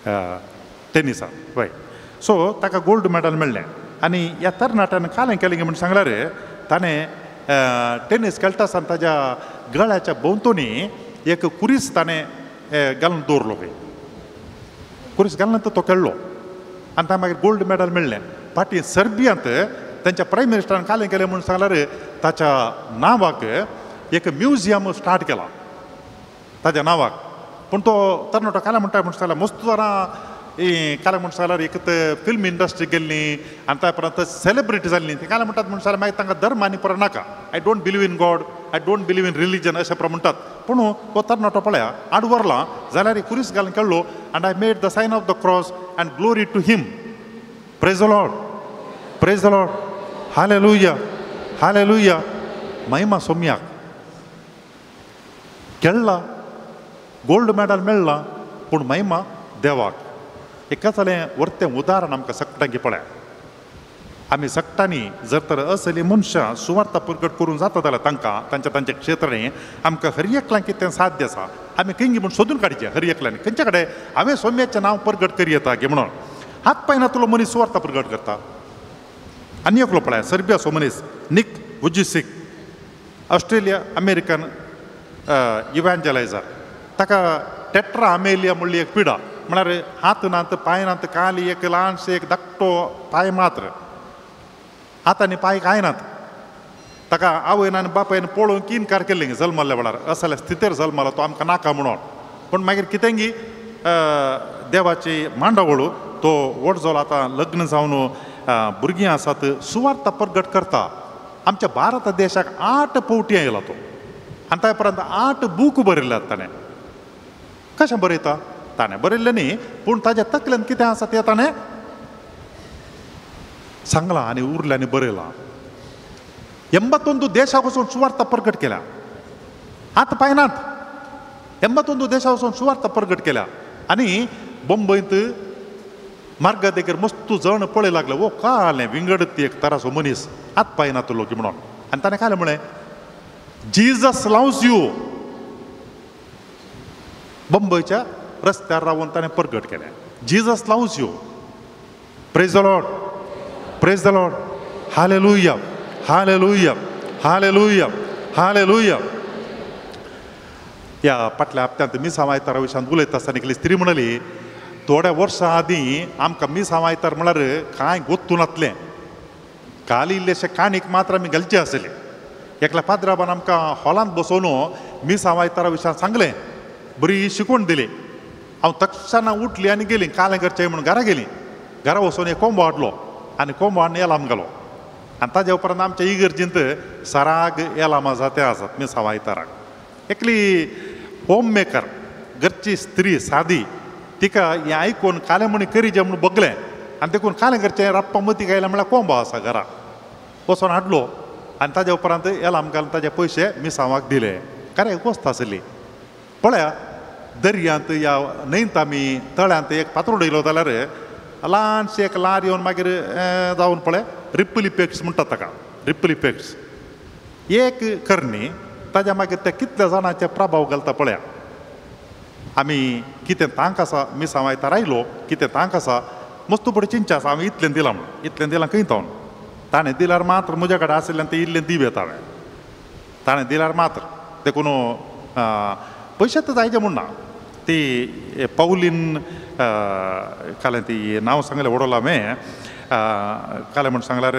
टेनिसान वय. सो ताका गोल्ड मेडल मेळ्ळें आनी ह्या तरणाट्यान कालें केलें म्हूण सांगल्यार ताणें टेनीस खेळटा आसतना ताज्या गळ्याच्या भोंवतणी एक कुरीस ताणें घालून दवरलो खंय. कुरीस घालून तो खेळ्ळो आनी ताका मागीर गोल्ड मेडल मेळ्ळें. फाटीं सर्बियांत तांच्या प्रायम मिनिस्टरान कालें केलें म्हूण सांगल्यार ताच्या नांवाक एक म्युझियम स्टार्ट केला ताज्या नांवाक. पूण तो तरणाटो कालें म्हणटा म्हूण सांगल्यार मस्त जाणां कालें म्हूण सांगल्यार एक तर फिल्म इंडस्ट्री गेल्ली आनी त्या उपरांत सेलिब्रिटी जाल्ली. ती कालें म्हणटात म्हूण सांगल्यार मागीर तांकां धर्म आनी परत नाका, I don't believe in God, I don't believe in religion अशें प्रमाण म्हणटात. पूण हो तरणाटो पळया आड व्हरला जाल्यार कुरीस घालून खेळ्ळो and I made the sign of the cross and glory to him. Praise the Lord, praise the Lord, hallelujah, hallelujah. महिमा सोम्याक. खेळ्ळा, गोल्ड मेडल मेळ्ळा, पूण महिमा देवाक. एका जालें वर्तें उदाहरण आमकां सगळ्यांकी पळया. आमी सगळ्यांनी जर तर असली मनशां सुवार्थ प्रगट करून जाता जाल्यार तांकां तांच्या तांच्या क्षेत्रांनी आमकां हर एकल्यान कितें साध्य आसा आमी खंय म्हूण सोदून काडचें. हर एकल्यान खंयच्या कडेन हांवें सोम्याचें नांव प्रगट करी येता गे म्हणून हात पांय नातलो मनीस सुवार्थ प्रगट करता. आनी एकलो पळया सर्बियाचो मनीस Nick Vujicic, Australia American evangelizer. ताका टेट्रा अमेलिया म्हणली एक पिडा, म्हळ्यार हात नात पांय नात, काली एक ल्हानशें एक धाकटो पांय मात्र, हात आनी पांय कांय नात. ताका आवयन आनी बापायन पळोवन की इनकार केल्लें जल्मल्ल्या वेळार, असल्या स्थितीर जल्मला तो आमकां नाका म्हणून. पूण मागीर कितेंगी देवाची मांडावळ तो व्हड जालो, आतां लग्न जावन भुरगीं आसात, सुवार्थ प्रगट करता. आमच्या भारत देशाक 8 पवटी आयला तो आनी त्या उपरांत 8 बूक बरयल्यात ताणें. कशें बरयता ताणें बरयल्लें न्ही, पूण ताज्या तकलेन कितें आसा तें ताणें सांगलां आनी उरलें आनी बरयलां. 81 देशाक वचून सुवार्थ प्रगट केल्या, हात पांय नात, 81 देशाक वचून सुवार्थ प्रगट केल्या. आनी बंबयंत मार्गा देगेर मस्तू जण पळय लागले, वो कालें विंगड ती एक तरासो मनीस हात पांय नातलो की म्हणून. आनी ताणें कालें म्हळें जीजस लव्स you. बंबयच्या रस्त्यार रावन ताणें प्रगट केलें Jesus loves you. Praise the Lord, praise the Lord, hallelujah, hallelujah, hallelujah, hallelujah. ह्या फाटल्या हप्त्यांत मिसांव आयतारा विशयांत उलयता आसतना एकली स्त्री म्हणाली, थोड्या वर्सां आदीं आमकां मिसांव आयतार म्हळ्यार कांय गोत्तू नातलें, काल इल्लेशें काणीक मात्र आमी घालचें आसलें. एकल्या पाद्राबान आमकां हॉलांत बसोवन मिसांव आयतारा विशयांत सांगलें, बरी शिकवण दिली. हांव तक्षणा उठली आनी गेली, कालें करचें म्हणून घरा गेली. घरा वचून एक कोंबो हाडलो आनी कोंबो हाडून एलाम घालो आनी ताज्या उपरांत आमच्या इगर्जींत सराग एलाम आसा ते आसात मिसांव आयताराक. एकली होम मेकर, घरची स्त्री सादी, तिका हें आयकून कालें म्हणी करीजे म्हणून बगलें आनी देखून कालें करचें राप्पा मती गायलें म्हळ्यार कोंबो आसा घरा, वचोन हाडलो आनी ताज्या उपरांत एलाम घालून ताजे पयशे मिसांवाक दिले. कारण एक वस्त आसली पळया, दर्यांत ह्या न्हंयत आमी तळ्यांत एक पात्रोड येयलो जाल्यार ल्हानशें एक ल्हार येवन मागीर जावन पळय रिप्पल इफेक्ट्स म्हणटात ताका, रिप्पल इफेक्ट्स. एक करणी ताज्या मागीर त्या कितल्या जाणांचे प्रभाव घालता पळया. आमी कितें तांक आसा मिसांव आयतार आयलो, कितें तांक आसा मस्त बरें चिंतचें आसा हांवें इतलें दिलां म्हणून, इतलें दिलां खंय तावन ताणें दिल्यार मात्र म्हज्या कडेन आशिल्ल्यान तें इल्लें दिव येता हांवें, ताणें दिल्यार मात्र. देखून पयशे तर जायचे म्हूण ना. ती पावलीन कालें ती नांव सांगलें वडोला हांवें, कालें म्हूण सांगल्यार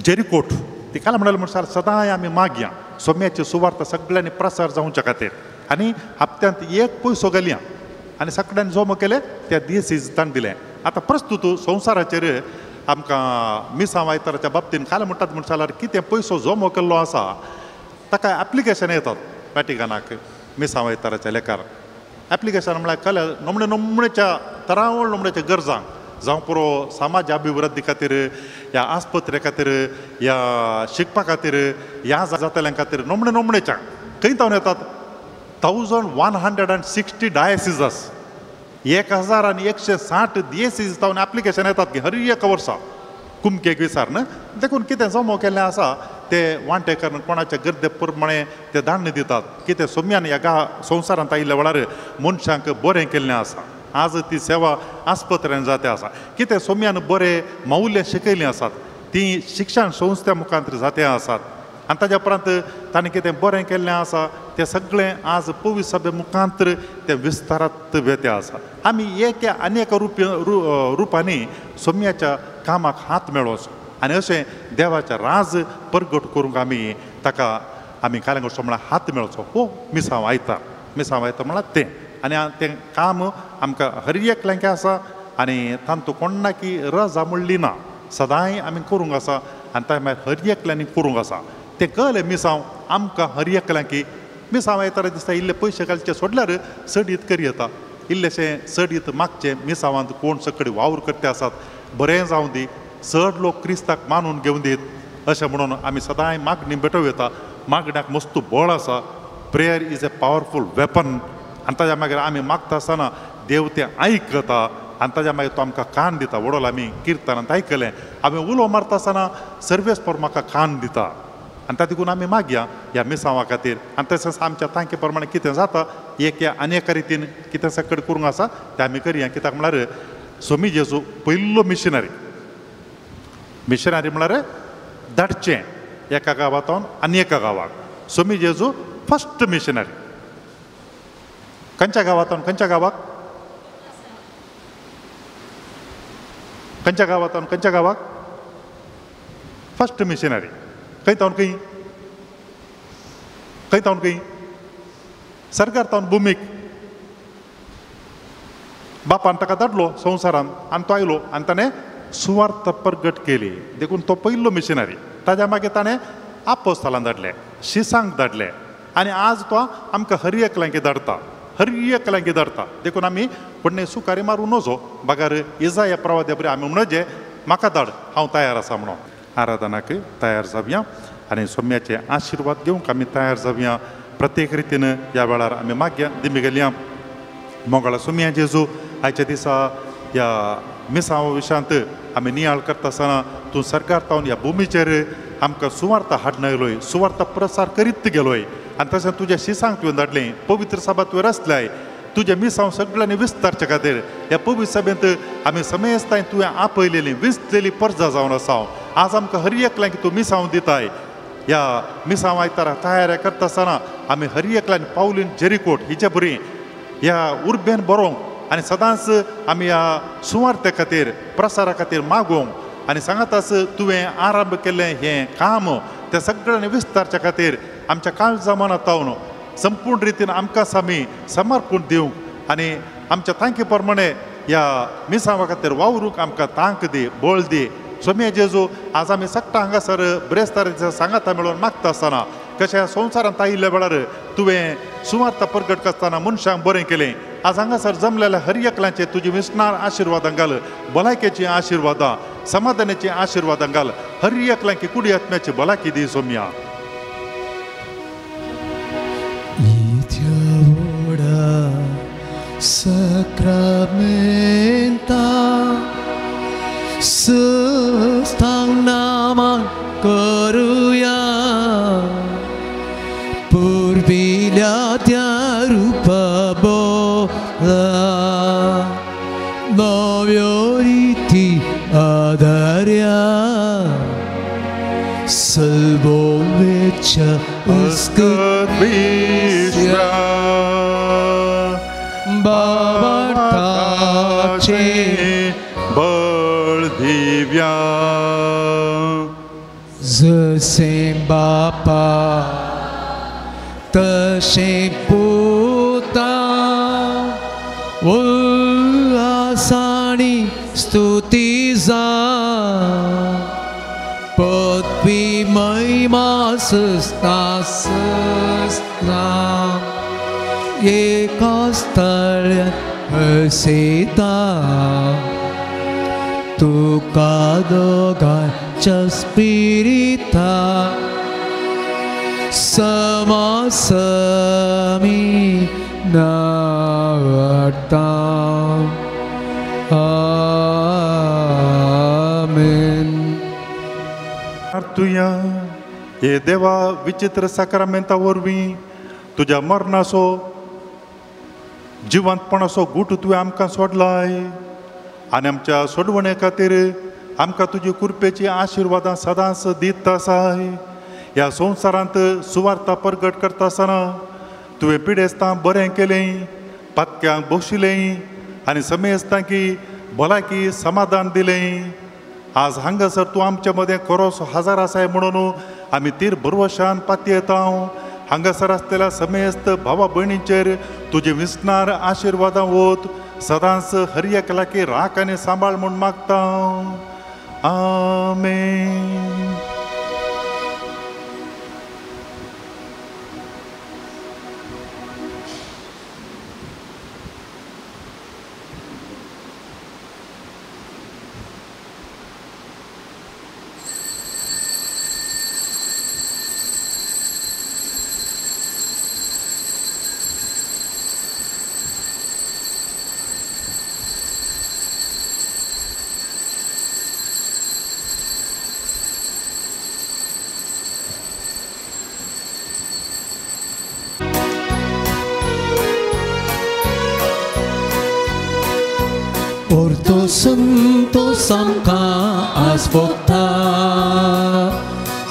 जेरिकोट, ती कालें म्हणल्यार म्हण सदांय आमी मागया सोम्याची सुवार्थ सगळ्यांनी प्रसार जावच्या खातीर आनी हप्त्यांत एक पयसो घालया आनी सगळ्यांनी जमो केले त्या दीस ताणें दिलें. आतां प्रस्तुत संवसाराचेर आमकां मिसांव आयताराच्या बाबतीन कालें म्हणटात म्हण जाल्यार कितें पयसो जमो केल्लो आसा ताका एप्लिकेशन येतात वॅटिकनाक मिसांव आयताराच्या लेखार. एप्लिकेशन म्हळ्यार कला नमणे नमणेच्या तरावळ नमण्याच्या गरजांक, जावं पुरो समाज अभिवृद्धी खातीर, ह्या आस्पत्रे खातीर, ह्या शिकपा खातीर, ह्या जातल्यां खातीर नमणे नमणेच्या खंय जावन येतात 1160 डायसिस, 1160 दियेसीस जावन एप्लिकेशन येतात की हर एक वर्सा कुमकेक विचार न्हय. देखून कितें जमो केल्लें आसा ते वांटेकर कोणाच्या गरजे प्रमाणे ते धान्य दितात. कितें सोम्यान ह्या गा संवसारांत आयिल्ल्या वेळार मनशांक बरें केल्लें आसा. आज ती सेवा आस्पत्र्यान जाते आसा. कितें सोम्यान बरें मौल्यां शिकयलीं आसात ती शिक्षण संस्था मुखांत जाते आसात आनी ताज्या उपरांत ताणें कितें बरें केल्लें आसा तें सगळें आज पवित्र सभे मुखांत तें विस्तारात वेते आसा. आमी एक आनी एका रुपांनी सोम्याच्या कामाक हात मेळोवचो आनी अशें देवाचें राज परगट करूंक आमी ताका आमी काल्यां म्हळ्यार हात मेळचो. हो मिसांव आयता, मिसांव आयता म्हळ्यार तें आनी तें काम आमकां हर एकल्यांक आसा आनी तांतू कोणाकी रजा म्हणली ना, सदांय आमी करूंक आसा आनी ताच्या मागीर हर एकल्यांनी करूंक आसा. तें कळ्ळें मिसांव आमकां हर एकल्यांकी मिसांव आयतारा दिसता इल्ले पयशे घालचे सोडल्यार सडीत करी येता, इल्लेशें सडीत मागचें मिसांवांत कोण सगळे वावर करते आसात बरें जावं दी, चड लोक क्रिस्ताक मानून घेवन दीत अशें म्हणून आमी सदांय मागणी भेटोवं येता. मागण्याक मस्त बळ आसा. Prayer is a powerful weapon आनी ताज्या मागीर आमी मागता आसतना देव तें आयकता आनी ताज्या मागीर तो आमकां कान दिता. वडोल आमी किर्तनांत आयकलें, आमी उलो मारता आसतना सर्वेस्पर म्हाका कान दिता आनी ताका देखून आमी मागया ह्या मिसांवा खातीर. आनी तशेंच आमच्या तांके प्रमाणे कितें जाता एक आनी एका रितीन कितें सकट करूंक आसा तें आमी करया. कित्याक म्हळ्यार सोमी जेजू पयलो मिशनरी, मिशनरी म्हळ्यार धाडचें एका गांवांतून आनी एका गांवाक. सोमी जेजू फस्ट मिशनरी. खंयच्या गांवांतून खंयच्या गांवाक, खंयच्या गांवांतून खंयच्या गांवाक फस्ट मिशनरी. खंय तावन खंय, खंय तावन खंय, सरकार तावन भुमीक बापान ताका धाडलो संवसारान आनी तो आयलो आनी ताणें सुवार्थ प्रगट केली. देखून तो पयलो मिशनरी. ताज्या मागीर ताणें आपोस्तलान धाडले, शिसांक धाडले आनी आज तो आमकां हर एकल्यांक धाडता, हर एकल्यांक धाडता. देखून आमी कोणें सुकारी मारूं नजो बगर इजाया प्रवाद्या बरी आमी म्हणजे म्हाका धाड, हांव तयार आसा म्हणून. आराधनाक तयार जावया आनी सोम्याचे आशिर्वाद घेवंक आमी तयार जावया. प्रत्येक रितीन ह्या वेळार आमी मागया दिमी गेलया. मोगाळा सोम्या जेजू, आयच्या दिसा ह्या मिसांव विशांत आमी नियाळ करता आसतना तूं सरकार तावन ह्या भुमीचेर आमकां सुवार्थ हाडून आयलोय, सुवार्थ प्रसार करीत गेलोय आनी तशें तुज्या शिसांक तुवें धाडलें, पवित्र सभा तुवें रचल्याय तुजें मिसांव सगळ्यांनी विस्तारचे खातीर. ह्या पवित्र सभेंत आमी समेस्ताय तुवें आपयलेली विसलेली परजा जावन आसा. आज आमकां हर एकल्यांक तूं मिसांव दिताय. ह्या मिसांव आयतारा तयारी करता आसतना आमी हर एकल्यान पावलीन जेरिकोट हिचे बरी ह्या उर्बेन बरोवंक आनी सदांच आमी ह्या सुवार्थे खातीर प्रसारा खातीर मागोवंक आनी सांगाताच तुवें आरंभ केल्लें हें काम त्या सगळ्यांनी विस्तारच्या खातीर आमच्या काळजा मनात तावन संपूर्ण रितीन आमकां आमी समर्पण दिवंक आनी आमच्या तांकी प्रमाणे ह्या मिसांवा खातीर वावरूंक आमकां तांक दी, बळ दी. सोम्या जेजू, आज आमी सगळ्या हांगासर ब्रेस्तार सांगाता मेळोवन मागता आसतना कशें संवसारांत आयिल्ल्या वेळार तुवें सुवार्थ प्रगट करतना मनशांक बरें केलें. आज हांगासर जमलेल्या हर एकल्याचे तुजी विसणार आशिर्वादां घाल, भलायकेची आशिर्वादां, समाधानाची आशिर्वादां घाल, हर एकल्यांक कुडी आत्म्याची भलायकी दी सोम्या. Sacramenta Sustang naman करूया पुर्विल्या त्या रूपा बोला नव्यो रीती आधार्या सल्वोवेच्या उस्कत विश्वा बाबाचे बळ दिव्या जसे बापा तसे पुता उल्हासानी स्तुती जा पदवी महिमा सस्ता सस्ता एका स्थळ्यात हसेता तुका दोगांच्या स्पिरिता समासमी नावडता. आमेन. तुया हे देवा विचित्र साक्रामेंता वरवीं तुज्या मरणाचो जिवंतपणाचो गूट तुवें आमकां सोडलाय आनी आमच्या सोडवणे खातीर आमकां तुजी कृपेची आशिर्वादां सदांच दीत आसाय। ह्या संवसारांत सुवार्ता परगट करता आसतना तुवें पिडेस्तां बरें केलें, पातक्यांक बक्षिलें आनी समेस्तांकी भलायकी समाधान दिलें। आज हांगासर तूं आमच्या मदें खरोच हजार आसाय म्हणून आमी तीर भरवशान पातयेता। हांगासर आसलेल्या समेस्त भावा भयणींचेर तुजे विसनार आशिर्वादां वत सदांच हर एकल्याकी राख आनी सांबाळ म्हूण मागता। आमेन। संतोष आमकां आस्पोता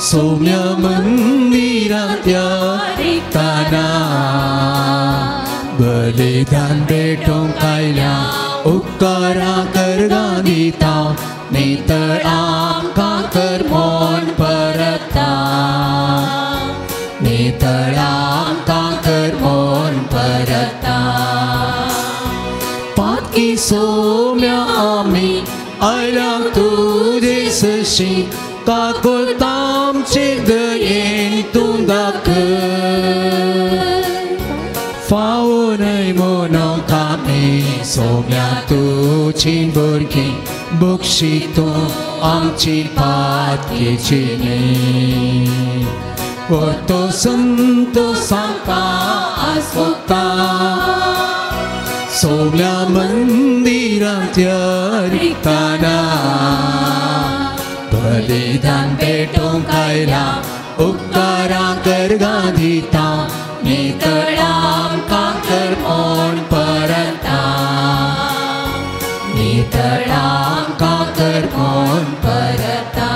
सौम्य मंदिरांतल्या रिताना बलिदान भेटोवंक आयल्या उपकारां करगां दिता नितळ आमकां कर म्हूण परता, नितळ आमकां कर म्हूण परता। पातकी सौम्य आमी आयल्या तुजे सशी काकुळट आमचे दयेन तूं दाखय, फावो न्हय म्हणूंक आमी सौम्या तुजी भुरगीं बक्षी तूं आमची पातकेची न्हय। परतो संतोष आमकां आस्पोता सौम्या मंदिरांतल्या रिताना बलिदान भेटोवंक आयल्या उपकारां करगां दिता नितळ आमकां कर म्हूण परता, नितळ आमकां कर म्हूण परता।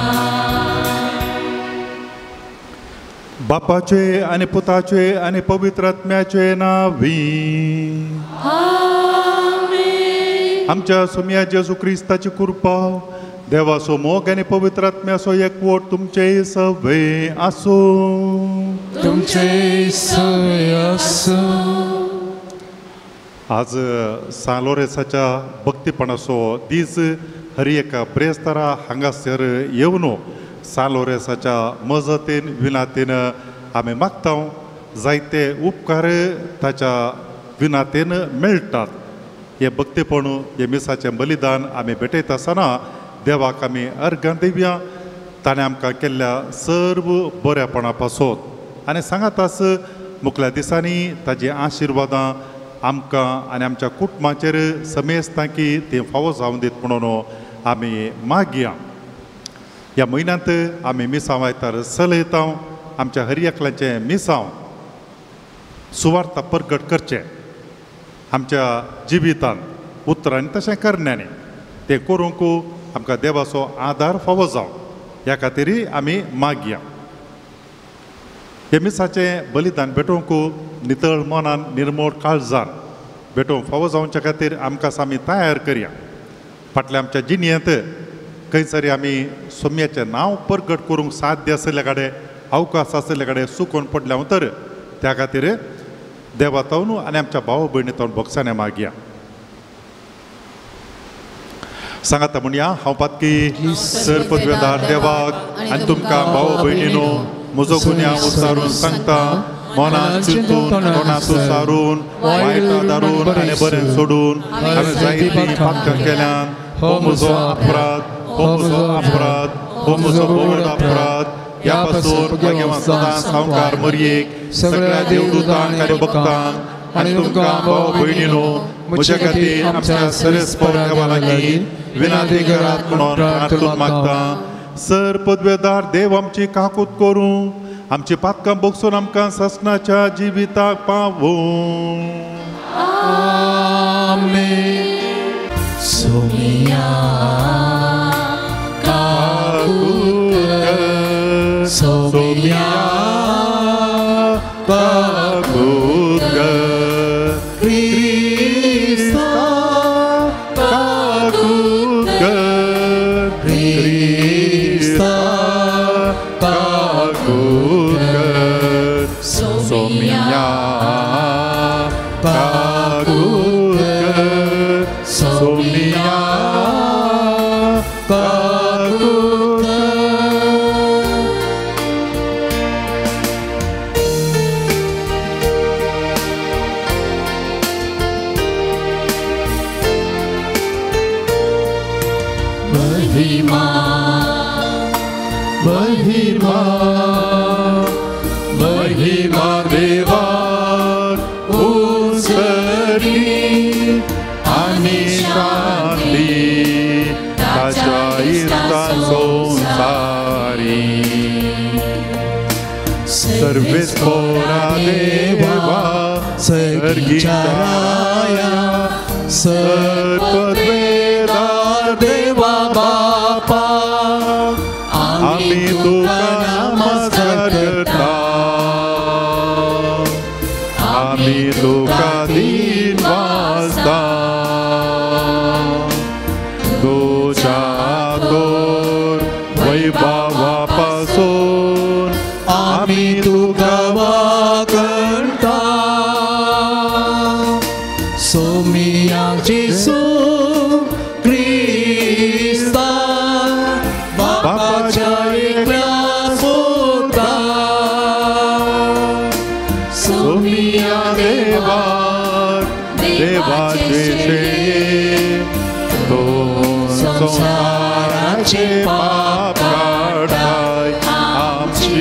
बापाचे आनी पुताचे आनी पवित्र आत्म्याचे नांवी आमेन। आमच्या सोम्या जेजू क्रिस्ताची कृपा, देवाचो मोग आनी पवित्र आत्म्याचो एकवट तुमचे सवे आसूं, तुमचे सवे आसूं। आज सान लोरेंसाच्या भक्तीपणाचो दीस हर एका ब्रेस्तारा हांगासर येवन सान लोरेंसाच्या मजतीन विनातीन आमी मागता। जायते उपकार ताच्या विनातीन मेळटात। हे भक्तीपण हे मिसाचें बलिदान आमी भेटयता आसतना देवाक आमी अर्घां दिवया ताणें आमकां केल्ल्या सर्व बऱ्यापणा पासत आनी सांगाताच मुखल्या दिसांनी ताजी आशिर्वादां आमकां आनी आमच्या कुटुंबाचेर समेस्तांकी ती फावो जावन दीत म्हणून आमी मागया। ह्या म्हयन्यांत आमी मिसांव आयतार चलयता। आमच्या हर एकल्याचें मिसांव सुवार्ता परगट करचें आमच्या जिवितांत उतरांनी तशें करण्यांनी तें करूंक आमकां देवाचो आदार फावो जावं ह्या खातीर आमी मागया। हे मिसाचें बलिदान भेटोवंक नितळ मनान निर्मोळ काळजान भेटोवंक फावो जावच्या खातीर आमकां आमी तयार करया। फाटल्या आमच्या जिणेंत खंयसरी आमी सोम्याचें नांव परगट करूंक साध्य आशिल्ल्या कडेन अवकाश आशिल्ल्या कडेन चुकोवन पडल्या तर त्या खातीर देवा तावन आनी आमच्या भाव भयणी तावन भोगसाणे मागया। सांगाता म्हणया, हांव पातकी सर पदवेदार देवाक आनी तुमकां भाव भयणीनो म्हजो गुन्यांव उच्चारून सांगता, मनांत चिंतून तोंडांत उच्चारून वायट दारून आनी बरें सोडून हांवें जायतीं पातकां केल्यान। हो म्हजो अपराध, हो म्हजो अपराध, हो म्हजो व्हड अपराध। ह्या पासून भगवान सदां सावकार मरयेक सगळ्या देवदूतांक आनी भक्तांक आनी तुमकां भाव भयणीनो म्हज्या खातीर आमच्या सरेस्पर देवा लागीं विनाती करात म्हणून प्रार्थना मागता। सर पदवेदार देव आमची काकूत करूं, आमची पातकां बगसून आमकां सासणाच्या जिविताक पावूं। आमेन. सोमिया काकूत कर, सोमिया काकूत कर, क्रिस्ता काकूत कर, क्रिस्ता काकूत कर, सोमिया काकूत कर, सोमिया काकूत कर. महिमा महिमा महिमा देवाक उंचली आनी शांती ताच्या इश्टा संवसारी. सर्वेस्पोरा देवा सर्गीच्या राया, सर्वद्वेदा देवा बापा, आमी तुका नमस्कार करता, आमी तुका दिन वाजता, तुज्या तोर वैभवा पासून आमी तुका वाकणता. सोमिया जेसू क्रिस्ता, बापाच्या एकल्या पुता, सोमिया देवा देवाचे शेये, तो संवसाराचे पाप काडताय, आमची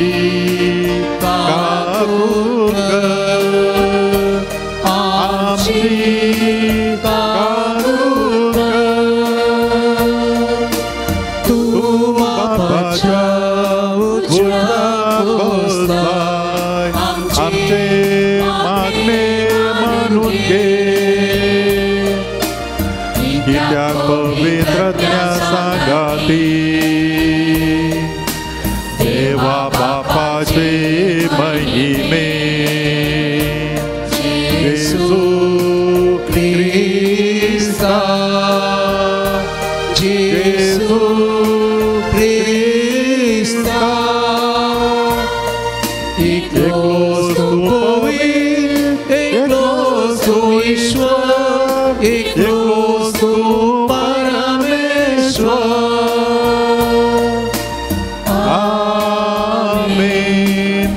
काकूत कर, आमची काकूत कर. तूं बापाच्या उजव्या बसलाय, आमचे मागणे मानून घे, कित्याक पवित्रज्ञा सांगाती देवा बापाचे महिमे. जेसू क्रिस्ता, जेसू क्रिस्ता, एकलोच तूं पवित्र, एकलोच तूं ईश्वर, एकलोच तूं परमेश्वर. आमेन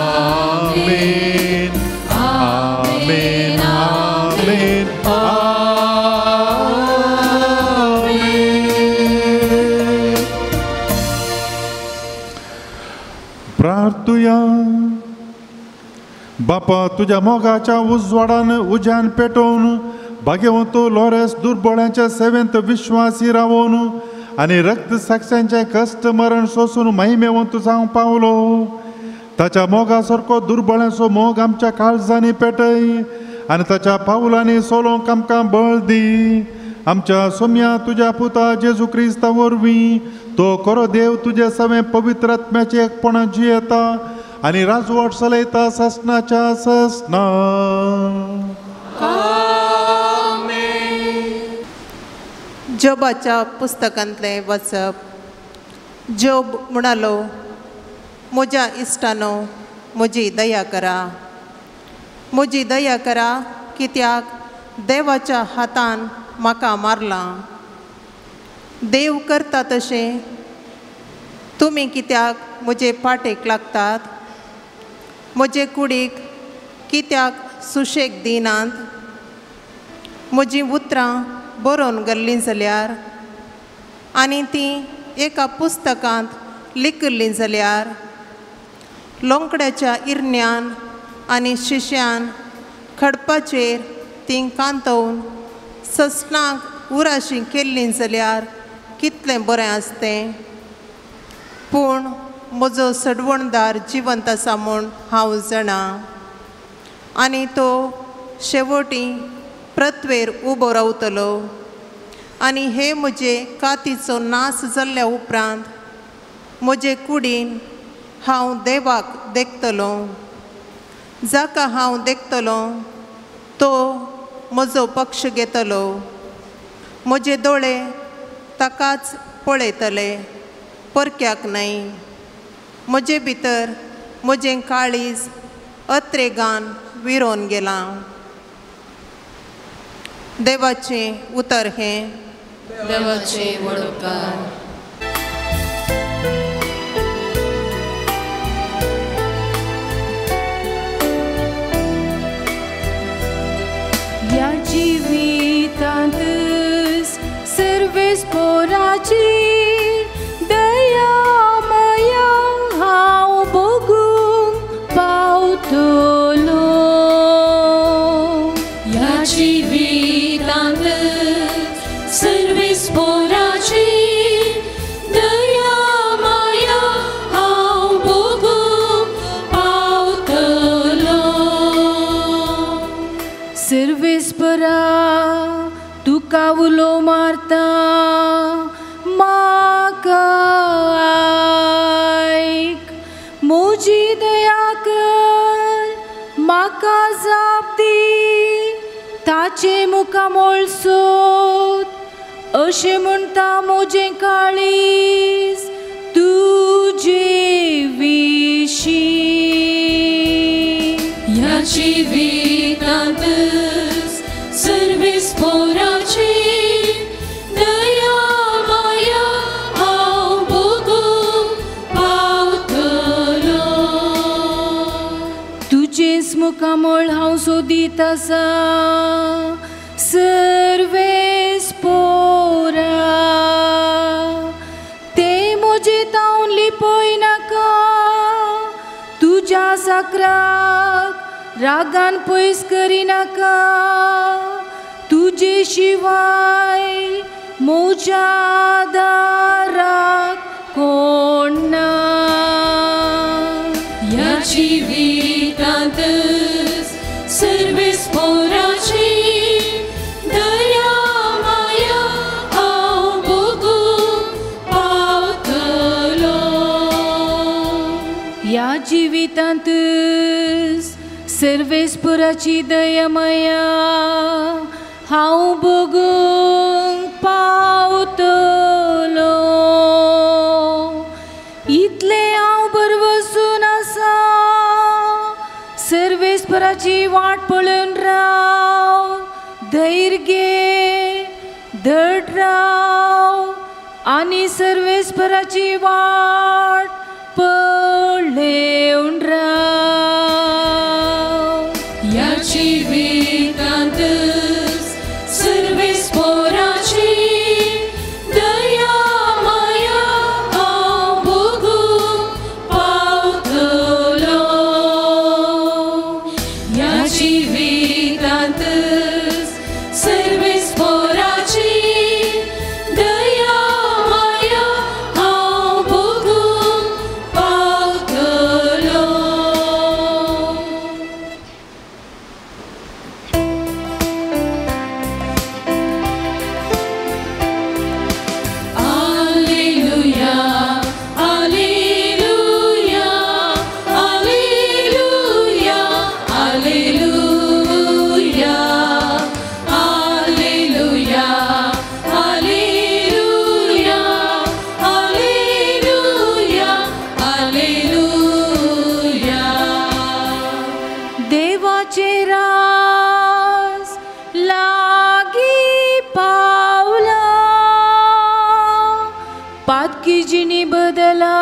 आमेन आमेन आमेन आमेन. प्रार्थुया. बापा तुज्या मोगाच्या उजवाडान उज्यान पेटोवन भाग्यवंत लॉरेस दुर्बळ्यांच्या सेवेंत विश्वासी रावोन आनी रक्त साक्षांचें कश्ट मरण सोसून महिमेवंत जावंक पावलो. ताच्या मोगा सारको दुर्बळ्यांचो मोग आमच्या काळजांनी पेटय आनी ताच्या पावलांनी सोलोवंक आमकां बळ दी. आमच्या सोम्या तुज्या पुता जेजू क्रिस्ता वरवीं तो खरो देव तुजे सवें पवित्र आत्म्याचें एकपणा जियेता आनी राजवट चलयता ससनाच्या ससना. जोबाच्या पुस्तकांतलें वाचप. जोब म्हणालो, म्हज्या इश्टानो, म्हजी दया करा, म्हजी दया करा, कित्याक देवाच्या हातान म्हाका मारलां. देव करता तशें तुमी कित्याक म्हजे पाटेक लागतात? म्हजे कुडीक कित्याक सुशेग दिनात? म्हजीं उतरां बरोवन गेल्लीं जाल्यार आनी तीं एका पुस्तकांत लिखिल्लीं जाल्यार, लोंकड्याच्या इरण्यान आनी शिश्यान खडपाचेर तीं कांतोवन ससनाक उराशी केल्लीं जाल्यार कितलें बरें आसतें. पूण म्हजो सडवणदार जिवंत आसा म्हूण हांव जाणा आनी तो शेवटी पृथ्वेर उबो रावतलो आनी हे म्हजे कातीचो नास जाल्ल्या उपरांत म्हजे कुडीन हांव देवाक देखतलो. जाका हांव देखतलो तो म्हजो पक्ष घेतलो. म्हजे दोळे ताकाच पळयतले, परक्याक न्हय. म्हजे भितर म्हजें काळीज अत्रेगान विरोन गेलां. देवाचें उतर हें. देवाचें वडोकार. ह्या जिवितांत सर्वेस्पोराची दया माया हांव भोगूंक पावतलो. ह्या जिवितांत सर्वेस्पोराची दया माया हांव भोगूंक पावतलो. सर्वेस्परा तुका उलो मारता, म्हाका आयक. म्हजी दया कर, म्हाका जाप दी. ताचें मुखामळ सोद, अशें म्हणटा म्हजें काळीज तुजे विशीं. ह्या जिवितांत सर्वेस्पोराची दया माया हांव भोगूंक पावतलो. तुजेंच मुखामळ हांव सोदीत आसा सर्वेस्पोरा. तें म्हजें तावन लिपय नाका. तुज्या साकराक रागान पयस करिनाका. तुजे शिवाय म्हज्या दाराक कोण ना. ह्या जिवितांत सर्वेस्पोराची दया माया हांव भोगूंक पावतलो. ह्या जिवितांत सर्वेस्पोराची दया माया हांव भोगूंक पावतलो. इतलें हांव भरवसून आसा. सर्वेस्पराची वाट पळोवन राव, धैर्य घे, धड राव आनी सर्वेस्पराची वाट पळोवन राव. ह्या जिवितांत सर्वेस्पोराची दया माया हांव भोगूंक पावतलो. ह्या जिवितांत सर्वेस्पोराची दया माया हांव भोगूंक पावतलो. Alleluia, alleluia, alleluia, alleluia, alleluia, alleluia, alleluia, alleluia. देवाचें राज लागीं पावलां. पातकी जिणी बदला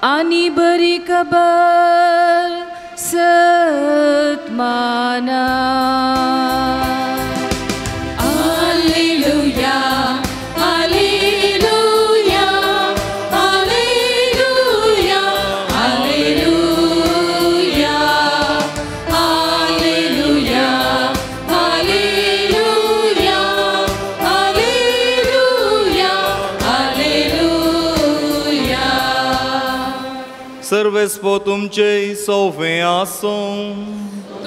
आनी बरी खबर सतमाना. Alleluia, alleluia, alleluia, alleluia, alleluia, alleluia, alleluia, alleluia. सर्वेस्पो तुमचे सोफे आसूं.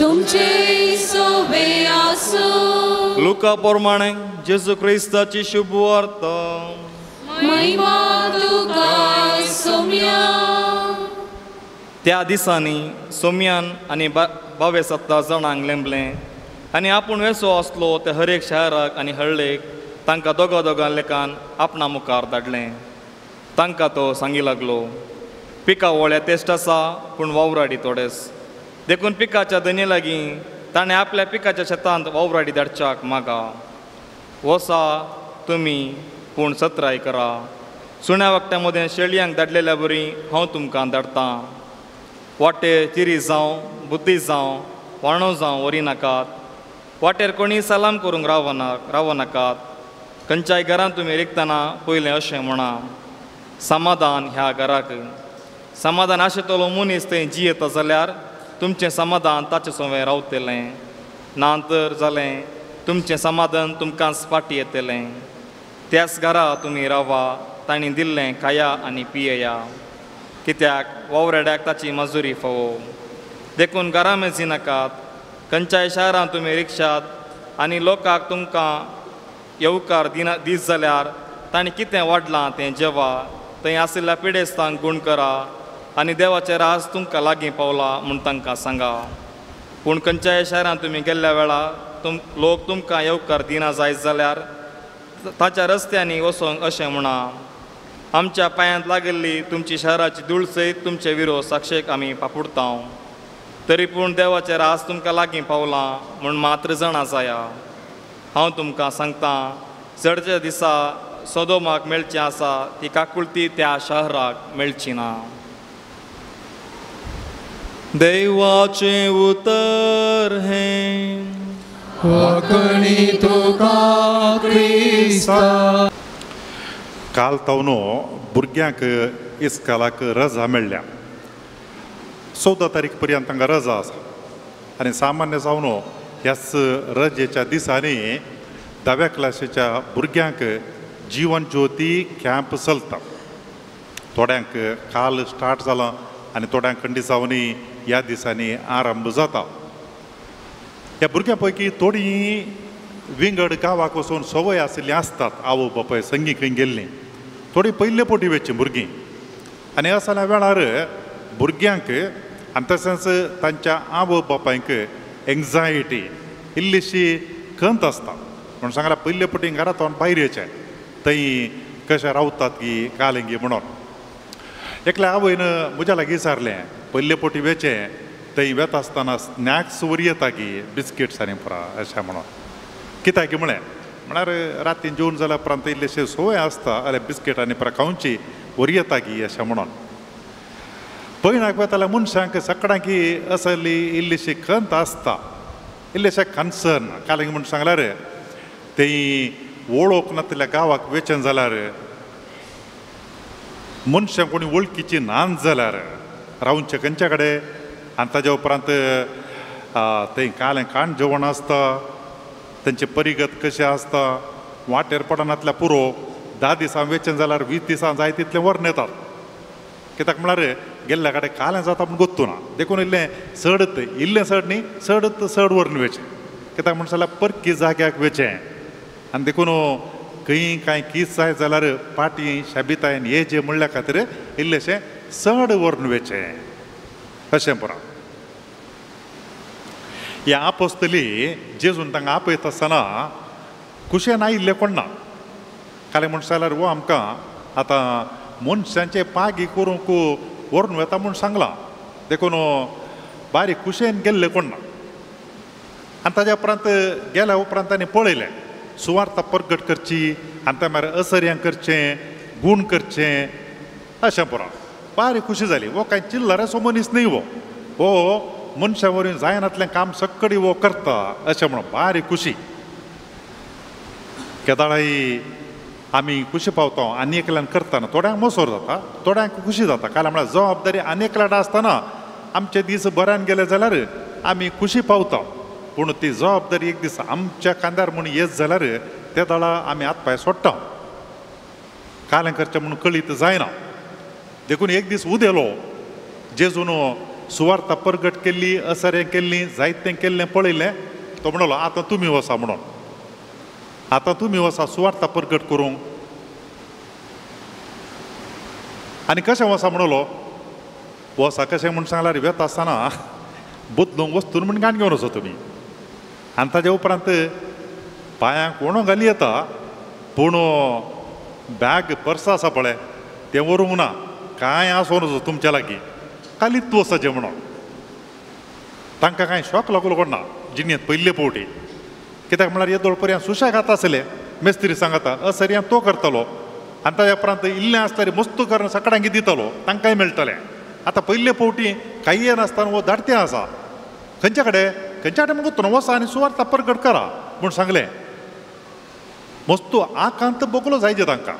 तुमचे सोबे आसूं. लुका प्रमाणे जेजू क्रिस्ताची शुभ वार्ता. महिमा तुका सोम्या. त्या दिसांनी सोम्यान आनी 22 जाणांक लेंबलें आनी आपूण वेसो आसलो ते हर एक शाराक आनी हळ्ळेक तांकां दोगा दोगां लेखान आपणा मुखार धाडलें. तांकां तो सांगी लागलो, पिका वळ्या तेश्ट आसा पूण वावराडी थोडेच, देखून पिकाच्या धनी लागीं ताणें आपल्या पिकाच्या शेतांत वावराडी धाडच्याक मागा. वसा तुमी पूण सत्राय करा. सुण्या वागट्या मदें शेळयांक धाडलेल्या बरी हांव तुमकां धाडटां. वाटेर चिरी जावं, बुद्दी जावं, वाणो जावं वरी नाकात. वाटेर कोणी सलाम करूंक रावनाकात. खंयच्याय घरांत तुमी रिगतना पयलें अशें म्हणा, समाधान ह्या घराक. समाधान आशिल्लो मनीस थंय जियेता जाल्यार तुमचें समाधान ताचे सवें रावतलें, ना तर जालें तुमचें समाधान तुमकां फाटी येतलें. त्याच घरा तुमी रावा, तांणी दिल्लें खाया आनी पियेया, कित्याक वावराड्याक ताची मजुरी फावो. देखून घरा मेजी नाकात. खंयच्याय शारांत तुमी रिक्षात आनी लोकांक तुमकां येवकार दिना दीस जाल्यार तांणी कितें वाडलां तें जेवा, थंय आशिल्ल्या पिडेस्तांक गूण करा आनी देवाचें राज तुमकां लागीं पावला म्हूण तांकां सांगा. पूण खंयच्याय शारांत तुमी गेल्ल्या वेळार लोक तुमकां येवकार दिना जायत जाल्यार ताच्या रस्त्यांनी वचोंक अशें म्हणा, आमच्या पांयांत लागिल्ली तुमची शाराची धूळ सयत तुमचे विरोध साक्षेक आमी पापुडता, तरी पूण देवाचें राज तुमकां लागीं पावलां म्हूण मात्र जाणा जाया. हांव तुमकां सांगतां, चडच्या दिसा सोदोमाक मेळचें आसा ती काकुळती त्या शहराक मेळची ना. देवाचें उतर हें. वाकणी तुका क्रिस्ता. काल तावनो भुरग्यांक इस्कालाक रजा मेळ्ळ्या. 14 तारीख पर्यंत तांकां रजा आसा आनी सामान्य जावन ह्याच रजेच्या दिसांनी 10व्या क्लासीच्या भुरग्यांक जीवन ज्योती कॅम्प चलता. थोड्यांक काल स्टार्ट जाला आनी थोड्यांक कंडिसांनी ह्या दिसांनी आरंभ जाता. ह्या भुरग्यां पैकी थोडीं विंगड गांवाक वचून संवय आशिल्लीं आसतात, आवय बापाय संगी खंय गेल्लीं, थोडीं पयले पोटी वेचीं भुरगीं. आनी असल्या वेळार भुरग्यांक आनी तशेंच तांच्या आवय बापायक एंग्जायटी इल्लीशी खंत आसता. म्हूण सांगला पयले पटी घरा तोंड भायर येचें, थंय कशें रावतात गी कालेंगी म्हणून. एकल्या आवयन म्हज्या लागीं विचारलें, पयले पोटी वेचें थंय वेता आसतना स्नॅक्स वरी येता गी, बिस्किट्स आनी पुरा अशें म्हणून. कित्याक गी म्हळें, म्हळ्यार रातीन जेवण जाल्या उपरांत इल्लेशें संवय आसता, अरे बिस्कीट आनी पुरा खावची वरी येता गी अशें म्हणून. पयणाक वेताल्या मनशांक सगळ्यांकी असली इल्लीशी खंत आसता, इल्लेशें कन्सर्न. काल म्हूण सांगल्यार थंय वळख नातिल्ल्या गांवाक वेचें जाल्यार मनशां कोणी वळखीची नान जाल्यार रावचें खंयच्या कडेन, आनी ताज्या उपरांत थंय कालें काण जेवण आसता, तेंचे परिगत कशें आसता, वाटेर पडनातल्या पुरो 10 दिसां वेचें जाल्यार 20 दिसां जाय तितलें व्हरून येतात. कित्याक म्हळ्यार गेल्ल्या कडेन कालें जाता म्हूण गोत्तू ना, देखून इल्लें चडत इल्लें चड न्ही चडत चड व्हरून वेचें. कित्याक म्हण जाल्यार परकी जाग्याक वेचें आनी देखून खंय कांय कीस जाय जाल्यार पाटी शाबितायन ये जे म्हणल्या खातीर इल्लेशें चड व्हरून वेचें अशें पुरा. ह्या आपोस्तली जेजून तांकां आपयता आसतना कुशेन आयिल्लें कोण ना. कालें म्हण जाल्यार हो आमकां आतां मनशांचे पागी करूंक व्हरून वेता म्हूण सांगलां, देखून बारीक कुशेन गेल्लें कोण ना. आनी ताज्या उपरांत गेल्या उपरांत तांणी पळयलें सुवार्ता परगट करची आनी त्या मागीर असर्यां करचें, गूण करचें अशें पुरो. बारीक खुशी जाली. हो कांय चिल्लराचो मनीस न्ही, हो हो मनशा वरवीं जायनातलें काम सक्कडी हो करता अशें म्हणून बारीक खुशी. केदाळाय आमी खुशी पावता आनी एकल्यान करतना थोड्यांक मोसोर जाता, थोड्यांक खुशी जाता. कारण म्हळ्यार जबाबदारी आनी एकल्यान आसतना आमचे दीस बऱ्यान गेले जाल्यार आमी खुशी पावता, पूण ती जबाबदारी एक दीस आमच्या खांद्यार म्हूण येत जाल्यार ते दळा आमी हात पांय सोडटा, कालें करचें म्हूण कळीत जायना. देखून एक दीस उदेलो जेजून सुवार्ता परगट केल्ली, असरें केल्ली, जायतें केल्लें पळयलें. तो म्हणलो आतां तुमी वसा म्हणून, आतां तुमी वसा सुवार्ता परगट करूंक. आनी कशें वसा म्हणलो, वसा कशें म्हूण सांगल्यार वेता आसतना बदलूंक वस्तून म्हूण गाण घेवन वचो तुमी. आनी ताज्या उपरांत पांयांक उणो घाली येता, पूण बॅग पर्स आसा पळय तें व्हरूंक ना, कांय आसूं नजो तुमच्या लागीं, कालीत वचचें म्हणून. तांकां कांय शॉक लागलो कोण ना जिणेंत पयले फावटी. कित्याक म्हळ्यार येदोळ पर्यंत सुशेग खाता आसले मेस्त्री सांगता असर्यां तो करतालो, आनी ताज्या उपरांत इल्लें आसल्यार मस्तू करून सकाळांकी दितालो, तांकांय मेळटालें. आतां पयले फावटी कांय येनासतना हो धाडतें आसा खंयच्या कडेन, खंयच्या कडेन म्हणून तूं वसा आनी सुवार्ता परगट करा म्हूण सांगलें. मस्तू आकांत बोगलो जायचे तांकां,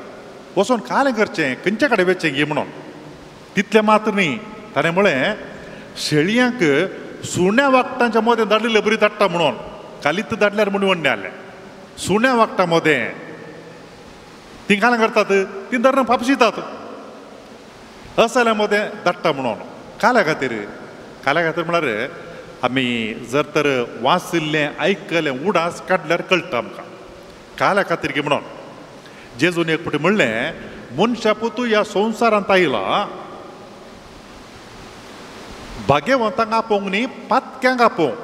वचोन कालें करचें, खंयच्या कडेन वचचें गी म्हणून. तितलें मात्र न्ही, ताणें म्हळें शेळयांक सुण्या वागटांच्या मदें धाडिल्ले बरी धाडटा म्हणून, कालीत धाडल्यार म्हूण म्हणणें आसलें. सुण्या वागटां मदें तीं कालें करतात, तीं धरून फापशितात, असल्या मदें धाडटा म्हणून. काल्या खातीर, काल्या खातीर म्हळ्यार आमी जर तर वाचिल्लें आयकलें उडास काडल्यार कळटा आमकां काल्या खातीर की म्हणून. जेजून एक फावटी म्हणलें मनशा पुतू ह्या संवसारांत आयला भाग्यवंतांक आपोवंक न्ही, पातक्यांक आपोवंक.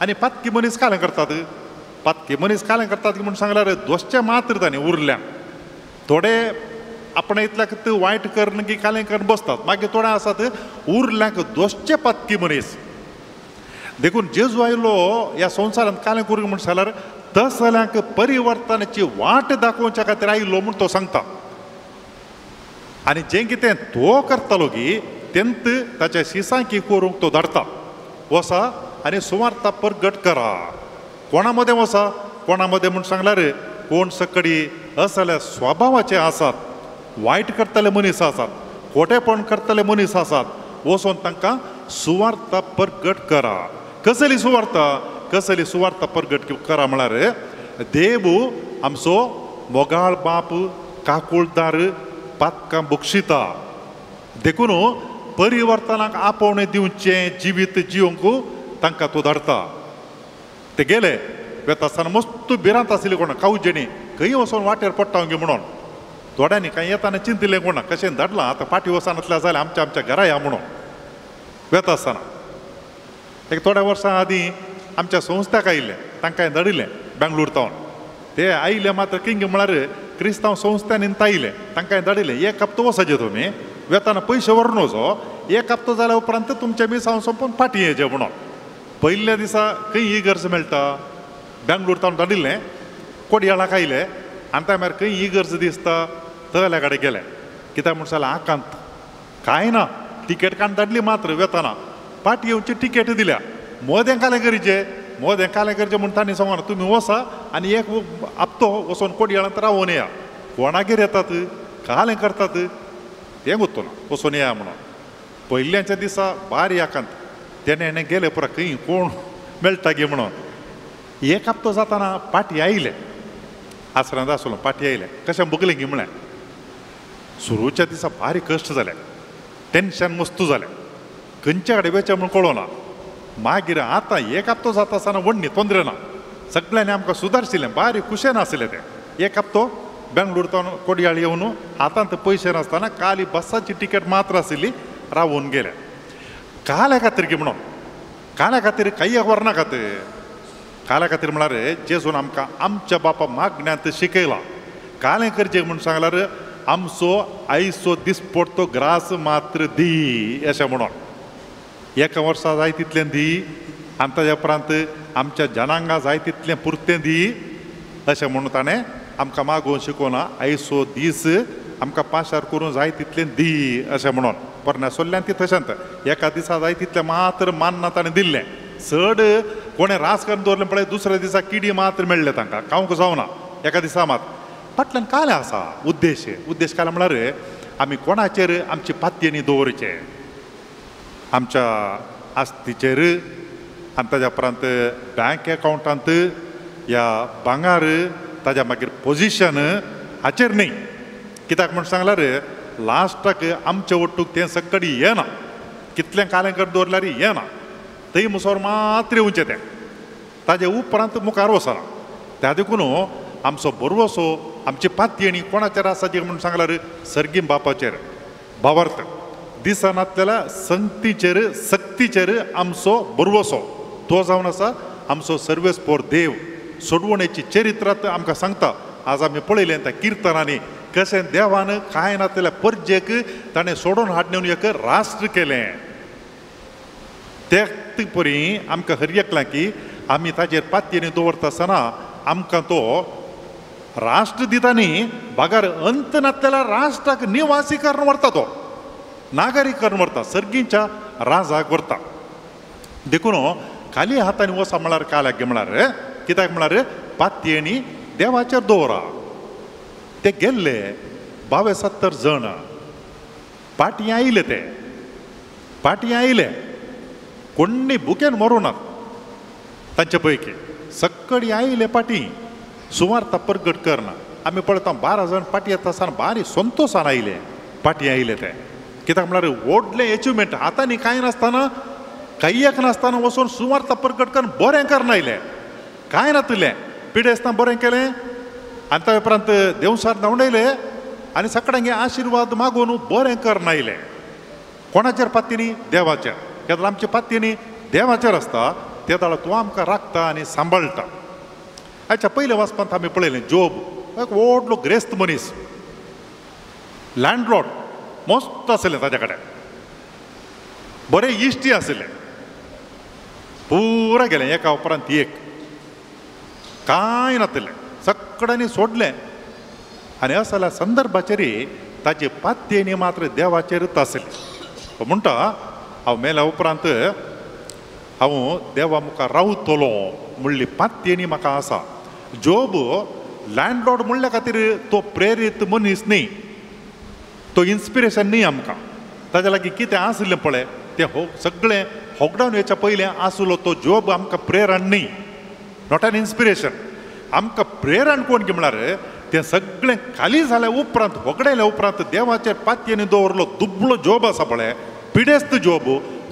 आनी पातकी मनीस कालें करतात, पातकी मनीस कालें करतात म्हूण सांगल्यार दोसचें मात्र तांणी उरल्या. थोडे आपणा इतल्याक वायट करून की कालें करून बसतात, मागीर थोडे आसात उरल्यांक दोसचे पातकी मनीस. देखून जेजू आयलो ह्या संवसारांत कालें करूंक म्हूण सांगल्यार तसल्यांक परिवर्तनाची वाट दाखोवच्या खातीर आयलो म्हूण तो सांगता. आनी जें कितें तो करतालो की तेंत ताच्या शिसांकी करूंक तो धाडटा. वसा आनी सुवार्ता परगट करा. कोणा मदें वसा, कोणा मदें म्हूण सांगल्यार कोण सकडी असल्या स्वभावाचे आसात, वायट करतले मनीस आसात, खोटेपण करतले मनीस आसात, वचोन तांकां सुवार्ता परगट करा. कसली सुवार्ता, कसली सुवार्ता परगट करा म्हळ्यार देव आमचो मोगाळ बाप, काकुळदार, पातकां बक्षिता. देखून परिवर्तनाक आपोवणें दिवचें जिवीत जिवंक तांकां तो धाडटा. ते गेले वेता आसतना मस्त भिरांत आशिल्ली कोणा कावजेणी खंय वचोन वाटेर पडटा गे म्हणून. थोड्यांनी कांय येताना चिंतिल्लें कोणा कशें धाडलां आतां फाटीं वचनासल्या जाल्यार आमच्या आमच्या घरा या म्हणून वेता आसतना. एक थोड्या वर्सां आदीं आमच्या संस्थाक आयिल्लें, तांकां धाडिल्लें बेंगलोर तावन. ते आयिल्ले मात्र किंग म्हळ्यार क्रिस्तांव संस्थांनी आयिल्ले, तांकां धाडिल्लें एक हप्तो वचचें तुमी वेताना पयशे व्हरून वचो, एक हप्तो जाल्या उपरांत तुमचें मिसांव सोंपून फाटीं येचें म्हणून. पयल्या दिसा खंय ही गरज मेळटा, बेंगलोर तावन धाडिल्लें कोडयाळाक आयले आनी त्या मागीर खंय ही गरज दिसता तल्या कडेन गेले. कित्याक म्हूण सांगल्यार आकांत कांय ना, तिकेट काडून धाडली मात्र वेताना फाटीं येवची तिकेट दिल्या. मोदें कालें करचें, मोदें कालें करचें म्हूण तांणी सांगना तुमी वसा आनी एक हप्तो वचोन कोडयाळांत रावोन येया. कोणागेर येतात कालें करतात तें गुत्तो ना, वचोन येया म्हणून. पयल्याच्या दिसा भारी आकांत तेणें हेणें गेले पुरा खंय कोण मेळटा गे म्हणून. एक हप्तो जाताना फाटीं आयले, आसरांत आसलो फाटीं आयले कशें बगलें गी म्हळें. सुरूच्या दिसा भारी कश्ट जाले, टेंशन मस्तू जालें, खंयच्या कडेन वचचें म्हूण कळना. मागीर आतां एक हप्तो जाता आसतना व्हडली तोंदरे ना, सगळ्यांनी आमकां सुदारशिल्लें, बारी खुशेन आशिल्लें तें. एक हप्तो बेंगलोर तावन कोडयाळ येवन हातांत पयशे नासतना काली बसाची तिकेट मात्र आशिल्ली रावून गेले. काल्या खातीर गी म्हणून, काल्या खातीर कांय व्हरनाकात. काल्या खातीर म्हळ्यार जेजून आमकां आमच्या बापा मागण्यांत शिकयलां कालें करचें म्हूण सांगल्यार आमचो आयचो दिसपडतो ग्रास मात्र दी अशें म्हणून. एका वर्सा जाय तितलें दी आनी ताज्या उपरांत आमच्या जनांगा जाय तितलें पुरतें दी अशें म्हणून ताणें आमकां मागोवन शिकोवना. आयचो दीस आमकां पाशार करूं जाय तितलें दी अशें म्हणून. पोरण्या सोल्ल्यान ती तशेंच एका दिसा जाय तितलें मात्र मान्ना ताणें दिल्लें. चड कोणें रास करून दवरलें पळय दुसऱ्या दिसा किडी मात्र मेळ्ळें तांकां, खावंक जावना एका दिसा मात. फाटल्यान कालें आसा उद्देश, उद्देश कालें म्हळ्यार आमी कोणाचेर आमची पातयेनी दवरचें, आमच्या आस्तीचेर आनी ताज्या उपरांत बँक अकावंटांत या भांगार ताज्या मागीर पोजिशन हाचेर न्ही. कित्याक म्हूण सांगल्यार लास्टाक आमच्या वट्टूक तें सकडी येना. कितलें कालें कर दवरल्यार येना, थंय मुसोर मात्र येवचें तें, ताजे उपरांत मुखार वचना. त्या देखून आमचो भरवसो आमची पातयेणी कोणाचेर आसा जी म्हणून सांगल्यार सर्गीं बापाचेर. भावार्थ दिसनातलेल्या संगतीचेर सक्तीचेर आमचो भरवसो तो जावन आसा आमचो सर्वेस्पोर देव. सोडवणेची चरित्रांत आमकां सांगता. आज आमी पळयलें त्या किर्तनांनी कशें देवान कांय नातलेल्या परजेक ताणें सोडून हाडून एक राष्ट्र केलें. ते परी आमकां हर एकलां की आमी ताजेर पातयेनी दवरता आसतना आमकां तो राष्ट्र दिता न्ही, बागार अंत नातलेल्या राष्ट्राक निवासी करून व्हरता, तो नागरीक करून व्हरता, सर्गीच्या राजाक व्हरता. देखून खाली हातांनी वसा म्हळ्यार काय लागीं म्हळ्यार कित्याक म्हळ्यार पातयेनी देवाचेर दवरा. ते गेल्ले 72 जण पाटी आयले, ते पाटी आयले, कोण्णी भुकेन मरूनात तांचे पैकी, सक्कडी आयले पाटी सुवार्ता परगट करना. आमी पळयता 12 जण पाटी येता आसतना बारी संतोशान आयले, पाटी आयले ते. कित्याक म्हळ्यार व्हडलें एचिवमेंट, हातांनी कांय नासतना कांय नासतना वचून सुवार्ता परगट करून बरें करून आयले. कांय नातिल्लें, पिडेस्तां बरें केलें आनी त्या उपरांत देवसार धांवडयले आनी सगळ्यांगे आशिर्वाद मागून बरें करून आयले. कोणाचेर पातयेनी? देवाचेर. केन्ना आमचे पातयेनी देवाचेर आसता ते वेळार तूं आमकां राखता आनी सांबाळटा. आयच्या पयल्या वाचपांत आमी पळयलें जोब एक व्हडलो ग्रेस्त मनीस, लँडलॉर्ड मस्त आसलें ताज्या कडेन, बरे इश्टी आसले, पुरा गेलें एका उपरांत एक, कांय नातिल्लें, सगळ्यांनी सोडलें. आनी असल्या संदर्भाचेर ताची पातयेनी मात्र देवाचेरच आसली. तो म्हणटा हांव मेल्या उपरांत हांव देवा मुखार रावतलो म्हणली पातयेनी म्हाका आसा. जोब लँडलॉर्ड म्हणल्या खातीर तो प्रेरीत मनीस न्ही, तो इन्स्पिरेशन न्ही आमकां. ताज्या लागीं कितें आशिल्लें पळय तें हो सगळें होगडावन येच्या पयलें आसलो तो जोब आमकां प्रेरण न्ही, not an inspiration. आमकां प्रेरण कोण की म्हळ्यार तें सगळें खाली जाल्या उपरांत होगडायल्या उपरांत देवाचेर पातयेनी दवरलो दुबळो जोब आसा पळय, पिडेस्त जोब,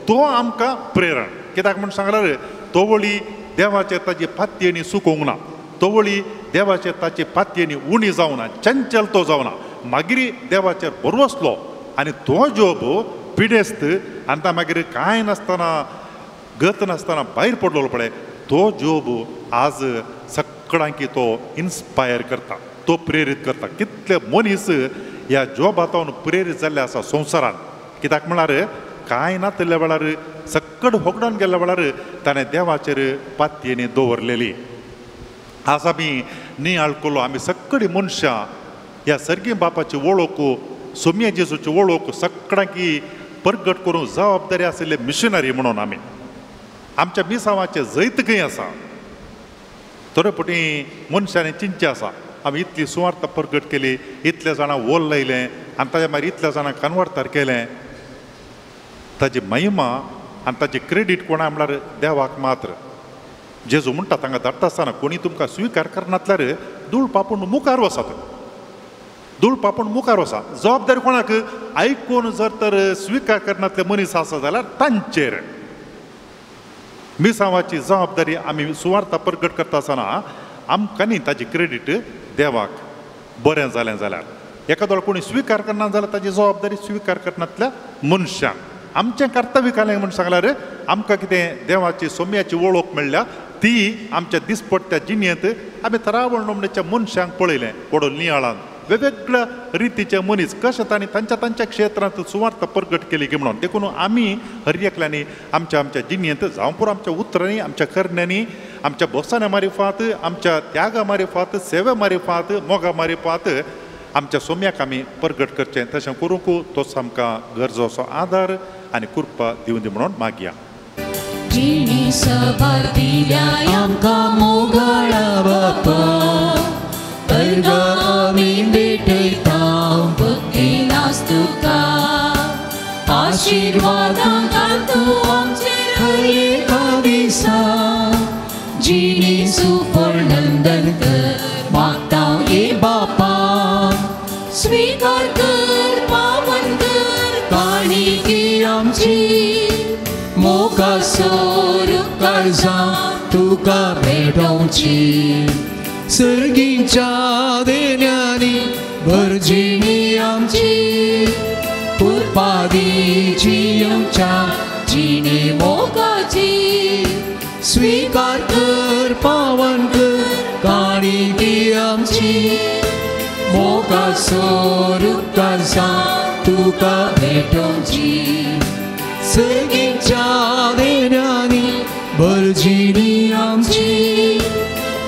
तो आमकां प्रेरण. कित्याक म्हूण सांगल्यार तोवळी देवाचेर ताजी पातयेनी सुकोवंक ना, तोवळी देवाचेर ताची पातयेनी उणी जावना, चंचल तो जावना, मागीर देवाचेर भरवसलो आनी तो जोब पिडेस्त आनी ता मागीर कांय नासतना गत नासतना भायर पडलेलो पळय तो जोब आज सगळ्यांकी तो इन्स्पायर करता, तो प्रेरीत करता. कितले मनीस ह्या जोबांतून प्रेरीत जाल्ले आसा संवसारान. कित्याक म्हळ्यार कांय नातिल्ल्या वेळार सक्कड होगडावन गेल्ल्या वेळार ताणें देवाचेर पातयेनी दवरलेली. आज आमी नियाळ केलो, आमी सक्कडी मनशां ह्या सर्गी बापाची वळख, सोम्या जेजूची वळख सगळ्यांकी परगट करूंक जबाबदारी आशिल्ले मिशनरी म्हणून आमी आमच्या मिसांवाचें जैत खंय आसा. थोडे फावटी मनशांनी चिंतचें आसा आमी इतली सुवार्थ परगट केली, इतल्या जाणां ओल लायलें आनी ताज्या मागीर इतल्या जाणां कन्वर्तार केलें. ताजी महिमा आनी ताजी क्रेडीट कोणा म्हळ्यार देवाक मात्र. जेजू म्हणटा तांकां धाडटा आसतना कोणी तुमकां स्विकार करनातल्यार धूळ पापून मुखार वसात, धूळ पापून मुखार वसा. जबाबदारी कोणाक? आयकून जर तर स्विकार करनातले मनीस आसा जाल्यार तांचेर. मिसांवाची जबाबदारी आमी सुवार्थ परगट करता आसतना आमकां न्ही ताजी क्रेडीट देवाक. बरें जालें जाल्यार एखादो कोणी स्विकार करना जाल्यार ताजी जबाबदारी स्विकार करनातल्या मनशांक. आमचें कर्तव्य कालें म्हूण सांगल्यार आमकां कितें देवाची सोम्याची वळख मेळ्ळ्या ती आमच्या दिसपट्ट्या जिणेंत आमी थरावळ नमणेच्या मनशांक पळयलें वडोल नियाळान वेगवेगळ्या रितीचे मनीस कशें तांणी तांच्या तांच्या क्षेत्रांत सुवार्थ परगट केली की म्हणून. देखून आमी हर एकल्यांनी आमच्या आमच्या जिणेंत जावं पुरो आमच्या उतरांनी, आमच्या करण्यांनी, आमच्या बोसाण्या मारिफात, आमच्या त्यागा मारिफात, सेवे मारिफात, मोगा मारिफात आमच्या सोम्याक आमी परगट करचें. तशें करूंक तोच आमकां गरजो असो आदार आनी कृपा दिवं दी म्हणून मागया. जिणी सभार दिल्या आमकां मोगाळा बापा, परगा आमी भेटयता भक्तीन आस तुका, आशिर्वादां घाल तूं आमचेर हर एका दिसा, जिणी सुफळ नंदन कर मागता ये बापा, स्वीकार कर पावन कर काणिके. जिणी आमची मोगा सोरूप काळजां तुका भेटोवची सर्गीच्या देण्यांनी भरजिणी आमची उरपादी जियोच्या जिणे मोगाची स्वीकार कर पावन कर काणिकी आमची मोगा सोरूप काळजां तुका भेटोवची सर्गीच्या देण्यांनी भरजिणी आमची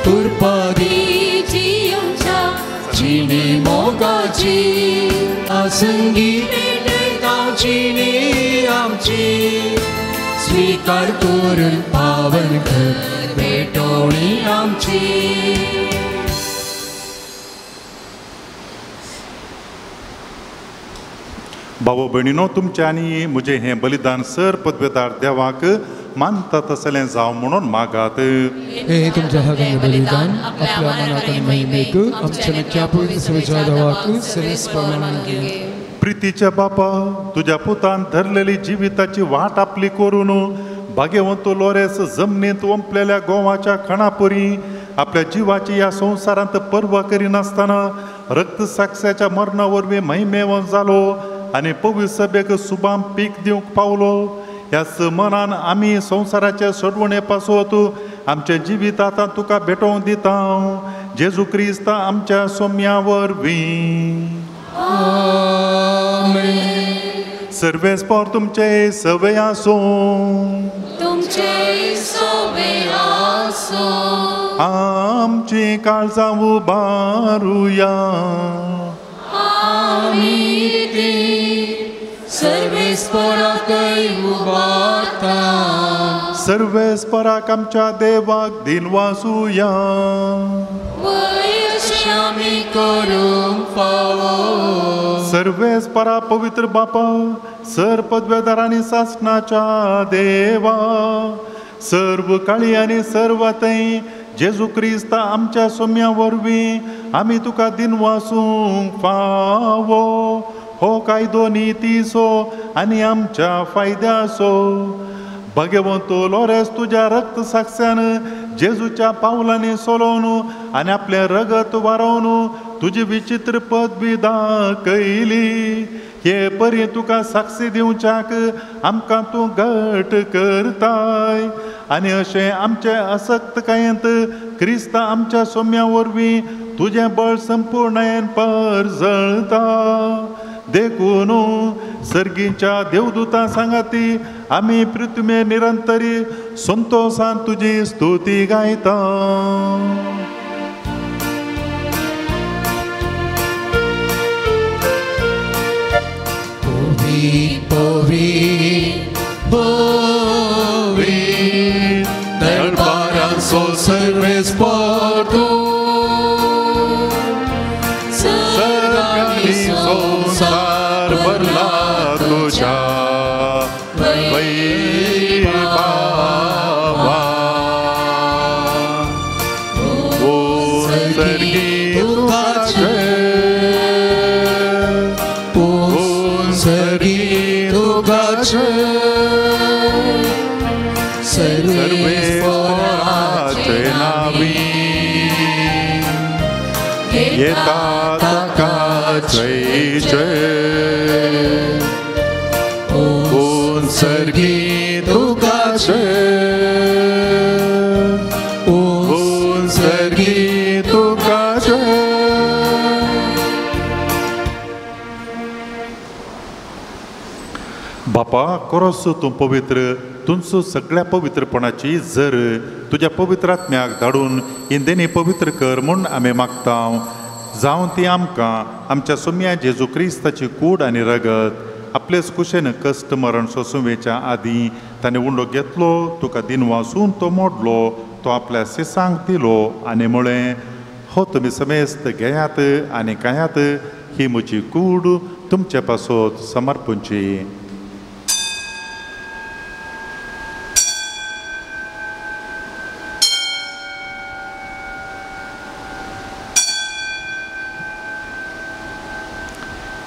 उरपादी जियोच्या जिणे मोगाची आसंगी भेटयता जिणी आमची स्वीकार करून पावन कर भेटवणी आमची. भावो भयणीनो, तुमच्या आनी म्हजें हें बलिदान सर पदवेदार देवाक मानता तसलें जावं म्हणून मागात. हे तुमच्या हातांनी बलिदान आपल्या मनात आनी महिमेक आमच्या नक्या पवित्र सभेच्या देवाक सर्वेस परवानगी. प्रितीच्या बापा, तुज्या पुतान धरलेली जिविताची वाट आपली करून भाग्यवंत लोरेस जमनींत ओंपलेल्या गोवाच्या खणापुरी आपल्या जिवाची ह्या संवसारांत पर्वा करिनासतना रक्तसाक्षाच्या मरणा वरवीं महिमेवंत जालो आनी पवित्र सभेक सुबाम पीक दिवंक पावलो. ह्याच मनान आमी संवसाराचे सोडवणे पासत आमचें जिवीत आतां तुका भेटोवन दिता, जेजू क्रिस्त आमच्या सोम्या वरवीं. सर्वेस्पोर तुमचे सवे आसूं, तुमचे सवे आसूं. आमची काळजां उबारुया, आमी ती सर्वेस्पोराकय उबारता. सर्वेस्पोराक आमच्या देवाक दिनवासुया, वयशी आमी करूंक फावो. सर्वेस्परा पवित्र बापा, सर पदवेदार आनी सासणाच्या देवा, सर्व काळी आनी सर्व थंय जेजू क्रिस्त आमच्या सोम्या वरवीं आमी तुका दिनवासूंक फावो. हो कायदो नितीचो आनी आमच्या फायद्याचो. भाग्यवंत लोरेस तुज्या रक्त साक्षान जेजूच्या पावलांनी सोलोवन आनी आपलें रगत वारोवन तुजी विचित्र पदवी दाखयली. हे परी तुका साक्षी दिवच्याक आमकां तूं घट करताय आनी अशें आमचे असक्तकायेंत क्रिस्त आमच्या सोम्या वरवीं तुजें बळ संपूर्णायेन परजळता. देखून सर्गीच्या देवदूतां सांगाती आमी पृथ्वी निरंतरी संतोषान तुजी स्तुती गायता. पवी पवी दरबारांचो सर्वेस्पोर तूं, सर्गांनी संवसार भरला तुज्या वैभावा. ओ सर्गी तुका जय, ओ सर्गी तुका जय, सर्वेस्पोराचे नावी येता ताका जय जय. ओ सर्गी तुका जय, ओ सर्गी तुका जय. बापा, कोरोस तूं पवित्र, तुमचो सगळ्या पवित्रपणाची जर तुज्या पवित्र आत्म्याक धाडून इंदेनी पवित्र कर म्हूण आमी मागता. जावं ती आमकां आमच्या सोम्या जेजू क्रिस्ताची कूड आनी रगत आपलेच कुशेन कश्ट मरण सोंसुवेच्या आदीं ताणें उंडो घेतलो, तुका दिनवासून तो मोडलो, तो आपल्या सिसांक दिलो आनी म्हळें, हो तुमी समेस्त घेयात आनी खायात, ही म्हजी कूड तुमचे पासत समर्पणची.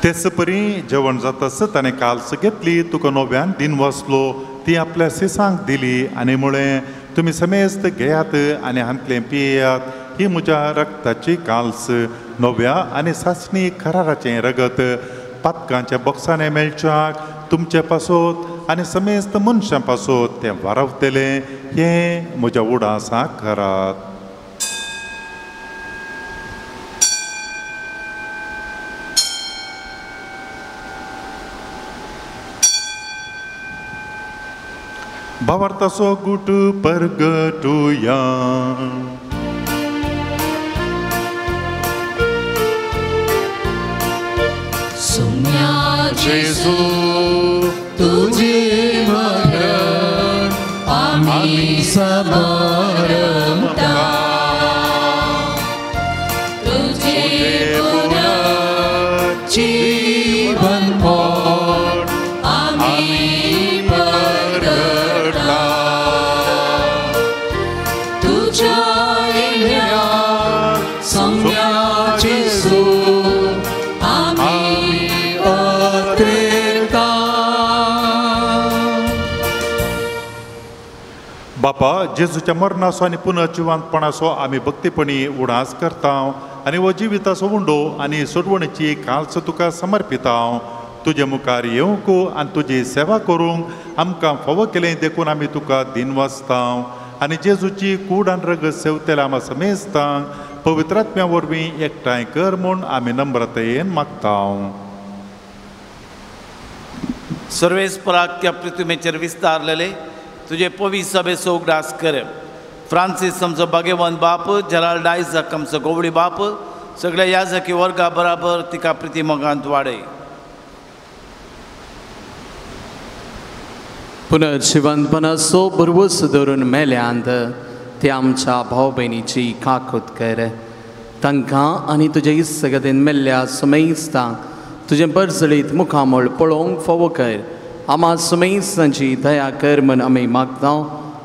तेच परी जेवण जातास ताणें काल्स घेतली, तुका नव्यान दिन वाचलो, ती आपल्या सिसांक दिली आनी म्हळें, तुमी समेस्त घेयात आनी हांतलें पियेयात, ही म्हज्या रक्ताची काल्स, नव्या आनी सासणी कराराचें रगत, पातकांच्या बॉक्सांनी मेळच्याक तुमचे पासत आनी समेस्त मनशां पासत तें वारावतलें, हें म्हज्या उडासाक करात. भावार्थाचो गुट परगटुया. सुम्या जेजू तुझे मरण आम्ही समरता, तुझे पुनर्जीवन पण आम्ही परगटता, तुझ्या येण्यात सुम्या जेजू आम्ही अत्रेता. बापा, जेजूच्या मरणाचो आनी पुनर्जिवंतपणाचो आमी भक्तीपणी उडास करता आनी हो जिविताचो उंडो आनी सोडवणीची काल्स तुका समर्पिता. तुजे मुखार येवंक आनी तुजी सेवा करूंक आमकां फावो केलें देखून आमी तुका दिनवासता आनी जेजूची कूड आनी रगत सेवतेल्या आमा समेस्तांक पवित्रात्म्या वरवीं एकठांय कर म्हूण आमी नम्रतायेन मागता. सर्वेस्पराक त्या पृथ्वीचेर विस्तारलेले तुजे पवित्र सभेचो उगडास कर. फ्रांसीस आमचो भाग्यवंत बाप, जेराल्ड आयझक आमचो गोवळी बाप, सगळ्या याजकी वर्गा बराबर तिका प्रिती मोगांत वाडय. पुनर्जिवंतपणाचो भरवस धरून मेल्यांत ते आमच्या भाव भयणीची काकूत कर. तांकां आनी तुजे इस्सगतीन मेल्ल्या सुमेस्तांक तुजें बरजळीत मुखामळ पळोवंक फावो कर. आमा सुमेस्तांची दया कर म्हूण आमी मागता.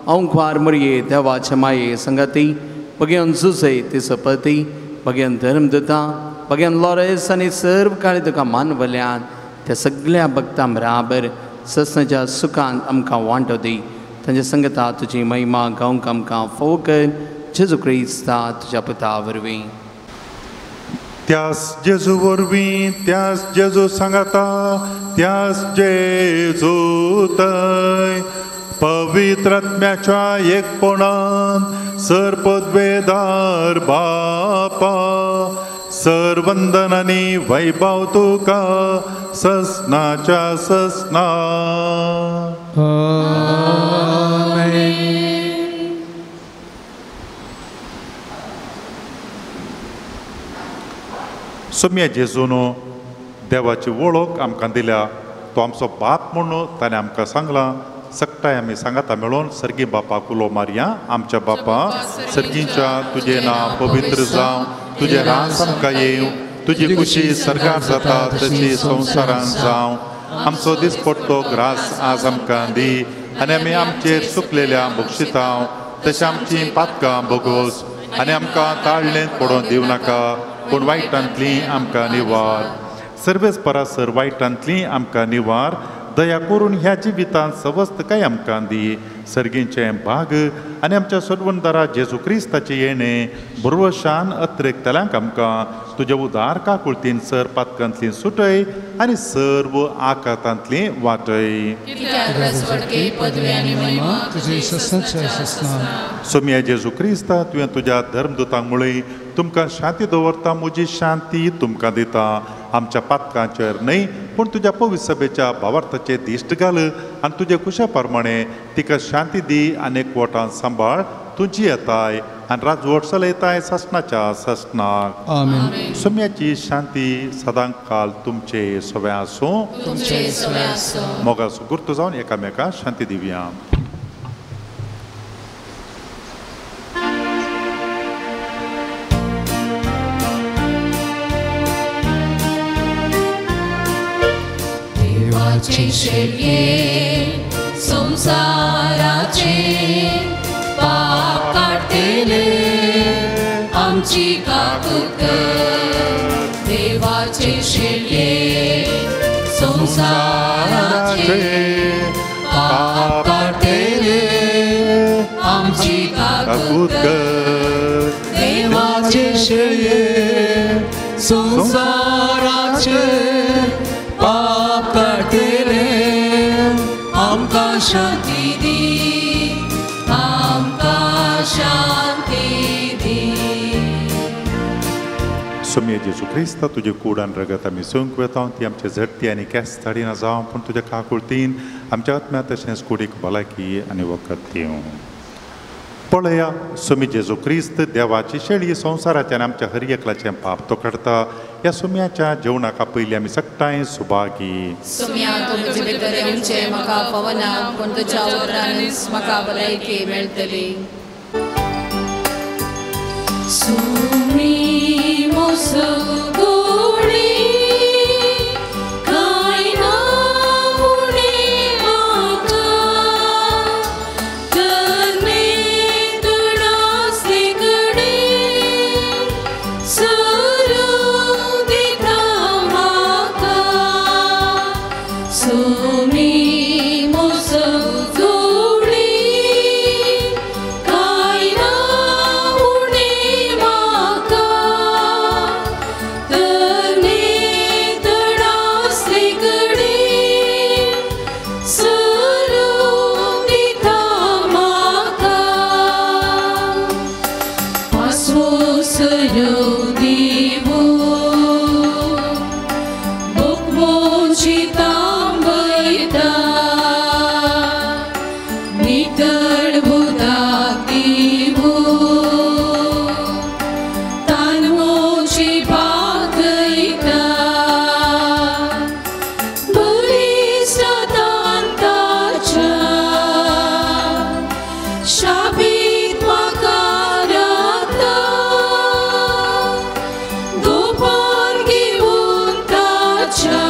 अंकवार मुरये देवाचे माये संगती भगेवन जुजय तिचो पती, भगेवन धर्मदूता, भगेवन लॉरेस आनी सर्व काळी तुका मानवल्यान त्या सगळ्या भक्तां बराबर ससनाच्या सुखान आमकां वांटो दी. तांच्या संगता तुजी महिमा गावंक आमकां फावो कर. जेजू क्रिस्ता तुज्या पुता वरवीं. त्यास जेजू वरवीं, त्यास जेजू सांगाता, त्यास जेजू तय पवित्र आत्म्याच्या एकपणान सर्पद्वेदार बापा, सरवंदन आनी वैभव तुका ससनाच्या ससना. आमेन. सोम्या जेजून देवाची वळख आमकां दिल्या, तो आमचो बाप म्हणून ताणें आमकां सांगलां. सक्टाय आमी सांगाता मेळोन सर्गी बापाक उलो मारया. आमच्या बापा सर्गीच्या, तुजें नांव पवित्र जावं, तुजें राज आमकां येवं, तुजी खुशी सर्गार जाता तशी संवसारान जावं. आमचो दिसपट्टो ग्रास आज आमकां दी आनी आमी आमचेर सुकलेल्या बक्षितांव तशें आमचीं पातकां भोगोस आनी आमकां ताळणेंत पडोवन दिवं नाका, पूण वायटांतली आमकां निवार. सर्वेस परासर वायटांतली आमकां निवार. दया करून ह्या जिवितांत सवस्तकाय आमकां दी. सर्गींचें भाग आनी आमच्या सोडवणदारा जेजू क्रिस्ताचें येणें बरवशान अत्रेकतल्यांक आमकां तुज्या उदार काकुळतीन सर पातकांतली सुटय आनी सर्व आकातांतली वाटय. सोम्या जेजू क्रिस्ता, तुवें तुज्या धर्मदूतांक म्हळें, तुमकां शांती दवरता, म्हजी शांती तुमकां दिता. आमच्या पातकांचेर न्हय पूण तुज्या पवित्र सभेच्या भावार्थाचेर दिश्ट घाल आनी तुजे कुशा प्रमाणे तिका शांती दी आनी एकवटान सांबाळ. तुजी येताय आनी राजवट चलयताय सासणाच्या सासणाक. आमेन. सोम्याची शांती सदां काल तुमचे सगळें आसूं. मोगाचो गुर्त जावन एकामेकांक शांती दिवया. देवाचे शेलये संसाराचे पाप काडटले आमची काकूत कर. देवाचे शेळये संसाराचे पाप काडटले आमची काकूत कर. देवाचे शेळये संसाराचे पाप काडटले आमकां शांती दी, आमकां शांती दी. सोम्या जेजू क्रिस्ता तुजे कूड आनी रगत आमी संक वेता ती आमचे झडटी आनी केस धाडिना जावं, पूण तुज्या काकुळतीन आमच्या आत्म्या तशेंच कुडीक भलायकी आनी वखद दिवं. पळया सोमी जेजू क्रिस्त देवाची शेळी संवसाराचे आनी आमच्या हर एकल्याचें पाप तो काडटा. ह्या सोम्याच्या जेवणाक पयलीं आमी सगटांय सुभागी. सोम्या तूं म्हजे भितर येवचें म्हाका फावना, पूण तुज्या उतरानच म्हाका भलायकी मेळटली. सुमी मोसगोडी कांय ना उणें म्हाका, तरणे तणासले कडेन सरूं दिता म्हाका. सुमी मोसगोडी कांय ना उणें म्हाका, तरणे तणासले कडेन सरूं दिता म्हाका. पासवो सरूं दिवूं बोकमोची तांबयता, नितळ उदक दिवूं तांदळाची पाकयता, बळिश्ट दांताच्या शापीत म्हाका राखता, गोपान घेवन ताच्या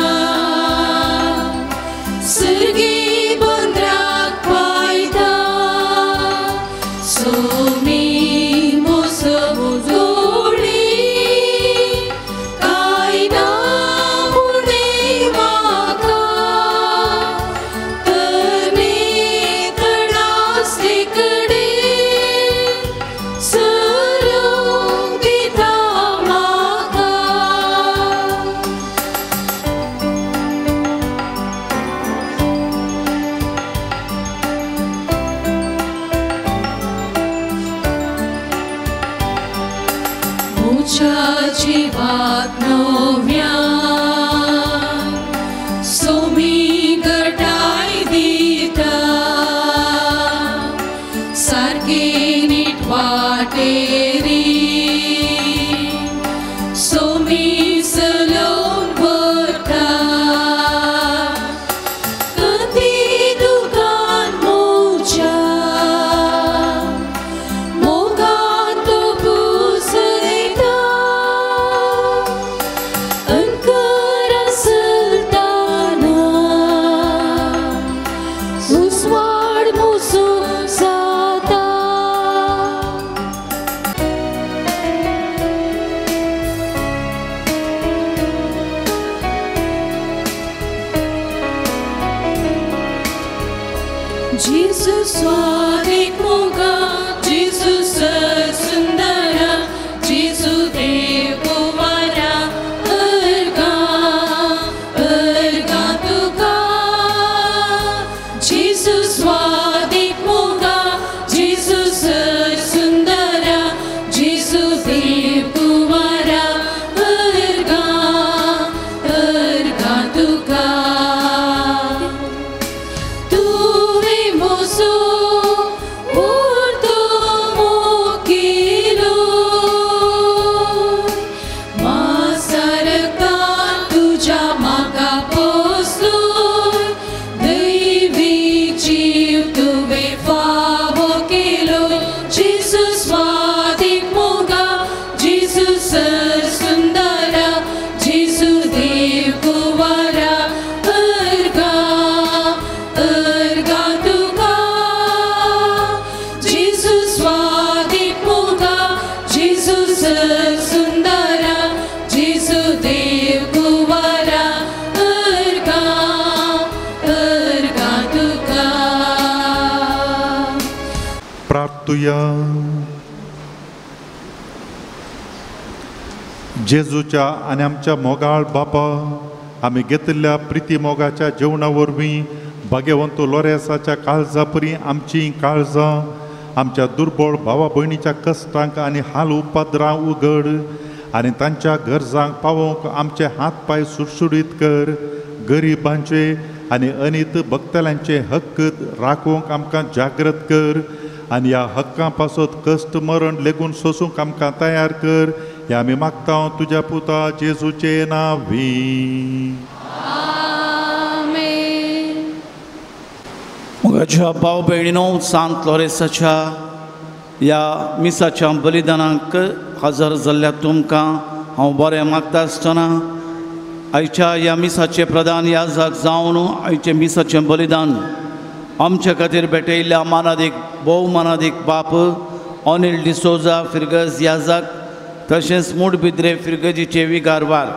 सर्गी बंदराक पायता. सोमी मोसगोडी कांय ना उणें म्हाका, तरणे तणासले कडेन सरूं दिता म्हाका. म्हज्या जिवाक नव्यान सोमी घटाय दिता, सारकी नीट वाटेरी सोमी चलोवन व्हरता. कदी दुकान म्हज्या मोगान तो पुसयता, अंकरा चलतना उजवाड मोसून जाता. Jesus स्वादिक मोगा, Jesus सुंदरा, Jesus देव कुमारा, अर्गा अर्गा तुका. Jesus स्वादिक मोगा, Jesus सुंदरा, Jesus देव कुमारा, अर्गा अर्गा तुका. तुवें मोसो उर प्रार्थुया. जेजूच्या आनी आमच्या मोगाळ बापा, आमी घेतिल्ल्या प्रिती मोगाच्या जेवणा वरवीं भाग्यवंत लोरेसाच्या काळजा परी आमची काळजां आमच्या दुर्बळ भावा भयणीच्या कश्टांक आनी हाल उपद्रां उगड आनी तांच्या गरजांक पावोवंक आमचे हात पांय सुडसुडीत कर. गरिबांचे आनी अनीत भक्तल्यांचे हक्क राखूंक आमकां जागृत कर आनी ह्या हक्कां पासत कश्ट मरण लेगून सोसूंक आमकां तयार कर. ह्या आमी मागता तुज्या पुता जेजूचे नांवी. म्हज्या भाव भयणीनो, सांत लोरेसाच्या ह्या मिसाच्या बलिदानाक हजर जाल्ल्या तुमकां हांव बरें मागता आसतना आयच्या ह्या मिसाचें प्रधान याजक जावन आयचें मिसाचें बलिदान आमच्या खातीर भेटयल्ल्या मानादीक भोव मानादीक बाप अनिल डिसोजा फिरगज याजक तशेंच मुडबिद्रे फिरगजीचे विगारवार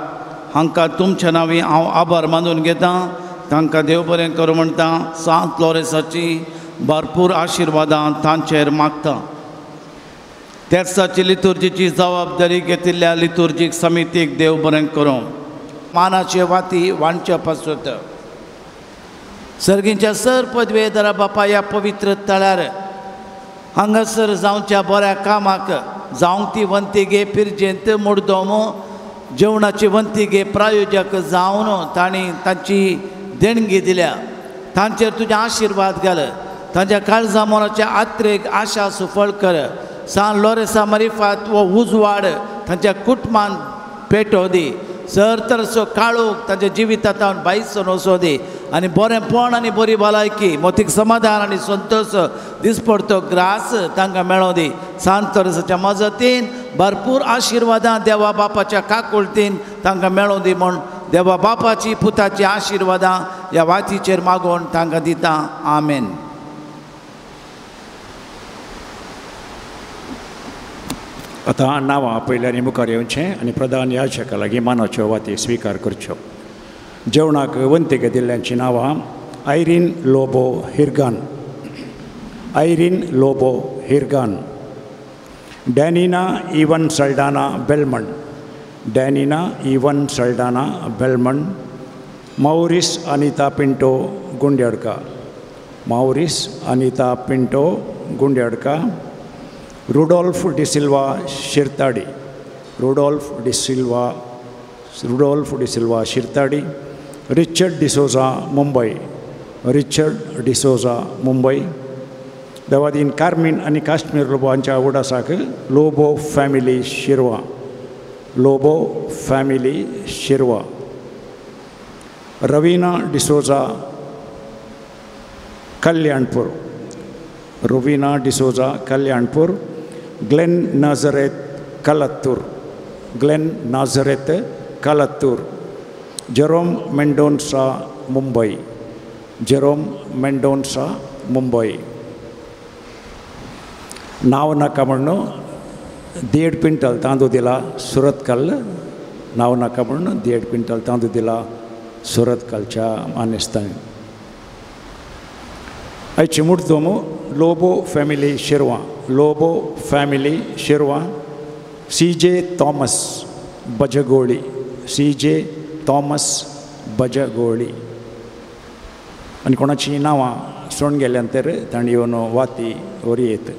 हांकां तुमच्या नांवी हांव आभार मानून घेतां. तांकां देव बरें करूं म्हणटा. सांत लोरेसाची भरपूर आशिर्वादां तांचेर मागता. तेर्साची लितुर्जीची जबाबदारी घेतिल्ल्या लितुर्जीक समितीक देव बरें करूं. मानाचे वाती वांटच्या पासत सर्गींच्या सर पदवेदारा बापा ह्या पवित्र तळ्यार हांगासर जावच्या बऱ्या कामाक जावंक ती वंती गे पिरजेंत मुडदोमो जेवणाची वंती गे प्रायोजक जावन तांणी तांची देणगी दिल्या. तांचेर तुजे आशिर्वाद घाल. तांच्या काळजा मोनाच्या आत्रेक आशा सुफळ कर. सान लोरेसा मरिफात वो उजवाड तांच्या कुटुंबान पेटो दी. सर तरसो काळोख तांच्या जिवितांत भायसून वचो दी आनी बरेंपण आनी बरी भलायकी मोतीक समाधान आनी संतोश दिसपडतो ग्रास तांकां मेळों दी. सांत लोरेसाच्या मजतीन भरपूर आशिर्वादां देवा बापाच्या काकुळतीन तांकां मेळों दी म्हूण देवा बापाची पुताची आशिर्वादां ह्या वातीचेर मागोवन तांकां दिता. आमेन. आतां नांवां पयल्यानी मुखार येवचें आनी प्रधान याजका लागीं मानाच्यो वाती स्विकार करच्यो. जेवणाक वंतीक दिल्ल्यांचीं नांवां Irene Lobo Hirgan, Irene Lobo Hirgan, Danina Evan Saldanha Belman, Danina Evan Saldanha Belman, Maurice Anita Pinto Gundadka, Maurice Anita Pinto Gundadka, Rudolph D'Silva Shirtadi, Rudolph D'Silva, Rudolph D'Silva Shirtadi, Richard D'Souza Mumbai, Richard D'Souza Mumbai. Devadin carmine आनी काश्मीर लोबो हांच्या उडासाक Lobo family Shirva, Lobo family Shirva, Ravina D'Souza Kalyanpur, Rovina D'Souza Kalyanpur, Glenn Nazareth Kalathur, Glenn Nazareth Kalathur, Jerome Mendonca Mumbai, Jerome Mendonca Mumbai. नांव नाका म्हणून 1.5 quintal तांदूळ दिला सुरतकल. नांव नाका म्हणून 1.5 क्विंटल तांदूळ दिला सुरतकलच्या मानेस्तांनी. आयची मुडदोमो Lobo family Shirva, Lobo family Shirva, C J Thomas Bajagoli, C J Thomas Bajagoli. आनी कोणाचीं नांवां सोडून गेल्यान तर तांणी येवन वाती व्हरयेत.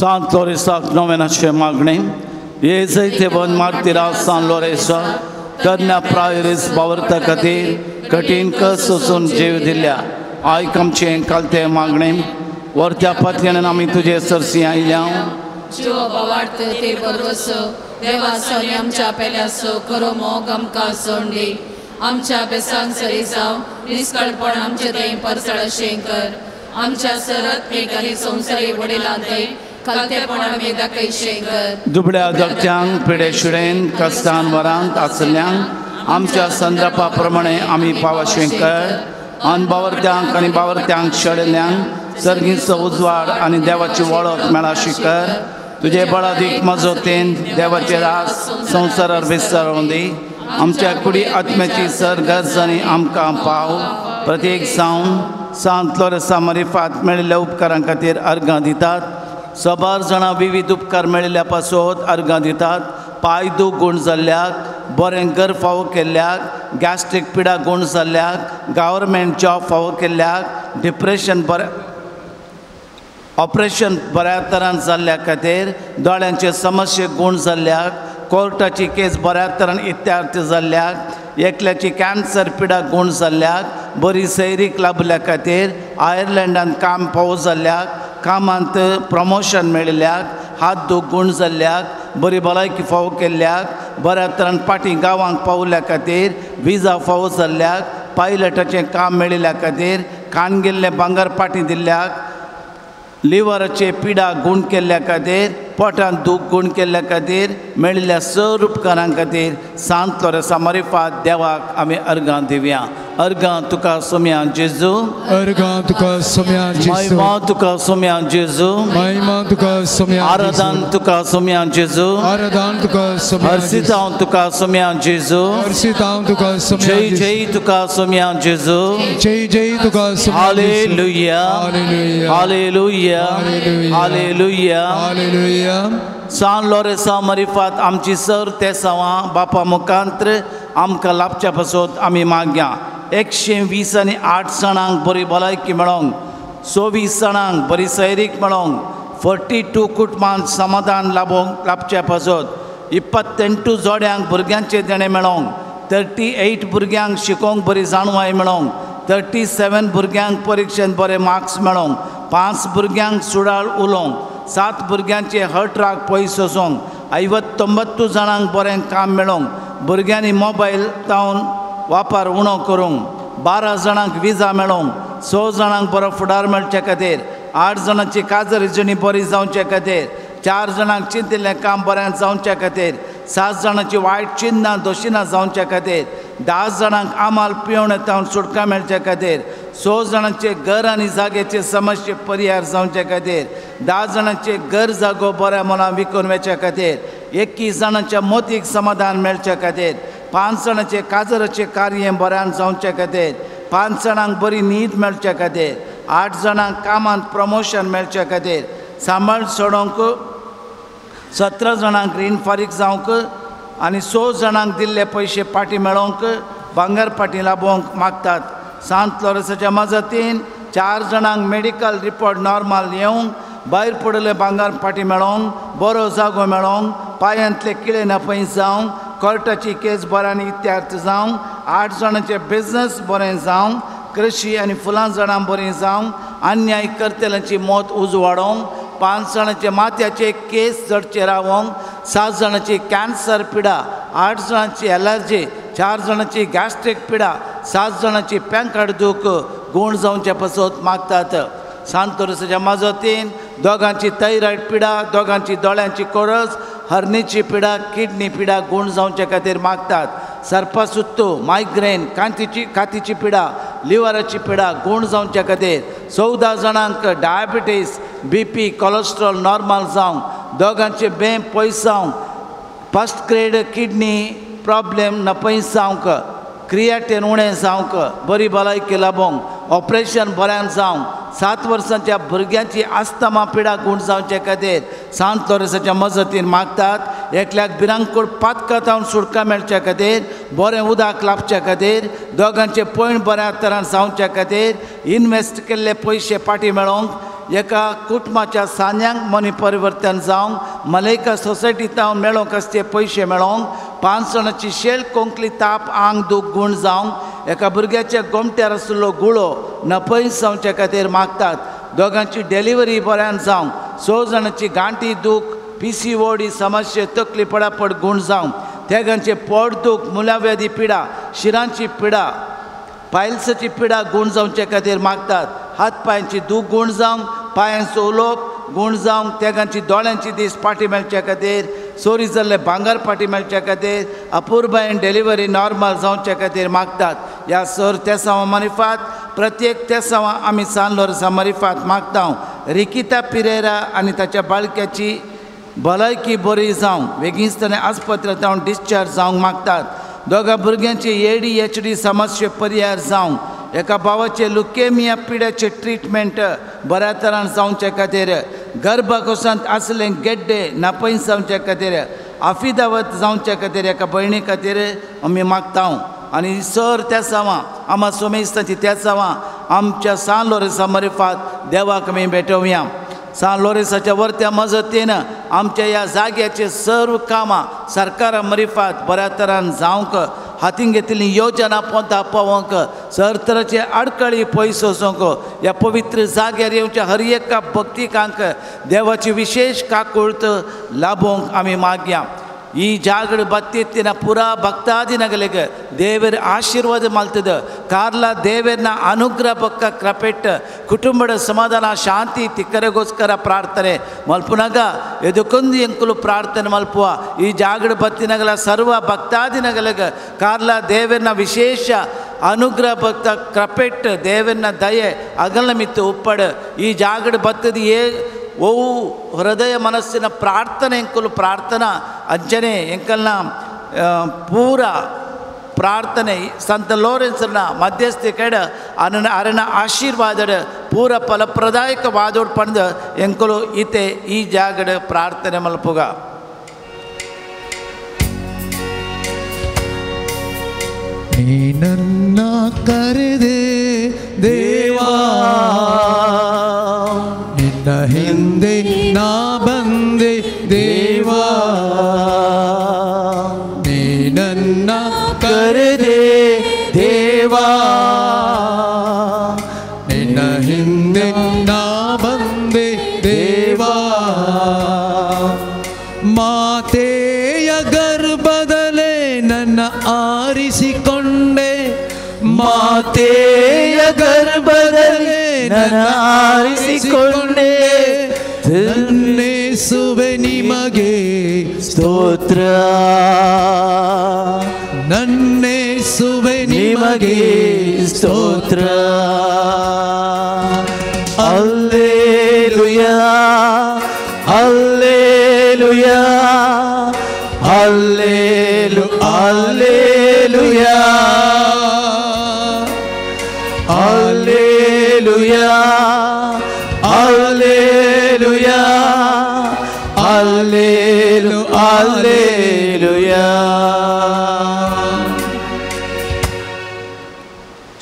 सांत लोरेसाक नोवेनाचें मागणें हे जैतेवन मार्तिरा सान लोरेसा तरण्या प्रायरीस बावरता खातीर कठीण कस सोसून जीव दिल्या आयक आमचें कालतें मागणें वरत्या पातयेन आमी तुजे सरसी आयल्या. जिवो बावार्थ ते बरोसो देवाचो आनी आमच्या पेल्याचो खरो मोग आमकां सोंडी आमच्या बेसांक सरी जावं निस्कळपण आमचे थंय परसळ कर आमच्या सरत्मीक आनी संवसारी वडिलां थंय खालतेपण आमी दाखयशें कर दुबळ्या दगच्यांक पिडे शिडेन कस्तान वरांत आसल्ल्यांक आमच्या संद्रपा प्रमाणे आमी पावाशें कर अनबावरत्यांक आनी बावरत्यांक शेळिल्ल्यांक सर्गीचो उजवाड आनी देवाची वळख मेळाशी कर तुजे बळादीक मजोतेन देवाचे रास संवसारार विस्तारोवन दी आमच्या कुडी आत्म्याची सर गरज आनी आमकां पाव प्रत्येक जावन सांत लोरेसा मरिफात मेळिल्ल्या उपकारां खातीर अर्गां दितात सबार जाणां विविध उपकार मेळिल्ल्या पासत अर्गां दितात पांय दूख गूण जाल्ल्याक बरें घर फावो केल्ल्याक गॅस्ट्रीक पिडा गूण जाल्ल्याक गव्हर्मेंट जॉब फावो केल्ल्याक डिप्रेशन बरें ऑपरेशन बऱ्या तरान जाल्ल्या खातीर दोळ्यांचे समस्ये गूण जाल्ल्याक कोर्टाची केस बऱ्या तरान इत्यार्थ जाल्ल्याक एकल्याची कॅन्सर पिडा गूण जाल्ल्याक बरी सैरीक लाभल्या खातीर आयर्लंडान काम फावो जाल्ल्याक कामांत प्रमोशन मेळिल्ल्याक हात दूख गूण जाल्ल्याक बरी भलायकी फावो केल्ल्याक बऱ्या तरान फाटीं गांवांक पावल्या खातीर विजा फावो जाल्ल्याक पायलटाचें काम मेळिल्ल्या खातीर कान गेल्लें भांगर फाटीं दिल्ल्याक लिवराचे पिडा गूण केल्ल्या खातीर पोटांत दूख गूण केल्ल्या खातीर मेळिल्ल्या सर उपकारां खातीर सांत लोरेसा मरिफात देवाक आमी अर्गां दिवया अर्गां तुका सोम्या जेजू अर्गां तुका सोम्या जेजू महिमा तुका सोम्या जेजू महिमा तुका सोम्या आराधन तुका सोम्या जेजू आराधन तुका सोम्या हर्षितांव तुका सोम्या जेजू हर्षितांव तुका सोम्या जय जय तुका सोम्या जेजू जय जय तुका Saumya hallelujah hallelujah hallelujah hallelujah San Loresa मरिफात आमची सर ते सवां बापा मुखांत्र आमकां लाभच्या पासत आमी मागया 120 आनी 8 जाणांक बरी भलायकी मेळोंक 24 जाणांक बरी सैरीक मेळोंक 42 कुटुंबांत समाधान लाभोंक लाभच्या पासत 28 जोड्यांक भुरग्यांचें देणें मेळोंक 38 भुरग्यांक शिकोवंक बरी जाणवाय मेळोंक 37 भुरग्यांक परिक्षेंत बरे मार्क्स मेळोंक 5 भुरग्यांक सुडाळ उलोवंक 7 भुरग्यांचे हर्ट राग पयस वचोंक 59 जाणांक बरें काम मेळोंक भुरग्यांनी मोबायल तावन वापर उणो करूंक 12 जाणांक विजा मेळोंक 6 जाणांक बरो फुडार मेळचे खातीर 8 जाणांची काजर जिणी बरी जावचे खातीर 4 जाणांक चिंतिल्लें काम बरें जावचे खातीर 7 जाणांची वायट चिन्नां दोशिनां जावचे खातीर 10 जाणांक आमाल पिवणे तावन सुटका मेळचे खातीर 6 जाणांचे घर आनी जाग्याचे समस्ये परिहार जावचे खातीर 10 जाणांचे घर जागो बऱ्या मनां विकून वचच्या खातीर 21 जाणांच्या मोतीक समाधान मेळचे खातीर 5 जाणांचे काजराचे कार्य बऱ्यान जावचे खातीर 5 जाणांक बरी न्हीद मेळचे खातीर 8 जाणांक कामांत प्रमोशन मेळचे खातीर सांबाळ सोडोवंक 17 जाणांक रीण फारीक जावंक आनी 6 जाणांक दिल्ले पयशे फाटीं मेळोवंक भांगर फाटीं लाभोवंक मागतात. सांत लोरेसाच्या मजतीन 4 जाणांक मेडिकल रिपोर्ट नॉर्मल येवंक भायर पडिल्लें भांगर फाटीं मेळोवंक बरो जागो मेळोवंक पांयांतले किळे नपय जावंक कोर्टाची केस बऱ्यान इत्यार्थ जावंक 8 जाणांचे बिजनस बरें जावंक कृशी आनी फुलां झाडां बरीं जावंक अन्याय करतल्यांची मत उजवाडोवंक 5 जाणांचे माथ्याचे केस जडचे रावोंक 7 जाणांची कॅन्सर पिडा 8 जाणांची एलर्जी 4 जाणांची गॅस्ट्रीक पिडा 7 जाणांची पेंकाड दूख गूण जावचे पासत मागतात. सांत लोरेसाच्या मजतीन 2 थायरॉयड पिडा 2 दोळ्यांची कोरस हरणीची पिडा किडनी पिडा गूण जावचे खातीर मागतात. सर्पसुत्तू मायग्रेन कातीची पिडा लिवराची पिडा गूण जावचे खातीर 14 जाणांक डायबिटीस बीपी कोलेस्ट्रॉल नॉर्मल जावंक 2 बें पयस जावंक फर्स्ट ग्रेड किडनी प्रॉब्लेम नपयस जावंक क्रियाटेन उणें जावंक बरी भलायकी लाभोवंक ऑपरेशन बऱ्यान जावंक 7 वर्सांच्या भुरग्यांची आस्थमा पिडा गूण जावचे खातीर सांत लोरेसाच्या मजतीन मागतात. एकल्याक भिरांकूळ पातकां सुटका मेळचे खातीर बरें उदक लाभचे खातीर 2 पयण बऱ्या तरान जावचे खातीर इन्वेस्ट केल्ले पयशे फाटीं मेळोवंक एका कुटुंबाच्या सान्यांक मनी परिवर्तन जावंक मलेका सोसायटींत मेळोवंक आसचे पयशे मेळोवंक 5 जाणांची शेल कोंकली ताप आंग दूख गूण जावंक एका भुरग्याच्या गोमट्यार आशिल्लो गुळो नपयस जावचे खातीर मागतात. 2 डिलिव्हरी बऱ्यान जावंक 6 जाणांची गांठी दूख PCOD समस्ये तकली पडापड गूण जावं त्यागांचे पोटदूख मुलाव्याधी पिडा शिरांची पिडा पायल्साची पिडा गूण जावचे खातीर मागतात हात पायांची दूख गूण जावंक पायांचो उलोवप गूण जावंक त्यागांची दोळ्यांची दीस पाटी मेळच्या खातीर चोरी जाल्ले भांगर पाटी मेळच्या खातीर अपुरबायेन डिलिव्हरी नॉर्मल जावचे खातीर मागतात ह्या सर तेसांवा मारिफात प्रत्येक तेसांवा आमी सान लोरसा मारिफात मागता रिकिता पिरेरा आनी ताच्या बाळक्याची भलायकी बरी जावं बेगीन ताणें आस्पत्रेंत हांव डिस्चार्ज जावंक मागतात दोगा भुरग्यांची ADHD समस्ये पर्याय जावंक एका भावाचे लुकेमिया पिड्याचे ट्रिटमेंट बऱ्या तरान जावचे खातीर गर्भकोशांत आसले गेड्डे नापयस जावचे खातीर आफिदावत जावचे खातीर एका भयणी खातीर आमी मागता आनी सर त्या सावां आमा सोमेस्तांची त्या सावां आमच्या सान लोरेसा मरिफात देवाक आमी भेटोवया सान लोरेसाच्या वरत्या मजतीन आमच्या ह्या जाग्याचे सर्व कामां सरकारा मरिफात बऱ्या तरान जावंक हातीन घेतिल्ली योजना पोंता पावोवंक सर तराचे आडखळी पयस वचोंक ह्या पवित्र जाग्यार येवच्या हर एका भक्तिकांक देवाची विशेश काकुळत लाभोवंक आमी मागया ಈ ಜಾಗಡ್ ಬತ್ತಿತ್ತಿನ ಪೂರಾ ಭಕ್ತಾದಿನಗಲಿಗ ದೇವರ ಆಶೀರ್ವಾದ ಮಲ್ತದ ಕಾರ್ಲ ದೇವರನ ಅನುಗ್ರಹ ಪಕ್ಕ ಕ್ರಪೆಟ್ಟ ಕುಟುಂಬದ ಸಮಾಧಾನ ಶಾಂತಿ ತಿಕ್ಕರೆಗೋಸ್ಕರ ಪ್ರಾರ್ಥನೆ ಮಲ್ಪುನಗ ಎದಕ್ಕೊಂದು ಎಂಕುಲು ಪ್ರಾರ್ಥನೆ ಮಲ್ಪುವ ಈ ಜಾಗಡ್ ಬತ್ತಿನಗಲ ಸರ್ವ ಭಕ್ತಾದಿನಗಲಿಗ ಕಾರ್ಲ ದೇವರನ ವಿಶೇಷ ಅನುಗ್ರಹ ಭಕ್ತ ಕ್ರಪೆಟ್ಟ ದೇವರನ ದಯೆ ಅಗಲಮಿತ್ತು ಉಪ್ಪಡು ಈ ಜಾಗಡ್ ಬತ್ತದ ಏ ಓ ಹೃದಯ ಮನಸ್ಸಿನ ಪ್ರಾರ್ಥನೆ ಎಂಕುಲು ಪ್ರಾರ್ಥನಾ ಅಂಜನೆ ಎಂಕಲ್ನ ಪೂರ ಪ್ರಾರ್ಥನೆ ಸಂತ ಲೋರೆನ್ಸ್ನ ಮಧ್ಯಸ್ಥಿಕೆಡ ಅರಣ ಅರಣ ಆಶೀರ್ವಾದಡ ಪೂರ ಫಲಪ್ರದಾಯಕವಾದೋಡ್ ಪಂದ ಎಂಕುಲು ಇತೆ ಈ ಜಾಗಡ ಪ್ರಾರ್ಥನೆ ಮಲ್ಪುಗ. ನನ್ನ ಕರೆದೆ ದೇವಾ ನಿನ್ನ ಹಿಂದೆ ನಾ ಬಂದೆ ದೇವಾ ನೀ ನನ್ನ ಕರೆದೆ ದೇವಾ ನಿನ್ನ ಹಿಂದೆ ನಾ ಬಂದೆ ದೇವಾ ಮಾತೆಯ ಗರ್ಭದಲ್ಲೇ ನನ್ನ ಆರಿಸಿಕೊಂಡೆ ಮಾತೆಯ ಗರ್ಭದಲ್ಲೇ ನನ್ನ ಆರಿಸಿಕೊಂಡೆ ನನ್ನೇಸುವೆ ನಿಮಗೆ ಸ್ತೋತ್ರ ನನ್ನೇಸುವೆ ನಿಮಗೆ ಸ್ತೋತ್ರ ಅಲ್ಲೇಲುಯಾ ಅಲ್ಲೇಲುಯಾ ಅಲ್ಲೇಲು ಅಲ್ಲೇಲುಯಾ ಅಲ್ಲೇಲುಯಾ ಅಲ್ಲೇಲುಯಾ ಅಲ್ಲೇಲು ಅಲ್ಲೇಲುಯಾ.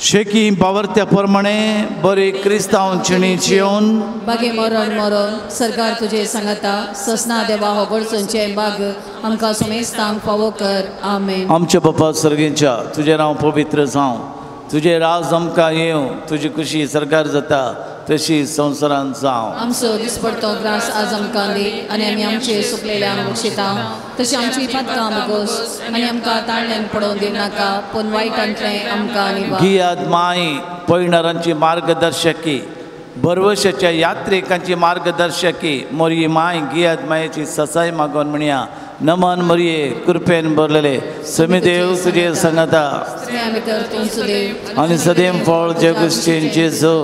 शेकी बावरत्या प्रमाणे बरी क्रिस्तांव चिणीची येवन बागे मरण मरण सरकार तुझे सांगता ससना देवा हो गडसंचे बाग आमकां सुमेस्तांक फावो कर आमेन. आमच्या बापा सर्गेच्या तुजें नांव पवित्र जावं तुजें राज आमकां येवं तुजी खुशी सरकार जाता तशी संवसारांत जावं. आमचो दिसपडतो ग्रास आज आमकां दी आनी आमी आमचे सुकलेल्या बक्षिता तशी आमची पातकां बोगोस आनी आमकां ताळल्यान पडोवन दिवनाका पूण वायटांतलें आमकां निवार. गियाद माय पयणारांची मार्गदर्शकी बरवशाच्या यात्रिकांची मार्गदर्शकी मोरी माय गियाद मायेची ससाय मागोवन म्हणया नमन मरिये कृपेन भरलेले समीदेव तुजे संगता आनी सदैव फळ जगुश्चेन जेजू.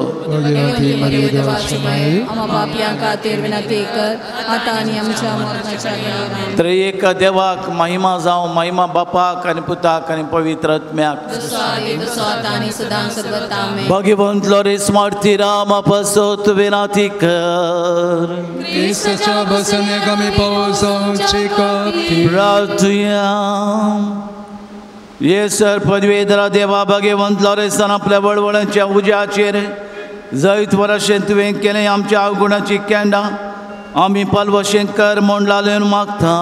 त्रिएक देवाक महिमा जावं महिमा बापाक आनी पुताक आनी पवित्र आत्म्याक. भगवंत लोरेस मार्ती राम पासत विनाती कर प्रार्थुया. येसर पदवेधरा देवा भगवंत लोरेसान आपल्या वळवळांच्या उज्याचेर जैत वरशें तुवें केलें आमच्या अवगुणाची केंडां आमी पालवशें कर म्हूण लालेन मागता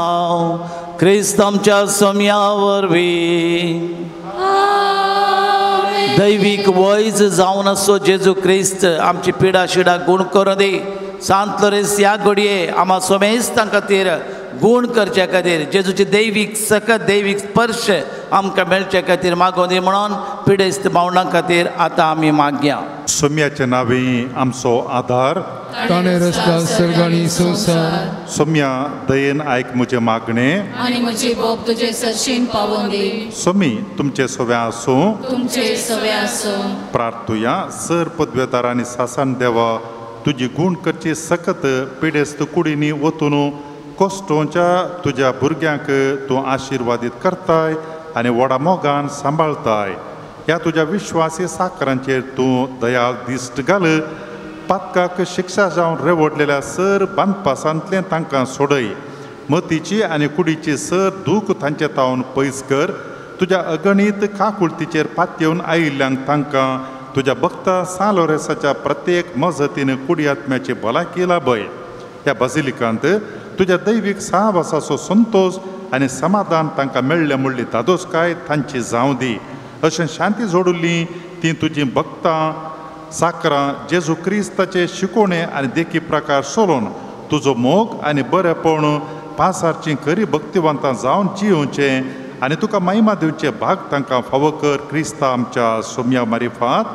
क्रिस्त आमच्या सोम्या वरवीं. दैवीक वैज जावन आसो जेजू क्रिस्त आमची पिडा शिडा गूण करूं दी सांत लोरेंस ह्या घडये आमा सोमेस्तां खातीर गूण करचे खातीर जेजूचे दैवीक सकत दैवीक स्पर्श आमकां मेळचे खातीर मागोवन दी म्हणून पिडेस्त भावंडां खातीर आतां आमी मागया. सोम्याच्या नांवे आमचो आधार ताणें रचला सर्ग आनी संवसार. सोम्या दयेन आयक म्हजें मागणें आनी म्हजी बोब तुजे सरशीन पावोवन दी. सोमी तुमचे सव्या आसूं तुमचे सव्या आसूं. प्रार्थुया. सर पदवेदार आनी सासन देवा तुजी गूण करची सकत पिडेस्त कुडींनी वतून कश्टोंच्या तुज्या भुरग्यांक तूं आशिर्वादीत करताय आनी व्हडा मोगान सांबाळताय. ह्या तुज्या विश्वासी साकरांचेर तूं दयाळ दिश्ट घाल. पातकाक शिक्षा जावन रेवडलेल्या सर बांदपासांतलें तांकां सोडय. मतीची आनी कुडीची सर दूख तांचे तावन पयस कर. तुज्या अगणीत काकुळतीचेर पातयेवन आयिल्ल्यांक तांकां तुज्या भक्ता सान लोरेंसाच्या प्रत्येक मजतीन कुडी आत्म्याची भलायकी लाभय. ह्या बाजिलिकांत तुज्या दैवीक सहवासाचो संतोश आनी समाधान तांकां मेळ्ळें म्हणली धादोसकाय तांची जावं दी. अशें शांती जोडिल्लीं तीं तुजीं भक्तां साकरां जेजू क्रिस्ताचे शिकोवणे आनी देखी प्रकार सोलोवन तुजो मोग आनी बरेपण पासारचीं खरी भक्तिवंतां जावन जियोवचें आनी तुका महिमा दिवचे भाग तांकां फावो कर. क्रिस्ता आमच्या सोम्या मारिफात.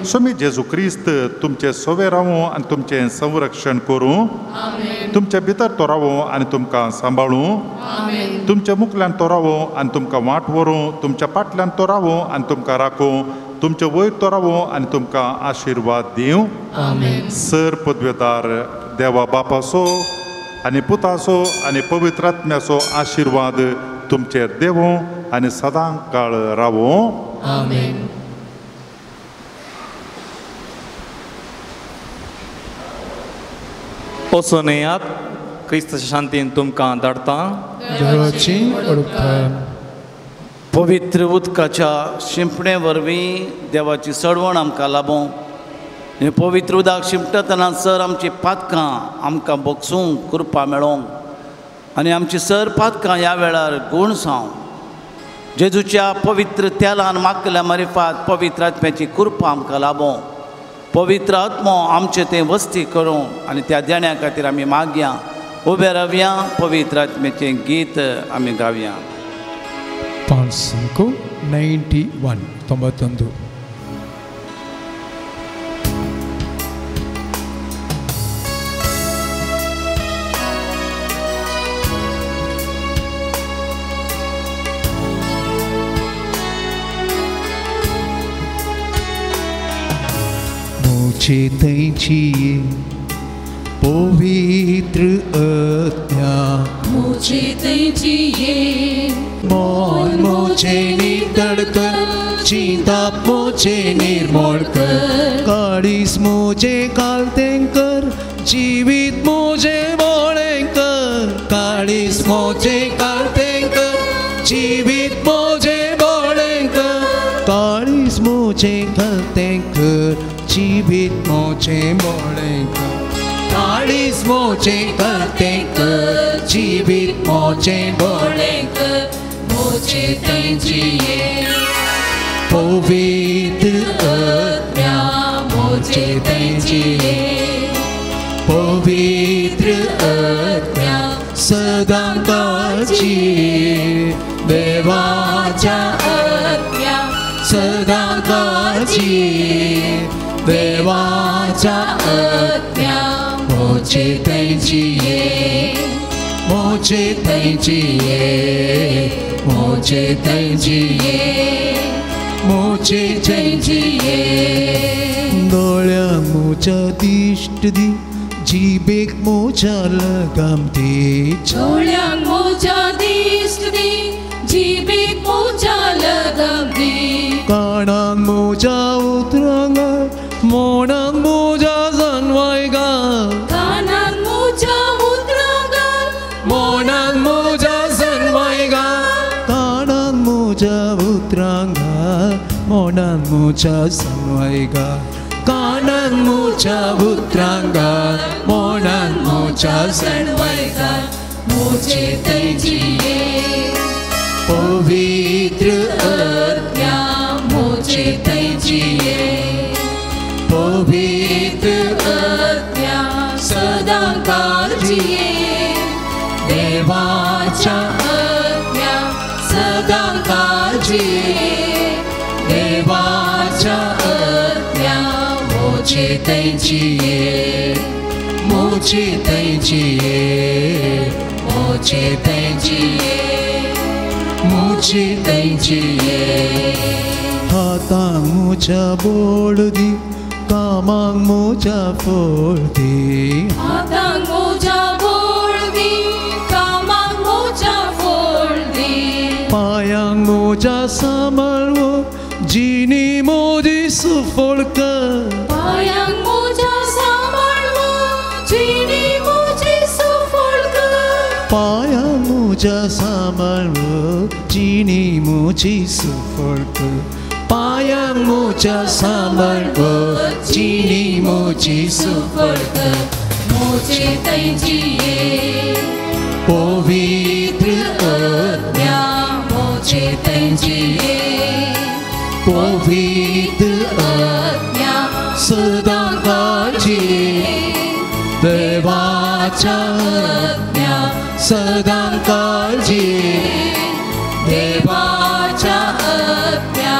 सोमी जेजू क्रिस्त तुमचे सोवे रावूं आनी तुमचें संरक्षण करूं. तुमचे भितर तो रावूं आनी तुमकां सांबाळूं. तुमच्या मुखल्यान तो रावूं आनी तुमकां वाट व्हरूं. तुमच्या पाटल्यान तो रावूं आनी तुमकां राखूं. तुमचे वयर तो रावूं आनी तुमकां आशिर्वाद दिवं. सर पदवेदार देवा बापाचो आनी पुताचो आनी पवित्र आत्म्याचो आशिर्वाद तुमचेर देवूं आनी सदां काळ रावूं. आमेन. वचून येयात. क्रिस्ताच्या शांतीन तुमकां धाडटा. देवाची ओळख. पवित्र उदकाच्या शिंपणे वरवीं देवाची सडवण आमकां लाबों. हें पवित्र उदक शिंपडटना सर आमची पातकां आमकां बोगसूंक कृपा मेळोंक आनी आमची सर पातकां ह्या वेळार गूण जावं. जेजूच्या पवित्र तेलान मागल्या मारिफात पवित्र आत्म्याची कृपा आमकां लाबों. पवित्र आत्मो आमचें तें वस्ती करूं आनी त्या देण्या खातीर आमी मागया. उबे रावया. पवित्र आत्म्याचें गीत आमी गावया. 591 91. मुझे तैची पवित्र आत्मा मुझे तैची मन मुझे नितळ कर चिंता मुझे निर्मूल कर काळीज मुझे कालतें कर जीवित मुझे बोळें कर काळीज मुझे कालतें कर जीवित मुझे बोळें कर काळीज मुझे कालतें कर जीवित मुझे बोळें कर काळीज मुझे कालतें कर जीवित मुझे बोळें कर मुझे तैजिए पवित्र आत्मा मुझे तैजिए पवित्र आत्मा सदा काची देवाच्या आत्मा सदा काची देवाच्या आत्मा मुझे तैजिए मुझे तैजिए मुझे तैजिए मुझे तैजिए दोळ्यांक म्हज्या दिश्ट दी जिबेक म्हज्या लगाम दी दोळ्यांक म्हज्या दिश्ट दी जिबेक म्हज्या लगाम दी कानांक म्हज्या उतरां घाल मोणांक म्हज्या जानवाय घाल कानांक म्हज्या उतरां घाल मोणांक म्हज्या जानवाय घाल कानांक म्हज्या उतरां घाल मोणांक म्हज्या जानवाय घाल कानांक म्हज्या उतरां घाल मोणांक म्हज्या जानवाय घाल मुझे तैजिए पवित्र आत्मा मुझे तैजिए पवित्र आत्मा सदां काळजिये देवाच्या आज्ञा सदां काळजिये देवाच्या आज्ञा मोचे तैंचिये मोचे तैंचिये मोचे तैंचिये मोचे तैंचिये. हातांक म्हज्या बोळ दी कामांक म्हज्या फळ दी हातांक म्हज्या बोळ दी कामांक म्हज्या फळ दी पांयांक म्हज्या सांबाळ जिणी म्हजी सुफळ कर पांयांक म्हज्या सांबाळ जिणी म्हजी सुफळ कर पांयांक म्हज्या सांबाळ जिणी म्हजी सुफळ कर पांयांक म्हज्या सांबाळ जिणी म्हजी सुफळ कर मोचे तैंचिये पवित्र आज्ञा मोचे तैंचिये पवित्र आज्ञा सदां काळजिये देवाच्या आज्ञा सदां काळजिये देवाच्या आज्ञा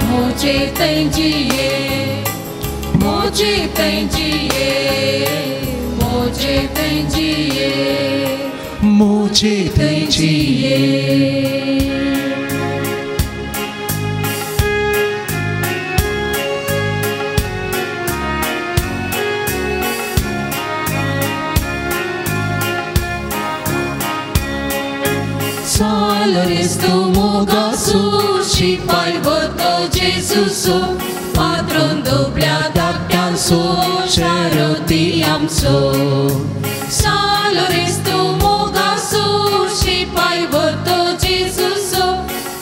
मोचे तैंचिये मोचे तैंचिये मोचे तैंचिये मोचे तैंचिये. Salores tu mogasu, शिपाय वतो जेजूसो, पाद्रोन दुबल्या धाकट्यांसो, शारोती आमचो. सालोरेस तू मोगासो, शिपाय वतो जेजूसो,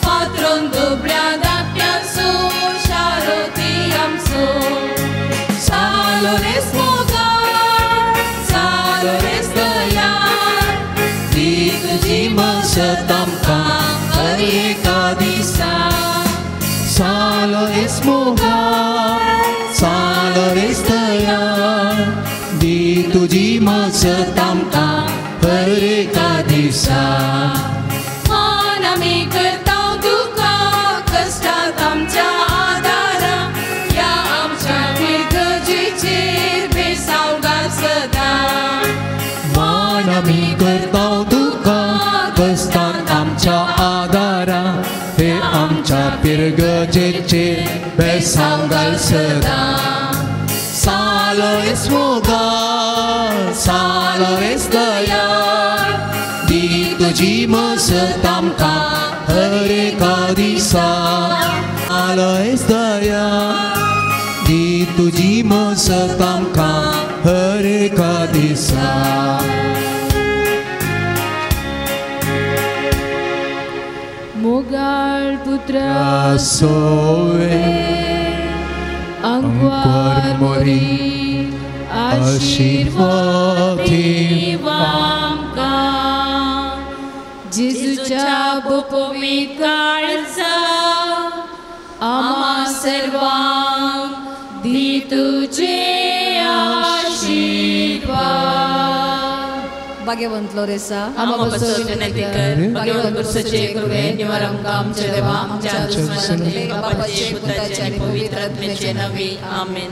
पाद्रोन दुबल्या धाकट्यांसो, शारोती आमचो. सालोरेस मोगार, सालोरेस दयार, दी तुजी मसत आमकां हर एका दिसा. सालोरेस मोगार, सालोरेस दयार, दी तुजी मसत आमकां हर एका दिसा. मान आमी करता तुका कश्टांत आमच्या आदारा, ह्या आमच्या इगर्जेचेर बेसांव घाल सदां. मान आमी करता तुका कश्टांत आमच्या आदारा, हे आमच्या पिरगजेचेर बेसांव घाल सदां. सालोरेस मोगार, सालोरेस दयार, दी तुजी मसत आमकां हर एका दिसा. सालोरेस दयार, दी तुजी मसत आमकां हर एका दिसा. मोगाळ पुत्रा सोवे अंकुर मोरी आशीर्वाद आमकां जेजूच्या पवित्र काळजा आम्हा सर्वांक दी तुजे आशीर्वाद. भाग्यवंत लोरेसा आम्हा पासून विनंती कर, भाग्यवंत पुरुषाचे कृपे निवार आमकां आमच्या देवा आमच्या दुस्मनांतले बापाचे पुताचे आनी पवित्र आत्म्याचे नांवी आमेन.